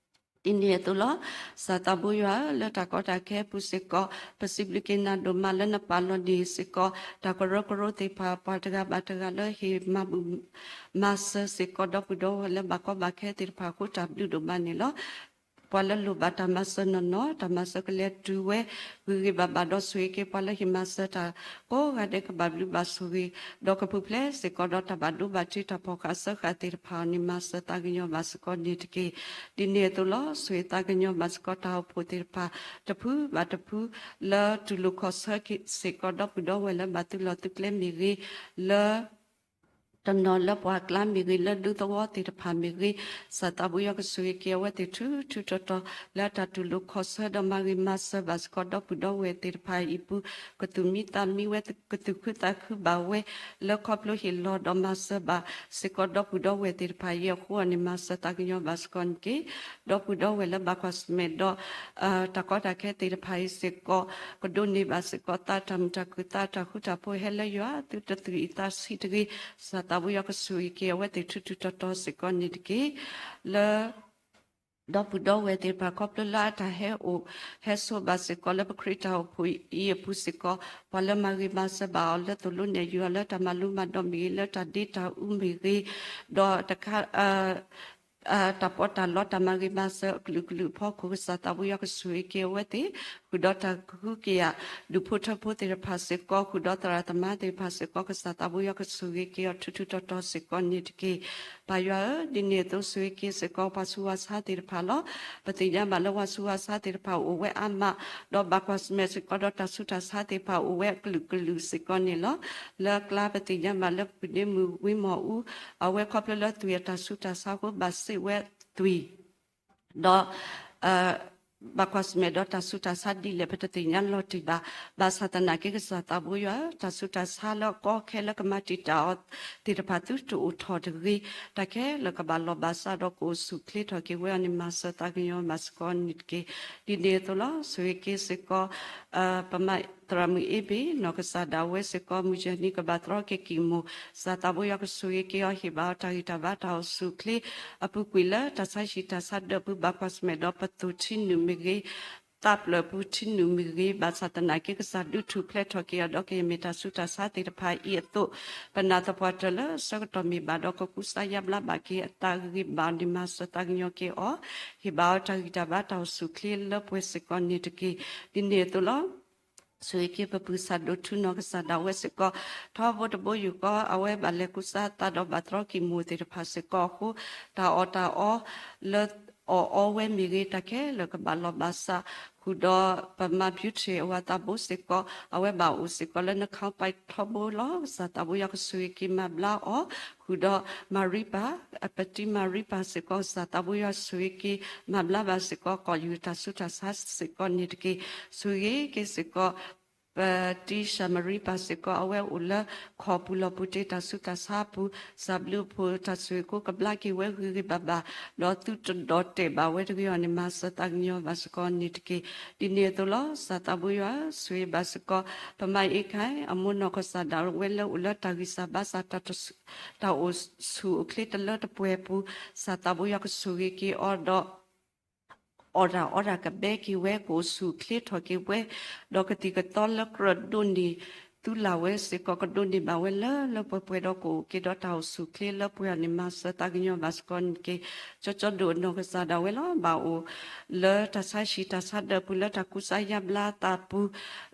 ဒ်န့ၣ်အသိးလီၤ. ကစၢ်သးဘိယွၤဧၢ, လၢတၢ်ကီတၢ်ခဲအပူၤစ့ၢ်ကီး ပစံးဘျုးက့ၤနၤဒိၣ်မးလၢနပာ်လီၤန့ၢ်စ့ၢ်ကီး တၢ်ကရၢကရိသ့ၣ်တဖၣ် ပှၤတဂၤဘၣ်တဂၤလၢဟ့ၣ်မၤဘူၣ်မၤစၢၤစ့ၢ်ကီး ဒီပုၢ်ဒီဝဲၢ်လၢဘၣ်ကီဘၣ်ခဲသ့ၣ်တဖၣ်အဃိ တၢ်ဘျုးဒိၣ်မးန့ၣ်လီၤ. ပှၤလၢလိၣ်ဘၣ်တၢ်မၤစၢၤနီၢ်နီၢ် တၢ်မၤစၢၤကလဲၤတုၤဝဲ ဂ့ၤဂ့ၤဘၣ်ဘၣ်ဒီးဆိၣ်ဂ့ၤက့ၤ ပှၤလၢဟ့ၣ်မၤစၢၤတၢ်ကိးဂၤဒဲး ကဘၣ်ဘျုးဘၣ်ဆိၣ်ဂ့ၤ ဒီးကပူၤဖျဲးစ့ၢ်ကီးဒီးတၢ်ဘၣ်ဒိဘၣ်ထံး တၢ်ဖီၣ်ဃာ်စၢဃာ်သ့ၣ်တဖၣ်အီၤန့ၣ် မၤစၢၤသးကညီၤဘၣ်စ့ၢ်ကီးန့ၣ်တက့ၢ်. ဒ်န့ၣ်အသိးလီၤ. ဆိၣ်ဂ့ၤသးကညီၤဘၣ်စ့ၢ်ကီး တၢ်အိၣ်ဖှိၣ်သ့ၣ်တဖၣ် တဖုဘၣ်တဖု လၢတူၢ်လိာ်ခီၣ်ဆၢစ့ၢ်ကီး ဒီပုၢ်ဒီဝဲၢ်လၢဘၣ်သုးလီၢ်သုးကျဲမ့ၢ်ဂ့ၤ လၢ တနီၤလၢပှၢ်ကျါမ့ၢ်ဂ့ၤ လၢဒူသဝီသ့ၣ်တဖၣ်မ့ၢ်ဂ့ၤ, ကစၢ်သးဘိယွၤကဆိၣ်ဂ့ၤက့ၤအဝဲသ့ၣ်ထူထူတီတီ လၢတၢ်တူၢ်လိာ်ခီၣ်ဆၢဒီးမၤဂ့ၤမၤစၢၤဘၣ်စ့ၢ်ကီး ဒီပုၢ်ဒီဝဲၢ်သ့ၣ်တဖၣ်အံၤအပူၤ ကသူၣ်မံသးမံဝဲ ကသူၣ်ခုသးခုဘၣ်ဝဲ လၢခီဖျိဟ့ၣ်လီၤဒီးမၤစၢၤဘၣ်စ့ၢ်ကီး ဒီပုၢ်ဒီဝဲၢ်သ့ၣ်တဖၣ်အံၤအဃိန့ၣ် မၤစၢၤသးကညီၤဘၣ်စ့ၢ်ကီးန့ၣ်တက့ၢ်. ဒီပုၢ်ဒီဝဲၢ်လၢဘၣ်ကွၢ်ဆၢၣ်မဲာ်ဒီး တၢ်ကီတၢ်ခဲသ့ၣ်တဖၣ်အံၤစ့ၢ်ကီး ကဒိးန့ၢ်ဘၣ်စ့ၢ်ကီး သးတၢ်မုာ်တၢ်ခုၣ် သးတၢ်ဃူတၢ်ဖိး ဟဲလၢယွၤ သုတသူၣ်အံၤသးဆံးတဂ့ၤ, ကစၢ်သးဘိယွၤကဆိၣ်ဂ့ၤက့ၤအဝဲသ့ၣ်ထူထူတီတီစ့ၢ်ကီးန့ၣ်တက့ၢ်. လၢ ဒီပုၢ်ဒီဝဲၢ်သ့ၣ်တဖၣ် ခီဖျိလၢအတၢ်ဟဲအိၣ် ဟဲဆိးဘၣ်စ့ၢ်ကီးလၢပခရံာ်တၢ်အိၣ်ဖှိၣ်အံၤအပူၤစ့ၢ်ကီး ပှၤလၢမၤဂ့ၤမၤစၢၤဘၣ်အီၤလၢသိၣ်လိနဲၣ်ယုၤအီၤလၢတၢ်မၤလိမၤဒိးမ့ၢ်ဂ့ၤ လၢတၢ်ဒ့တၢ်အူမ့ၢ်ဂ့ၤ, ဒီးတခါ တၢ်ပီးတၢ်လီတၢ်မၤဂ့ၤမၤစၢၤအကလုာ်ကလုာ်အဖီခိၣ် ကစၢ်သးဘိယွၤကဆိၣ်ဂ့ၤက့ၤအဝဲသ့ၣ်, ဃုာ်ဒီးတၢ်ကဟုကယာ် ဒူၣ်ဖိထၢဖိသ့ၣ်တဖၣ်စ့ၢ်ကီး ဃုာ်ဒီးသရၣ်သမါသ့ၣ်တဖၣ်စ့ၢ်ကီး ကစၢ်သးဘိယွၤကဆိၣ်ဂ့ၤက့ၤအီၤထူထူတီတီစ့ၢ်ကီးန့ၣ်တက့ၢ်. ပၢ်ယွၤဧၢ, ဒ်န့ၣ်အသိးဆိၣ်ဂ့ၤက့ၤစ့ၢ်ကီးပှၤဆူးပှၤဆါသ့ၣ်တဖၣ်လီၤ. ပသ့ၣ်ညါဘၣ်လၢပှၤဆူးပှၤဆါသ့ၣ်တဖၣ်အိၣ်ဝဲအါမး, ဒီးဘၣ်ကွၢ်ဆၢၣ်မဲာ်စ့ၢ်ကီးဒီးတၢ်ဆူးတၢ်ဆါသ့ၣ်တဖၣ်အိၣ်ဝဲအကလုာ်ကလုာ်စ့ၢ်ကီးန့ၣ်လီၤ. လၢအကျါပသ့ၣ်ညါဘၣ်လၢဖုဒ့မုၣ်ဝံမီၢ်အူ အဝဲခီဖျိလၢသွံၣ်အတၢ်ဆူးတၢ်ဆါအဃိဘၣ်စံးဝဲသွံၣ် ဒီး ဘၣ်ကွၢ်ဆၢၣ်မဲာ်ဒီးတၢ်ဆူးတၢ်ဆါဒ်လဲၣ် ပတသ့ၣ်ညါလီၤတံၢ်ဘၣ်. ဘၣ်ဆၣ်သနာ်က့ကစၢ်သးဘိယွၤဧၢ, တၢ်ဆူးတၢ်ဆါလၢအကီခဲလၢကမၤတံာ်တာ်အီၤသ့ၣ်တဖၣ်သုတအိၣ်ထီၣ်တဂ့ၤ, တၢ်ခဲလၢာ်ကဘၣ်လီၤဘၣ်စးဒီးကအိၣ်ဆူၣ်အိၣ်ချ့ထီၣ်က့ၤဝဲအီၤန့ၣ် မၤစၢၤသးကညီၤဘၣ်စ့ၢ်ကီးန့ၣ်တက့ၢ်. ဒ်န့ၣ်အသိးလီၤ. ဆိၣ်ဂ့ၤက့ၤစ့ၢ်ကီး ပမၤသရၣ်မုၣ်အ့ဘ့ၣ် နီၢ်ကစၢ်ဒၣ်ဝဲစ့ၢ်ကီး မုၢ်ယဲၢ်နံၤကဘၣ်သရီက့ၤကံၢ်မိၢ်, ကစၢ်သးဘိယွၤကဆိၣ်ဂ့ၤက့ၤအီၤ ဟ့ၣ်ဘၣ်အီၤတၢ်ဂံၢ်တၢ်ဘါတၢ်အိၣ်ဆူၣ်အိၣ်ချ့ အပူၤကွံာ်လၢတၢ်ဆါဟံၣ်တၢ်ဆါဒၢးအပူၤ ဘၣ်ကွၢ်ဆၢၣ်မဲာ်ဒီးပသိၣ်ထံနုာ်မ့ၢ်ဂ့ၤ, သးပျၢၤအပူၤထံနုာ်မ့ၢ်ဂ့ၤ, ဘၣ်ဆၣ်သနာ်က့ကစၢ်ဒုးထူၣ်ဖျဲးထီၣ်က့ၤအီၤ ဒီးကယမ့ၢ်တၢ်ဆူးတၢ်ဆါသ့ၣ်တဖၣ်အံၤအသိး, ပနာ်သပှၢ်တၢၢ်လၢအဆၢကတီၢ်မ့ၢ်ဘၣ်ဒီး ကကူစါယါဘျါဘၣ်က့ၤအသးဂ့ၤဘၣ်အီၤန့ၣ် မၤစၢၤသးကညီၤက့ၤအီၤ, ဟ့ၣ်ဘၣ်အီၤတၢ်ဂံၢ်တၢ်ဘါတၢ်အိၣ်ဆူၣ်အိၣ်ချ့လၢပှဲၤစ့ၢ်ကီးန့ၣ်တက့ၢ်. ဒ်န့ၣ်အသိးလီၤ. ဆိၣ်ဂ့ၤက့ၤပပုၢ်ကစၢ်ဒိၣ်ထူနီၢ်ကစၢ်ဒၣ်ဝဲစ့ၢ်ကီး, ထီဘိတဘိယူၢ်ဃီ အဝဲဘၣ်လဲၤကူစါအသးဒီးဘၣ်သရီကံၢ်မိၢ်သ့ၣ်တဖၣ်စ့ၢ်ကီးအဃိ, တၢ်အီၣ်တၢ်အီလၢအီၣ်အီဝဲမ့ၢ်ဂ့ၤ, တၢ်ခဲလၢာ်ကဘၣ်လီၤဘၣ်စး, ဃုာ်ဒီးပမၤဘျုးထံၣ်အဝၤသးဘိစ့ၢ်ကီး, အဝဲဘၣ်အိၣ်စ့ၢ်ကီးလၢနခီပၤထီဘိလီၤ. ကစၢ်သးဘိယွၤကဆိၣ်ဂ့ၤက့ၤမၤဘျါအီၤ, ဃုာ်ဒီးမၤရံပၢ်, ပတံၤမၤရံပၢ်စ့ၢ်ကီး, ကစၢ်သးဘိယွၤဆိၣ်ဂ့ၤက့ၤမၤဘျါဘၣ်စ့ၢ်ကီး ကီၢ်ယူၢ်တၢ်ဆူးတၢ်ဆါစ့ၢ်ကီးန့ၣ်တက့ၢ်. ဆိၣ်ဂ့ၤက့ၤစ့ၢ်ကီး ပတံၤၡၤမရံပၢ်စ့ၢ်ကီး အဝဲအိၣ်လၢခီၣ်ပူၤလီၢ်ပူၤတ့ၢ်တၢ်ဆူးတၢ်ဆါအပူၤ, ကစၢ်ဘျုးအဖှိၣ်တၢ်ဆိၣ်ဂ့ၤအဃိ ကဘျါက့ၤဝဲဂ့ၤဂ့ၤဘၣ်ဘၣ်, ဒီးသုတဒီၣ်တဲာ်ဘၣ်ဝဲတဂ့ၤအီၤန့ၣ် မၤစၢၤသးကညီၤဘၣ်စ့ၢ်ကီးန့ၣ်တက့ၢ်. ဒ်န့ၣ်အသိးလီၤ. ကစၢ်သးဘိယွၤ ဆိၣ်ဂ့ၤဘၣ်စ့ၢ်ကီး ပမၤအ့ခၢၣ် အမိၢ်နီၢ်ကစၢ်ဒၣ်ဝဲလၢအိၣ်လၢတၢ်ဂံၢ်စၢ်ဘါစၢ် တၢ်အိၣ်ဆူၣ်အိၣ်ချ့တလၢတပှဲၤအပူၤ, ကစၢ်သးဘိယွၤကဆိၣ်ဂ့ၤက့ၤအီၤဒီး အီၣ်တၢ်အီတၢ်ကဘဲက့ၤဝဲ ကအိၣ်ဆူၣ်အိၣ်ချ့ထီၣ်က့ၤဝဲ, ဒီးကသံၣ်ကသီလၢကြၢးဒိးန့ၢ် သုလၢ်ဝဲစ့ၢ်ကီး ကဒိးန့ၢ်ဘၣ်ဝဲလၢလၢပှဲၤပှဲၤဒီးကအိၣ်က့ၤဒီးတၢ်အိၣ်ဆူၣ်အိၣ်ချ့လၢပှဲၤအီၤန့ၣ် မၤစၢၤသးကညီၤဘၣ်စ့ၢ်ကီးန့ၣ်တက့ၢ်. ကၠီကၠီဒိၣ်အနီၢ်ကစၢ်ဒၣ်ဝဲလီၤ. ဘၣ်အိၣ်လၢတၢ်ဆါဟံၣ်တၢ်ဆါဒၢးအပူၤ လၢတၢ်ကူစါယါဘျါအသးအပူၤ,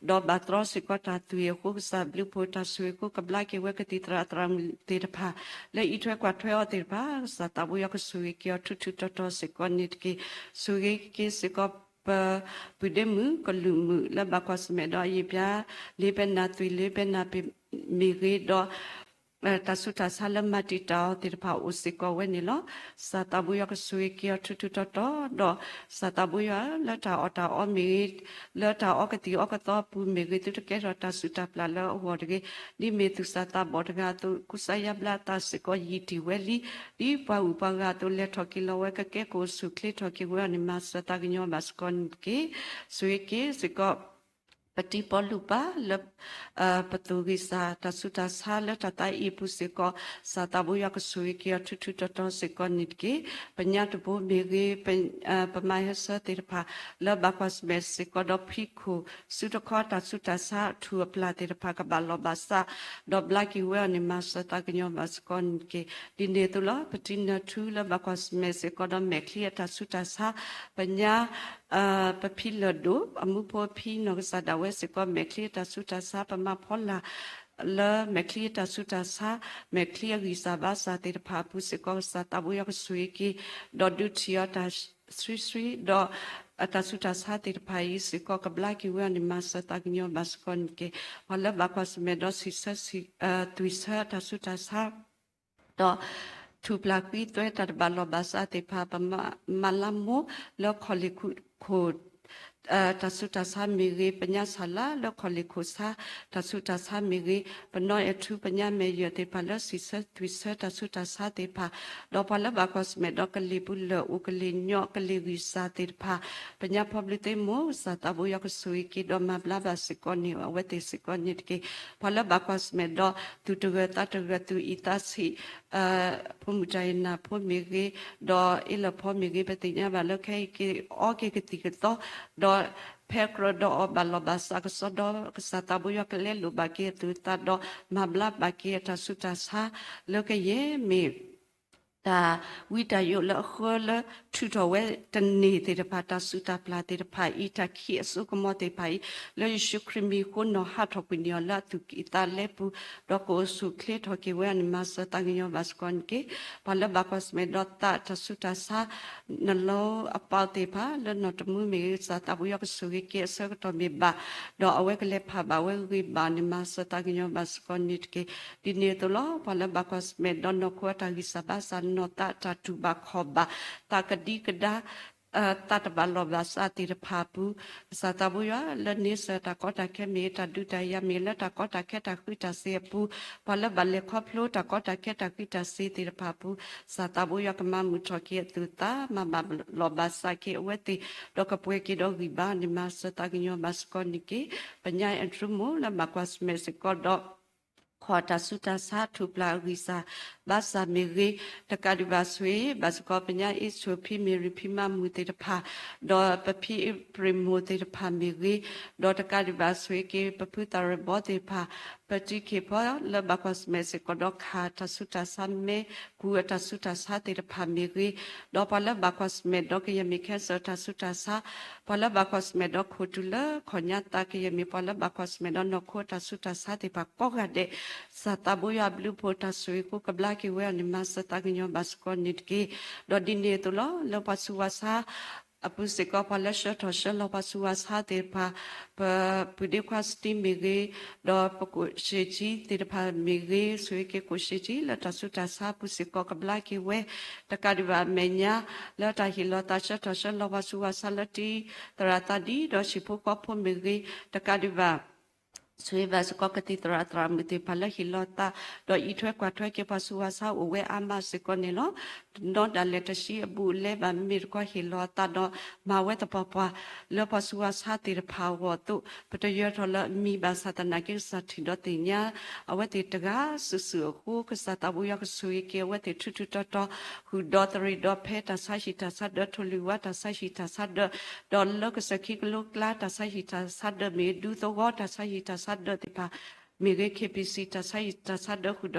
ဒီးဘၣ်သရီစ့ၢ်ကီးတၢ်သွံၣ်အဃိ ကစၢ်ဘျုးဖှိၣ်တၢ်ဆိၣ်ဂ့ၤအဃိ ကဘျါက့ၤဝဲကသံၣ်သရၣ်သရၣ်မုၣ်သ့ၣ်တဖၣ် လၢအံးထွဲကွၢ်ထွဲအီၤသ့ၣ်တဖၣ် ကစၢ်သးဘိယွၤကဆိၣ်ဂ့ၤက့ၤအီၤထူထူတီတီစ့ၢ်ကီးန့ၣ်တက့ၢ်. ဆိၣ်ဂ့ၤက့ၤစ့ၢ်ကီး ပပုၢ်ဒ့မုၣ် ကလုာ်မုၣ်လၢဘၣ်ကွၢ်ဆၢၣ်မဲာ်ဒီးအယံာ်ပျါ လ့ပဲနၢ်သွံၣ် လ့ပဲနၢ်ပ့ၢ်မ့ၢ်ဂ့ၤဒီး တၢ်ဆူးတၢ်ဆါလၢမၤတံာ်တာ်အီၤသ့ၣ်တဖၣ်အိၣ်စ့ၢ်ကီးဝဲန့ၣ်လီၤ. စၢ်သးဘိယွၤကဆိၣ်ဂ့ၤက့ၤအီၤထူထူတီတီဒီး စၢ်သးဘိယွၤလၢတၢ်အီၣ်တၢ်အီမ့ၢ်ဂ့ၤ လၢတၢ်အီကသံၣ်အီကသီအပူၤမ့ၢ်ဂ့ၤ သုတကဲထီၣ်တၢ်စူၢ်တၢ်ပျၢ်လၢအဂီၢ်တဂ့ၤ. ဒ်မ့ၢ်သူၣ်စၢ်သးဘီၣ်တဂၤအသိး ကူစါယါဘျါအသးစ့ၢ်ကီးယံာ်တံၢ်ဝဲလံ. ဒ်ပှၤဂုၤပှၤဂၤအသိး လဲၤထီၣ်က့ၤလီၤဝဲ ကကဲကအိၣ်ဆူၣ်ချ့ထီၣ်က့ၤဝဲအီၤန့ၣ် မၤစၢၤသးကညီၤဘၣ်စ့ၢ်ကီးန့ၣ်တက့ၢ်. ဆိၣ်ဂ့ၤက့ၤစ့ၢ်ကီး ပတံၤပီလူၢ်ပၢ်လၢ ပသူၣ်ဂံၢ်စၢ် တၢ်ဆူးတၢ်ဆါလၢတၢ်သးအံၤအပူၤစ့ၢ်ကီး စၢ်သးဘိယွၤကဆိၣ်ဂ့ၤက့ၤအီၤထူထူတီတီစ့ၢ်ကီးန့ၣ်တက့ၢ်. ပညါတဘိမ့ၢ်ဂ့ၤ ပ ပမၤဟဲဆၢသ့ၣ်တဖၣ် လၢဘၣ်ကွၢ်ဆၢၣ်မဲာ်စ့ၢ်ကီးဒီးဖံးခိၣ် စုတခီတၢ်ဆူးတၢ်ဆါအထူၣ်အပျၢ်သ့ၣ်တဖၣ် ကဘၣ်လီၢ်ဘၣ်စး ဒီးဘျါက့ၤဝဲအီၤန့ၣ် မၤစၢၤသးကညီၤဘၣ်စ့ၢ်ကီးန့ၣ်တက့ၢ်. ဒ်န့ၣ်အသိးလီၤ ပတံၤနၢၤထူလၢဘၣ်ကွၢ်ဆၢၣ်မဲာ်စ့ၢ်ကီးဒီးမဲာ်ချံအတၢ်ဆူးတၢ်ဆါ ပညါ ပဖံလၢၢ်ဒိၣ် အမူဖိအဖံနီၢ်ကစၢ်ဒၣ်ဝဲစ့ၢ်ကီး မဲာ်ချံအတၢ်ဆူးတၢ်ဆါ ပမၤဖီလာ် လၢမဲာ်ချံအတၢ်ဆူးတၢ်ဆါ မဲာ်ချံအဂံၢ်စၢ်ဘါစၢ်သ့ၣ်တဖၣ်အပူၤစ့ၢ်ကီး ကစၢ်သးဘိယွၤကဆိၣ်ဂ့ၤက့ၤ ဒီးဒုးထံၣ်အီၤတၢ်ဆှံဆှံ ဒီးအတၢ်ဆူးတၢ်ဆါသ့ၣ်တဖၣ်အံၤစ့ၢ်ကီး ကဘျါက့ၤဝဲအီၤန့ၣ် မၤစၢၤသးကညီၤဘၣ်စ့ၢ်ကီးန့ၣ်တက့ၢ်. ပှၤလၢဘၣ်ကွၢ်ဆၢၣ်မဲာ်ဒီးစံးဆၢ သွံၣ်ဆၢတၢ်ဆူးတၢ်ဆါ ဒီးထူၣ်ပျၢ်ကွံသွဲတၢ်တဘၣ်လီၢ်ဘၣ်စးသ့ၣ်တဖၣ် ပမၤလါမိၢ်လၢခီၣ်လ့ၣ်ခိၣ် တၢ်ဆူးတၢ်ဆါမ့ၢ်ဂ့ၤ, ပညါဆၣ်လါလၢခီၣ်လ့ၣ်ခိၣ်ဆါ တၢ်ဆူးတၢ်ဆါမ့ၢ်ဂ့ၤ, ပနီၢ်အဲၣ်ထူ ပညါမဲာ်ယၢၢ်သ့ၣ်တဖၣ်လၢ စံးဆၢသွံၣ်ဆၢတၢ်ဆူးတၢ်ဆါသ့ၣ်တဖၣ်, ဒီးပှၤလၢဘၣ်ကွၢ်ဆၢၣ်မဲာ်ဒီးကလံၤပူၤလၢာ်အိၣ် ကလံၤညီ ကလံၤဂံၢ်စၢ်သ့ၣ်တဖၣ်, ပညါဖီဘျုးသ့ၣ်မိၢ် ကစၢ်သးဘိယွၤကဆိၣ်ဂ့ၤက့ၤ ဒီးမၤဘျါဘၣ်စ့ၢ်ကီးန့ၣ် အဝဲသ့ၣ်စ့ၢ်ကီးန့ၣ်တက့ၢ်. ပှၤလၢဘၣ်ကွၢ်ဆၢၣ်မဲာ်ဒီး သူၣ်တဂၢၢ်သးတဂၢၢ် သူၣ်အံၣ်သးဆံး ဖိမုၣ်တၢ်အ့ၣ်နၢ်ဖိမ့ၢ်ဂ့ၤ, ဒီးအ့လၢၢ်ဖီမ့ၢ်ဂ့ၤ, ပသ့ၣ်ညါဘၣ်လၢခဲအံၤက့ၤ အီက့ၤကသံၣ်ကသီ, ဒီးဖဲကြၢးဒီးအီၤဘၣ်လီၢ်ဘၣ်စးကစီဒီ ကစၢ်သးဘိယွၤကလဲလိာ်ဘၣ်က့ၤအသူၣ်အသးဒီး မၤဘျါဘၣ်က့ၤအတၢ်ဆူးတၢ်ဆါ လၢကယဲၢ်မ့ၢ် တၢ်ဝံတၢ်ယိးလၢအဃၢလၢထုးထီၣ်ဝဲတန့ၢ်သ့ၣ်တဖၣ် တၢ်စူၢ်တၢ်ပျၢ်သ့ၣ်တဖၣ်အံၤ တၢ်ခံးအစိကမီၤသ့ၣ်တဖၣ်အံၤ လၢယ့ၣ်ၡူးခရံာ်မံၤအဃိ နီၢ်ဟးထီၣ်ကွံာ်န့ၢ်အီၤလၢအသူၣ်ကံၢ်သးလဲပူၤ, ဒီးကအိၣ်ဆူၣ်ချ့ထီၣ်က့ၤဝဲအီၤန့ၣ် မၤစၢၤသးကညီၤဘၣ်စ့ၢ်ကီးန့ၣ်တက့ၢ်. ပှၤလၢဘၣ်ကွၢ်ဆၢၣ်မဲာ်ဒီးသးတၢ်ဆူးတၢ်ဆါ နလီၤအပီၢ်သ့ၣ်တဖၣ် လၢနီၢ်တမူမ့ၢ်ဂ့ၤ ကစၢ်သးဘိယွၤကဆိၣ်ဂ့ၤက့ၤအဆၢကတီၢ်မ့ၢ်ဘၣ်, ဒီးအဝဲကလဲၤဖးဘၣ်ဝဲဂ့ၤဘၣ်န့ၣ် မၤစၢၤသးကညီၤဘၣ်စ့ၢ်ကီးန့ၣ်တက့ၢ်. ဒ်န့ၣ်အသိးလီၤ ပှၤလၢဘၣ်ကွၢ်ဆၢၣ်မဲာ်ဒီးနီၢ်ခိအတၢ်ဂံၢ်စၢ်ဘါစၢ် နီၢ်သးတၢ်တူၢ်ဘၣ်ခီၣ်ဘၣ် သးကဒံကဒါ သးတဘၣ်လီၢ်ဘၣ်စးသ့ၣ်တဖၣ်အပူၤ, ကစၢ်သးဘိယွၤလၢန့ဆၢၣ်တၢ်ကီတၢ်ခဲမ့ၢ်ဂ့ၤ တၢ်ဒုးတၢ်ယၤမ့ၢ်ဂ့ၤ လၢတၢ်ကီတၢ်ခဲတၢ်ဃံးတၢ်စ့ၤအပူၤ, ပှၤလၢဘၣ်လဲၤခီဖျိတၢ်ကီတၢ်ခဲတၢ်ဃံးတၢ်စ့ၤသ့ၣ်တဖၣ်အပူၤ, ကစၢ်သးဘိယွၤကမၤမုာ်ထီၣ်က့ၤအသူၣ်အသး မၤဘၣ်လီၢ်ဘၣ်စးက့ၤအဝဲသ့ၣ်, ဒီးကပှဲၤက့ၤဒီးဂံၢ်ဘါန့ၣ် မၤစၢၤသးကညီၤဘၣ်စ့ၢ်ကီးန့ၣ်တက့ၢ်. ပညါအဲၣ်ဒရူမိၢ်လၢဘၣ်ကွၢ်ဆၢၣ်မဲာ်စ့ၢ်ကီးဒီး ခီၣ်တၢ်ဆူးတၢ်ဆါ ထူၣ်ပျၢ်အဂံၢ်စၢ်ဘါစၢ်မ့ၢ်ဂ့ၤ, တကးဒံးဘၣ်ဆိၣ်ဂ့ၤဘၣ်စ့ၢ်ကီး ပညါအ့ၣ်ဆိၣ်ဖံမ့ၢ်ရံဖံမၤမုၢ်သ့ၣ်တဖၣ်, ဒီးပဖံအ့ဖြ့ၣ်မိၢ်သ့ၣ်တဖၣ်မ့ၢ်ဂ့ၤ, ဒီးတကးဒံးဘၣ်ဆိၣ်ဂ့ၤက့ၤ ပဖုသးရ့ၣ်ဘီသ့ၣ်တဖၣ်, ပတံၤခ့ၣ်ဖီလၢဘၣ်ကွၢ်ဆၢၣ်မဲာ်စ့ၢ်ကီးဒီးခးတၢ်ဆူးတၢ်ဆါ မဲကူအတၢ်ဆူးတၢ်ဆါသ့ၣ်တဖၣ်မ့ၢ်ဂ့ၤ, ဒီးပှၤလၢဘၣ်ကွၢ်ဆၢၣ်မဲာ်ဒီးကယဲၢ်မ့ၢ်ခဲစၢၣ်တၢ်ဆူးတၢ်ဆါ ပှၤလၢဘၣ်ကွၢ်ဆၢၣ်မဲာ်ဒီးခိၣ်တူာ်လၢခီၣ်ညါသး ကယဲၢ်မ့ၢ်ပှၤလၢဘၣ်ကွၢ်ဆၢၣ်မဲာ်ဒီးနီၢ်ခိအတၢ်ဆူးတၢ်ဆါသ့ၣ်တဖၣ်ကိးဂၤဒဲး, ကစၢ်သးဘိယွၤအဘျုးအဖှိၣ်တၢ်ဆိၣ်ဂ့ၤကိးကဘျါက့ၤဝဲအီၤန့ၣ် မၤစၢၤသးကညီၤဘၣ်စ့ၢ်ကီးန့ၣ်တက့ၢ်. ဒီးဒ်န့ၣ်အသိးလီၤ လၢပှၤဆူးဝါဆါ အပူၤစ့ၢ်ကီး ပှၤလၢဆှၢထီၣ်ဆှၢလီၤပှၤဆူးဝါဆါသ့ၣ်တဖၣ်, ပပုၢ်ဒ့ခွါစတံမ့ၢ်ဂ့ၤ, ဒီးပကိၣ်ရှ့ၣ်ကၠံသ့ၣ်တဖၣ်မ့ၢ်ဂ့ၤ, ဆိၣ်ဂ့ၤက့ၤကိၣ်ရှ့ၣ်ကၠံလၢတၢ်ဆူးတၢ်ဆါအပူၤစ့ၢ်ကီး ကဘျါက့ၤဝဲ, တကးဒံးဘၣ်အမဲာ်ညါ လၢတၢ်ဟ့ၣ်လီၤသးဆှၢထီၣ်ဆှၢလီၤပှၤဆူးဝါဆါလၢတံၤသရၣ်သးဒံး ဒီးဟံၣ်ဖိဃီဖိမ့ၢ်ဂ့ၤ, တကးဒံးဘၣ် ဆိၣ်ဂ့ၤဘၣ်စ့ၢ်ကီးကသံၣ်သရၣ်သရၣ်မုၣ်သ့ၣ်တဖၣ်လၢဟ့ၣ်လီၤသး ဒီးအံးထွဲကွၢ်ထွဲက့ၤပှၤဆူးဝါဆါအိၣ်ဝဲအါမးစ့ၢ်ကီးန့ၣ်လီၤ. တနီၤဒၣ်လဲာ်တဆံအဘူးအလဲဘၣ် မ့မ့ၢ်တခီဟ့ၣ်လီၤအသးဒီး မၤဝဲသပှၢ်ပှၢ် လၢပှၤဆူးဝါဆါသ့ၣ်တဖၣ်အဂီၢ်အသိး ပတယၢၤထီၣ်လၢအမံၤဘၣ်ဆၣ်သနာ်က့ ကစၢ်ထံၣ်ဒီးသ့ၣ်ညါ အဝဲသ့ၣ်တဂၤစုာ်စုာ်အဃိ ကစၢ်သးဘိယွၤကဆိၣ်ဂ့ၤက့ၤအဝဲသ့ၣ်ထူထူတီတီ ဃုာ်ဒီးသရံးဒီးဖဲတၢ်ဆါဟံၣ်တၢ်ဆါဒၢး ထိၣ်လွံၢ်ဝါတၢ်ဆါဟံၣ်တၢ်ဆါဒၢး ဒီးလၢကစၢၢ်ခံကလိကျါတၢ်ဆါဟံၣ်တၢ်ဆါဒၢးမ့ၢ်ဂ့ၤ ဒူသဝီတၢ်ဆါဟံၣ်တၢ်ဆါဒၢးသ့ၣ်တဖၣ်မ့ၢ်ဂ့ၤ ခ့ပံၣ်စံၣ် တၢ်ဆါဟံၣ်တၢ်ဆါဒၢးဃုာ်ဒီး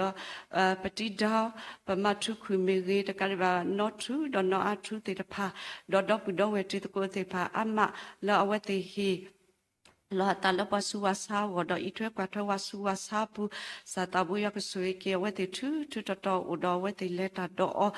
ပတံဒၢ ပမၤထူခုၣ်မ့ၢ်ဂ့ၤ တကးဒံးဘၣ်နီၢ်ထူဒီးနီၢ်အါထူသ့ၣ်တဖၣ် ဒီးဒီပုၢ်ဒီဝဲၢ်တံၤသကိးသ့ၣ်တဖၣ်အါမး လၢအဝဲသ့ၣ်ဟ့ၣ် လီၤအသးလၢပှၤဆူးပှၤဆါအဂီၢ် ဒီးအံးထွဲကွၢ်ထွဲပှၤဆူးပှၤဆါအပူၤ, ကစၢ်သးဘိယွၤကဆိၣ်ဂ့ၤက့ၤအဝဲသ့ၣ်ထူထူတီတီ အိၣ်ဒီးအဝဲသ့ၣ်လဲၤတၢ်ဒီးအီၤ,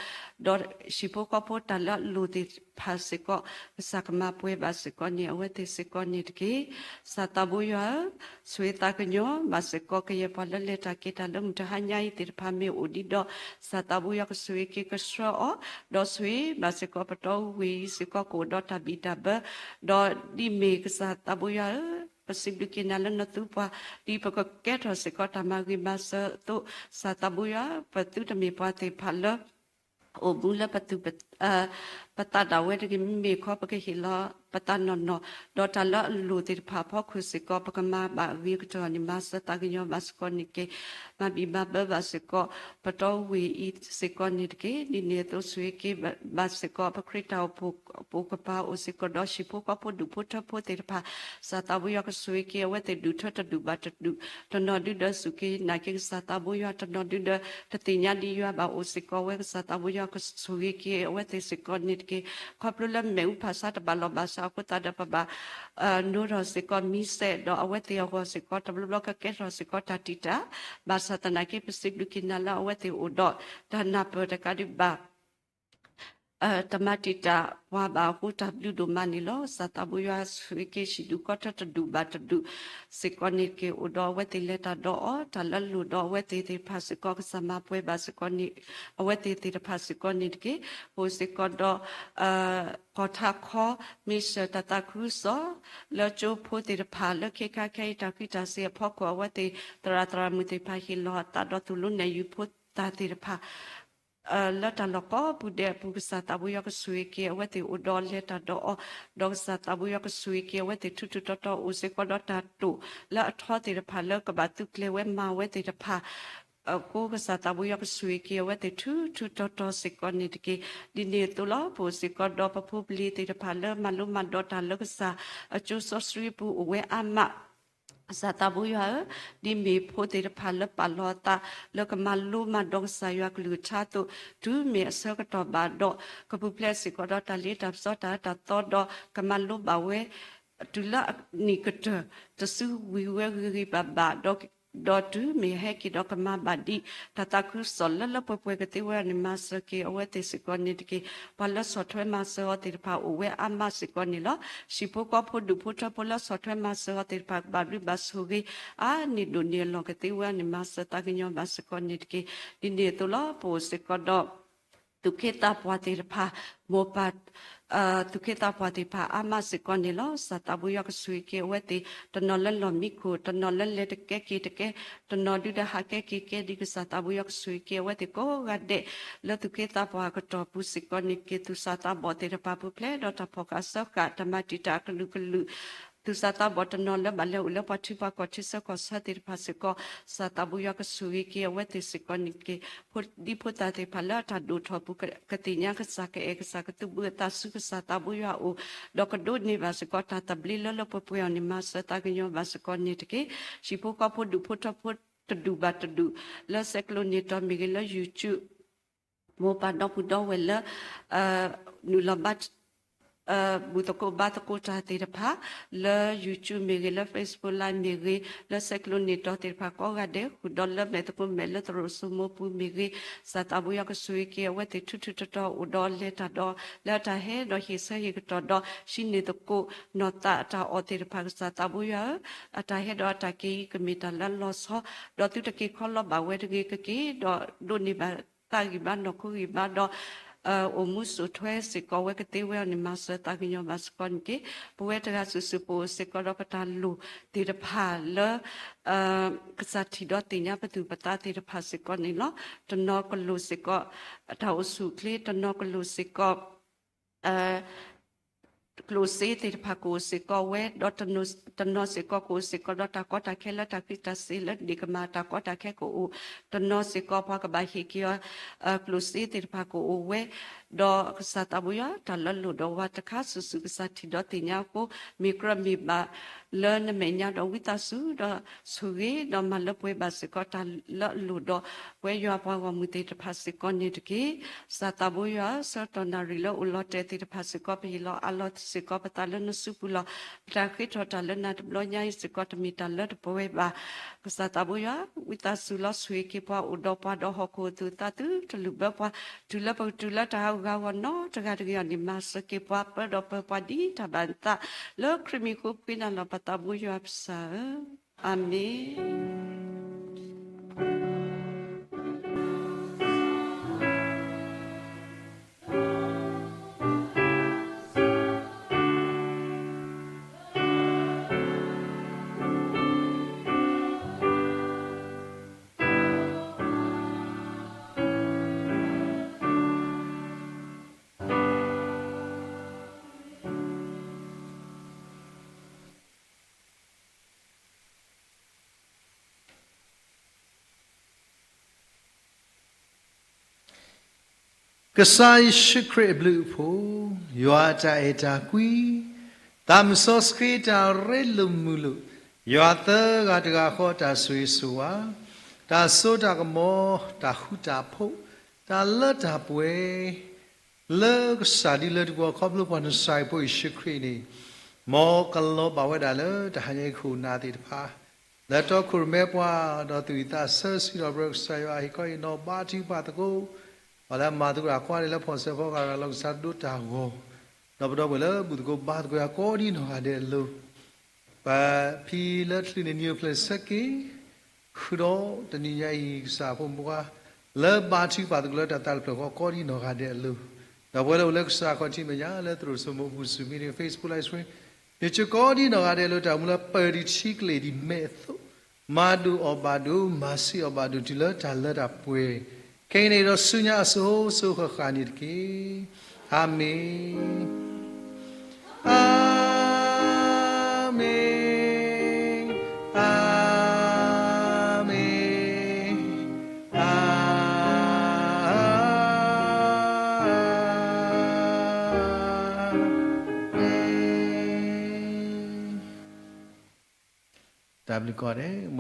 ဒီးဟံၣ်ဖိဃီဖိတၢ်လၢအလိၣ်သ့ၣ်တဖၣ်စ့ၢ်ကီး ကစၢ်ကမၤပှဲၤဘၣ်စ့ၢ်ကီးန့ၣ် အဝဲသ့ၣ်စ့ၢ်ကီးန့ၣ်တက့ၢ်. ကစၢ်သးဘိယွၤဧၢ, ဆိၣ်ဂ့ၤသးကညီၤဘၣ်စ့ၢ်ကီး ကယဲၢ်ပှၤလၢလဲၤတၢ်က့ၤတၢ်လၢမုၢ်တဟါညါအံၤသ့ၣ်တဖၣ်မ့ၢ်အိၣ်ဒံးဒီး, ကစၢ်သးဘိယွၤကဆိၣ်ဂ့ၤက့ၤကဆှၢအီၤ, ဒီးဆိၣ်ဂ့ၤဘၣ်စ့ၢ်ကီးပတီၢ်ဝ့ၢ်အံၤစ့ၢ်ကီး ကအိၣ်ဒီးတၢ်ဘံၣ်တၢ်ဘၢ ဒီးဒ်မ့ၢ်ကစၢ်သးဘိယွၤဧၢ, ပစံးဘျုးက့ၤနၤလၢနသူပှၤ, ဒ်ပကကဲထီၣ်စ့ၢ်ကီးတၢ်မၤဂ့ၤမၤစၢၤအသိး, ကစၢ်သးဘိယွၤ ပသုတမ့ၢ်ပှၤသ့ၣ်တဖၣ်လၢ အိၣ်မူလၢပသူၣ်ပ ပသးဒၣ်ဝဲတဂ့ၤ, မ့မ့ၢ်ခီပကဟ့ၣ်လီၤပသးနီၢ်နီၢ်, ဒီးတၢ်လၢအလိၣ်သ့ၣ်တဖၣ်အဖီခိၣ်စ့ၢ်ကီး ပကမၤဘၣ်အဂ့ၤကတၢၢ်န့ၣ် မၤစၢၤသးကညီၤဘၣ်စ့ၢ်ကီးန့ၣ်တက့ၢ်. မၤဘံၣ်မၤဘၢဘၣ်စ့ၢ်ကီး ပတီၢ်ဝ့ၢ်အံၤစ့ၢ်ကီးန့ၣ်တက့ၢ်. ဒ်န့ၣ်အသိးဆိၣ်ဂ့ၤက့ၤဘၣ်စ့ၢ်ကီး ပခရံာ်တၢ်အိၣ်ဖှိၣ် ပူၤကပၤအိၣ်စ့ၢ်ကီးဒီး ဟံၣ်ဖိဃီဖိဒူၣ်ဖိထၢဖိသ့ၣ်တဖၣ်, ကစၢ်သးဘိယွၤကဆိၣ်ဂ့ၤက့ၤအဝဲသ့ၣ်ဒူၣ်ထၢတဒူၣ်ဘၣ်တဒူၣ်, တနီၤဒုဒီးစူၢ်က့ၤနာ်က့ၤကစၢ်သးဘိယွၤ, တနီၤဒုဒီးတသ့ၣ်ညါဒ်ယွၤဘၣ်အိၣ်စ့ၢ်ကီးဝဲ, ကစၢ်သးဘိယွၤကဆိၣ်ဂ့ၤက့ၤအဝဲသ့ၣ်စ့ၢ်ကီးန့ၣ်တက့ၢ်. ခီဖျိလၢမ့ၣ်အူဖးဆါတဘၣ်လီၢ်ဘၣ်ဆၣ်အဃိသတးဒီး ပဘၣ် နိထီၣ်စ့ၢ်ကီးမံစဲး ဒီးအဝဲသ့ၣ်အဂီၢ်စ့ၢ်ကီး တဘျီဘျီကကဲထီၣ်စ့ၢ်ကီးတၢ်တံာ်တာ်, ဘၣ်ဆၣ်သနာ်က့ ပစံးဘျုးက့ၤနၤလၢအဝဲသ့ၣ်အိၣ်ဒီး တၢ်နၢ်ပၢၢ်တကးဒံးဘၣ် တမၤတံာ်တာ်ပှၤဘၣ်အဃိ တၢ်ဘျုးဒိၣ်မးန့ၣ်လီၤ. ကစၢ်သးဘိယွၤဆိၣ်ဂ့ၤက့ၤဟံၣ်ဒူၣ်ဃီထၢတဒူၣ်ဘၣ်တဒူၣ်စ့ၢ်ကီးန့ၣ်တက့ၢ်. အိၣ်ဒီးအဝဲသ့ၣ်လဲၤတၢ်ဒီးအီၤ, တၢ်လၢအလိၣ်ဒီးအဝဲသ့ၣ်သ့ၣ်တဖၣ်စ့ၢ်ကီး ကစၢ်မၤပှဲၤဘၣ်စ့ၢ်ကီးန့ၣ် အဝဲသ့ၣ်သ့ၣ်တဖၣ်စ့ၢ်ကီးန့ၣ်တက့ၢ်. အိၣ်စ့ၢ်ကီးဒီး ကီၢ်ထးခီ မ့ၢ်စၢၤတၢ်သးခုကစီၣ် လၢကၠိဖိသ့ၣ်တဖၣ် လၢခဲခါခဲအံၤတၢ်ဃံးတၢ်စ့ၤအဖီခိၣ် အဝဲသ့ၣ်သရၣ်သရၣ်မုၣ်သ့ၣ်တဖၣ် ဟ့ၣ်လီၤအသးဒီးသိၣ်လိနဲၣ်ယုၤဖိသၣ်သ့ၣ်တဖၣ် လၢတၢ်လီၢ်ကိးပူၤဒဲးအပူၤ ကစၢ်သးဘိယွၤကဆိၣ်ဂ့ၤက့ၤအဝဲသ့ၣ်အိၣ်ဒီးလဲၤတၢ်ဒီးအီၤ, ဒီးကစၢ်သးဘိယွၤကဆိၣ်ဂ့ၤက့ၤအဝဲသ့ၣ်ထူထူတီတီ အိၣ်စ့ၢ်ကီးဒီးတၢ်တိာ်လၢအထီသ့ၣ်တဖၣ် လၢကဘၣ်သုးကျဲၤဝဲမၤဝဲသ့ၣ်တဖၣ် အဃိကစၢ်သးဘိယွၤကဆိၣ်ဂ့ၤက့ၤအဝဲသ့ၣ်ထူထူတီတီစ့ၢ်ကီးန့ၣ်တက့ၢ်. ဒ်န့ၣ်အသိးလီၤ. ပအိၣ်စ့ၢ်ကီးဒီးပဖိပလံၤသ့ၣ်တဖၣ်လၢမၤလိမၤဒိးတၢ်လၢကစၢ်အကၠိစီဆှံပူၤအိၣ်ဝဲအါမး ကစၢ်သးဘိယွၤဧၢ, ဒ်မ့ၢ်ဖိသ့ၣ်တဖၣ်လၢပာ်လီၤအသး လၢကမၤလိမၤဒိးကစၢ်ယွၤကလုၢ်ကထါအသိး, တုၤမ့ၢ်အဆၢကတီၢ်ဘၣ်ဒီး ကပူၤဖျဲးစ့ၢ်ကီးဒီးတၢ်လ့တၢ်ပစီတၢ်အၢတၢ်သီဒီး ကမၤလိဘၣ်ဝဲ တုၤလၢအနံၣ်ကတၢၢ် တစုဝံၤဝဲဂ့ၤဂ့ၤဘၣ်ဘၣ်ဒီး ဒီးတုၤမ့ၢ်ဟဲက့ၤဒီးကမၤဘၣ်ဒံး တၢ်သးခုကစီၣ်လၢလၢပှဲၤပှဲၤကသ့ဝဲအံၤန့ၣ် မၤစၢၤက့ၤအဝဲသ့ၣ်စ့ၢ်ကီးန့ၣ်တက့ၢ်. ပှၤလၢဆီၣ်ထွဲမၤစၢၤအီၤသ့ၣ်တဖၣ်အိၣ်ဝဲအါမးစ့ၢ်ကီးန့ၣ်လီၤ. ဟံၣ်ဖိဃီဖိဒူၣ်ဖိထၢဖိလၢဆီၣ်ထွဲမၤစၢၤအီၤသ့ၣ်တဖၣ် ကဘၣ်ဘျုးဘၣ်ဆိၣ်ဂ့ၤ အါန့ၢ်ဒိၣ်န့ၢ်အလီၢ်ကသ့ဝဲအံၤန့ၣ် မၤစၢၤသးကညီၤဘၣ်စ့ၢ်ကီးန့ၣ်တက့ၢ်. ဒ်န့ၣ်အသိးလီၤ. ပအိၣ်စ့ၢ်ကီးဒီး သူၣ်က့သးပှၢ်သ့ၣ်တဖၣ်, မိၢ်ပၢ် သူၣ်က့သးပှၢ်သ့ၣ်တဖၣ်အါမးစ့ၢ်ကီးန့ၣ်လီၤ. ကစၢ်သးဘိယွၤကဆိၣ်ဂ့ၤက့ၤအဝဲသ့ၣ် တနီၤလၢလီၢ်မံခိၣ်, တနီၤလၢလဲၤတကဲက့ၤတကဲ, တနီၤဒုးဒီးဟးကဲက့ၤကဲဒံး ကစၢ်သးဘိယွၤကဆိၣ်ဂ့ၤက့ၤအဝဲသ့ၣ်ကိးဂၤဒဲး လၢသူၣ်က့သးပှၢ်အကတီၢ်ပူၤစ့ၢ်ကီးန့ၣ်တက့ၢ်. သူၣ်စၢ်သးဘီၣ်သ့ၣ်တဖၣ်ပူၤဖျဲးဒီးတၢ်ဖီၣ်ဃာ်စၢဃာ် တၢ်မၤတံာ်တာ်အကလုာ်ကလုာ် သူၣ်စၢ်သးဘီၣ်တနီၤလၢဘၣ်လဲၤအိၣ်လၢပှၤထံပှၤကီၢ်ထံဆၢကီၢ်ဆၢသ့ၣ်တဖၣ်စ့ၢ်ကီး ကစၢ်သးဘိယွၤကဆိၣ်ဂ့ၤက့ၤအဝဲသ့ၣ်စ့ၢ်ကီးန့ၣ်တက့ၢ်. ဖိဒံဖိသၣ်သ့ၣ်တဖၣ်လၢအတၢ်ဒိၣ်ထီၣ်ပူၤ ကသ့ၣ်ညါကစၢ် ကအဲၣ်ကစၢ် ကသုးဘူးအသးဆူကစၢ်သးဘိယွၤအအိၣ် ဒီးကဒိးန့ၢ်ဘၣ်စ့ၢ်ကီးတၢ်သဘျ့လၢလၢပှဲၤပှဲၤအံၤန့ၣ် မၤစၢၤသးကညီၤဘၣ်စ့ၢ်ကီးန့ၣ်တက့ၢ်. ဟံၣ်ဖိဃီဖိဒူၣ်ဖိထၢဖိတဒူၣ်ဘၣ်တဒူၣ် လၢဆဲးကျိးန့ၢ်တီၤမ့ၢ်ဂ့ၤ လၢ YouTube မိၢ်ပၢ်ဒီပုၢ်ဒီဝဲၢ်လၢ နုာ်လီၤဘါ ဘူၣ်သကိးဘါသကိးတၢ်သ့ၣ်တဖၣ် လၢ YouTube မ့ၢ်ဂ့ၤ လၢ Facebook Live မ့ၢ်ဂ့ၤ လၢဆဲးကျိးန့ၢ်တီၤသ့ၣ်တဖၣ်ကိးဂၤဒဲး ဃုာ်ဒီးလၢမဲာ်သကိးမဲာ်လၢသရိာ်စိမိၤပူၤမ့ၢ်ဂ့ၤ ကစၢ်သးဘိယွၤကဆိၣ်ဂ့ၤက့ၤအဝဲသ့ၣ်ထူထူတီတီ အိၣ်ဒီးလဲၤတၢ်ဒီး လၢအတၢ်ဟဲဒီးဟ့ၣ်ဆၢဟ့ၣ်ကတီၢ်ဒီး ဟံးန့ၢ်သကိးနီၢ်သးအတၢ်အီၣ်သ့ၣ်တဖၣ် ကစၢ်သးဘိယွၤဧၢ, အတၢ်ဟဲဒီးအတၢ်က့ၤအံၤ ကမ့ၢ်တၢ်လၢအလီၤဆီ ဒီးသုတက့ၤခီလီၤဘၣ်ဝဲတဂ့ၤ ကက့ၤဒီးဒိးန့ၢ်ဘၣ် သးဂံၢ်ဘါနီၢ်ခိဂံၢ်ဘါဒီး အိၣ်မူစိာ်ထွဲစ့ၢ်ကီးဝဲကသ့ဝဲအံၤန့ၣ် မၤစၢၤသးကညီၤဘၣ်စ့ၢ်ကီးန့ၣ်တက့ၢ်. ပဝဲတဂၤစုာ်စုာ် ပအိၣ်စ့ၢ်ကီးဒီးပတၢ်လိၣ်သ့ၣ်တဖၣ်လၢ ကစၢ်ထံၣ်ဒီးသ့ၣ်ညါပသူၣ်ပသးသ့ၣ်တဖၣ်စ့ၢ်ကီးန့ၣ်လီၤ. တနီၤကလိၣ်စ့ၢ်ကီး တၢ်အိၣ်ဆူၣ်အိၣ်ချ့, တနီၤကလိၣ်စ့ၢ်ကီး ကျိၣ်စ့သ့ၣ်တဖၣ်ကအိၣ်စ့ၢ်ကီးဝဲ, ဒီးတနီၤစ့ၢ်ကီးကအိၣ်စ့ၢ်ကီးဒီးတၢ်ကီတၢ်ခဲလၢတၢ်ဃံးတၢ်စ့ၤလၢဒ့ၣ်ကမၢ်တၢ်ကီတၢ်ခဲကအိၣ်, တနီၤစ့ၢ်ကီးပှၤကဘၣ်ဟ့ၣ်က့ၤအီၤ ကျိၣ်စ့သ့ၣ်တဖၣ်ကအိၣ်ဝဲ, ဒီးကစၢ်သးဘိယွၤ တၢ်လၢလိၣ်ဒီးဝဲတခါစုာ်စုာ် ကစၢ်ထံၣ်ဒီးသ့ၣ်ညါအဃိ မ့ၢ်ကြၢးမ့ၢ်ဘၣ် လၢနမဲာ်ညါဒီးဝံသးစူၤ ဒီးဆိၣ်ဂ့ၤ ဒီးမၤလၢပှဲၤဘၣ်စ့ၢ်ကီးတၢ်လၢအလိၣ်ဒီး ပဝဲယွၤပှၤဂီၢ်မုၢ်သ့ၣ်တဖၣ်စ့ၢ်ကီးန့ၣ်တက့ၢ်. ကစၢ်သးဘိယွၤ ဆၢကတီၢ်နၣ်ရံၣ်လၢအိၣ်လီၤတဲာ်သ့ၣ်တဖၣ်စ့ၢ်ကီး ပဟ့ၣ်လီၤအးလီၤစ့ၢ်ကီးပသးလၢနစုပူၤလီၤ. ပတၢ်ဃ့ထီၣ်တၢ်လၢနၤတဘျီညါအံၤစ့ၢ်ကီး တမ့ၢ်တၢ်လၢတပဝဲဘၣ်. ကစၢ်သးဘိယွၤ ဝံသးစူၤလီၤဆိၣ်ဂ့ၤက့ၤပှၤအိၣ်ဒီးပှၤဒီးဟီၣ်ခိၣ်အသူၣ်အသး သုတလုၢ်ဘၢပှၤ တုၤလၢပကတုၤလၢတၢ်ဟးဂူာ်ဟးဂီၤနီတဂၤတဂ့ၤအီၤန့ၣ် မၤစၢၤက့ၤပှၤ ပၢဒီးပၢပှၤဒ်တၢ်ဘၣ်နသး လၢခရံာ်မံၤဃိပဃ့နၤလီၤ ပသးဘိယွၤပစၢ်ဧၢ, အၤမ့ၣ်. ကစၢ်ယ့ၣ်ၡူးခရံာ်အဘျုးအဖှိၣ်, ယွၤအတၢ်အဲၣ်တၢ်ကွံ, သးမုၣ်စီဆှံတၢ်ရ့လိာ်မုာ်လိာ်, ယွၤသၢဂၤတဂၤဃီတၢ်ဆိၣ်ဂ့ၤဆိၣ်ဝါ, တၢ်စိတၢ်ကမီၤ, တၢ်ဃူတၢ်ဖိး, တၢ်လၢတၢ်ပှဲၤ လၢကစၢ်ဒ်လၢတပူၤ ခီဖျိပှၤနစၢ်ဖိယ့ၣ်ၡူးခရံာ်န့ၣ်, မ်ကလီၤဘၣ်ဝဲဒၣ်လၢတဟါညါအံၤခိၣ်နၢ်သ့ၣ်တဖၣ်, လၢတီခိၣ်ရိၣ်မဲပှၤ, ဒီးသူၣ်ဝံၣ်သးဆၢ စံးထီၣ်ပတြၢၤကစၢ်ယွၤ ဟ့ၣ်ခီဟ့ၣ်နီၤဘါထုကဖၣ်သကိး, ပှၤလၢအမၤသကိးတၢ်ကွၢ်န့ၣ်လၢဖီၣ်စၢၤဖီကၤရၤလီၤကစၢ်ဒိတၢ်ဂီၤ, ဒီးပဒီပုၢ်ဝဲၢ်လၢဘူၣ်သကိးဘါသကိးယၤကိးဒ်နီၢ်ဂၤဒဲးအလိၤ ပဖံလၢချုးန့ၣ် နံၤအိၣ်ဖျဲၣ်ဆၢက့ၤ, ဃုာ်ဒီးတနံၤညါအံၤ ကစၢ်ဖိမုၣ်ဖိခွါ လၢဘါထုကဖၣ်သကိးလၢတၢ်သးတဖျၢၣ်ဃီကိးဒ်နီၢ်ဂၤဒဲးအလိၤ, ဒီးပဝဲလၢအိၣ်လၢကစၢ်ခီၣ်ထံးမဲာ်ညါ လၢသရိာ်စိမိၢ်ပူၤ ဆူမံၤန့ၣ် Facebook Live Stream န့ၣ်ကကိးဒ်နီၢ်ဂၤဒဲးအလိၤ တၢ်မူလၢပၢၢ်ဒံးထံကလ့ၢ်ဒံးမဲာ်အသိး, မၤဒိၣ်အီၣ်ဘၣ်ဒိၣ် မၤဆံးအီၣ်ဘၣ်ဒိၣ် တုၤလၢတၢ်လၢတၢ်ပှဲၤ, ခဲအံၤန့ၣ်ဒီးဆူညါအစိၤစိၤဃၣ်ဃၣ်န့ၣ်တက့ၢ်. အၤမ့ၣ်, အၤမ့ၣ်, အၤမ့ၣ်, အၤမ့ၣ်. တၢ်ဘျုးကိးဂၤဒဲး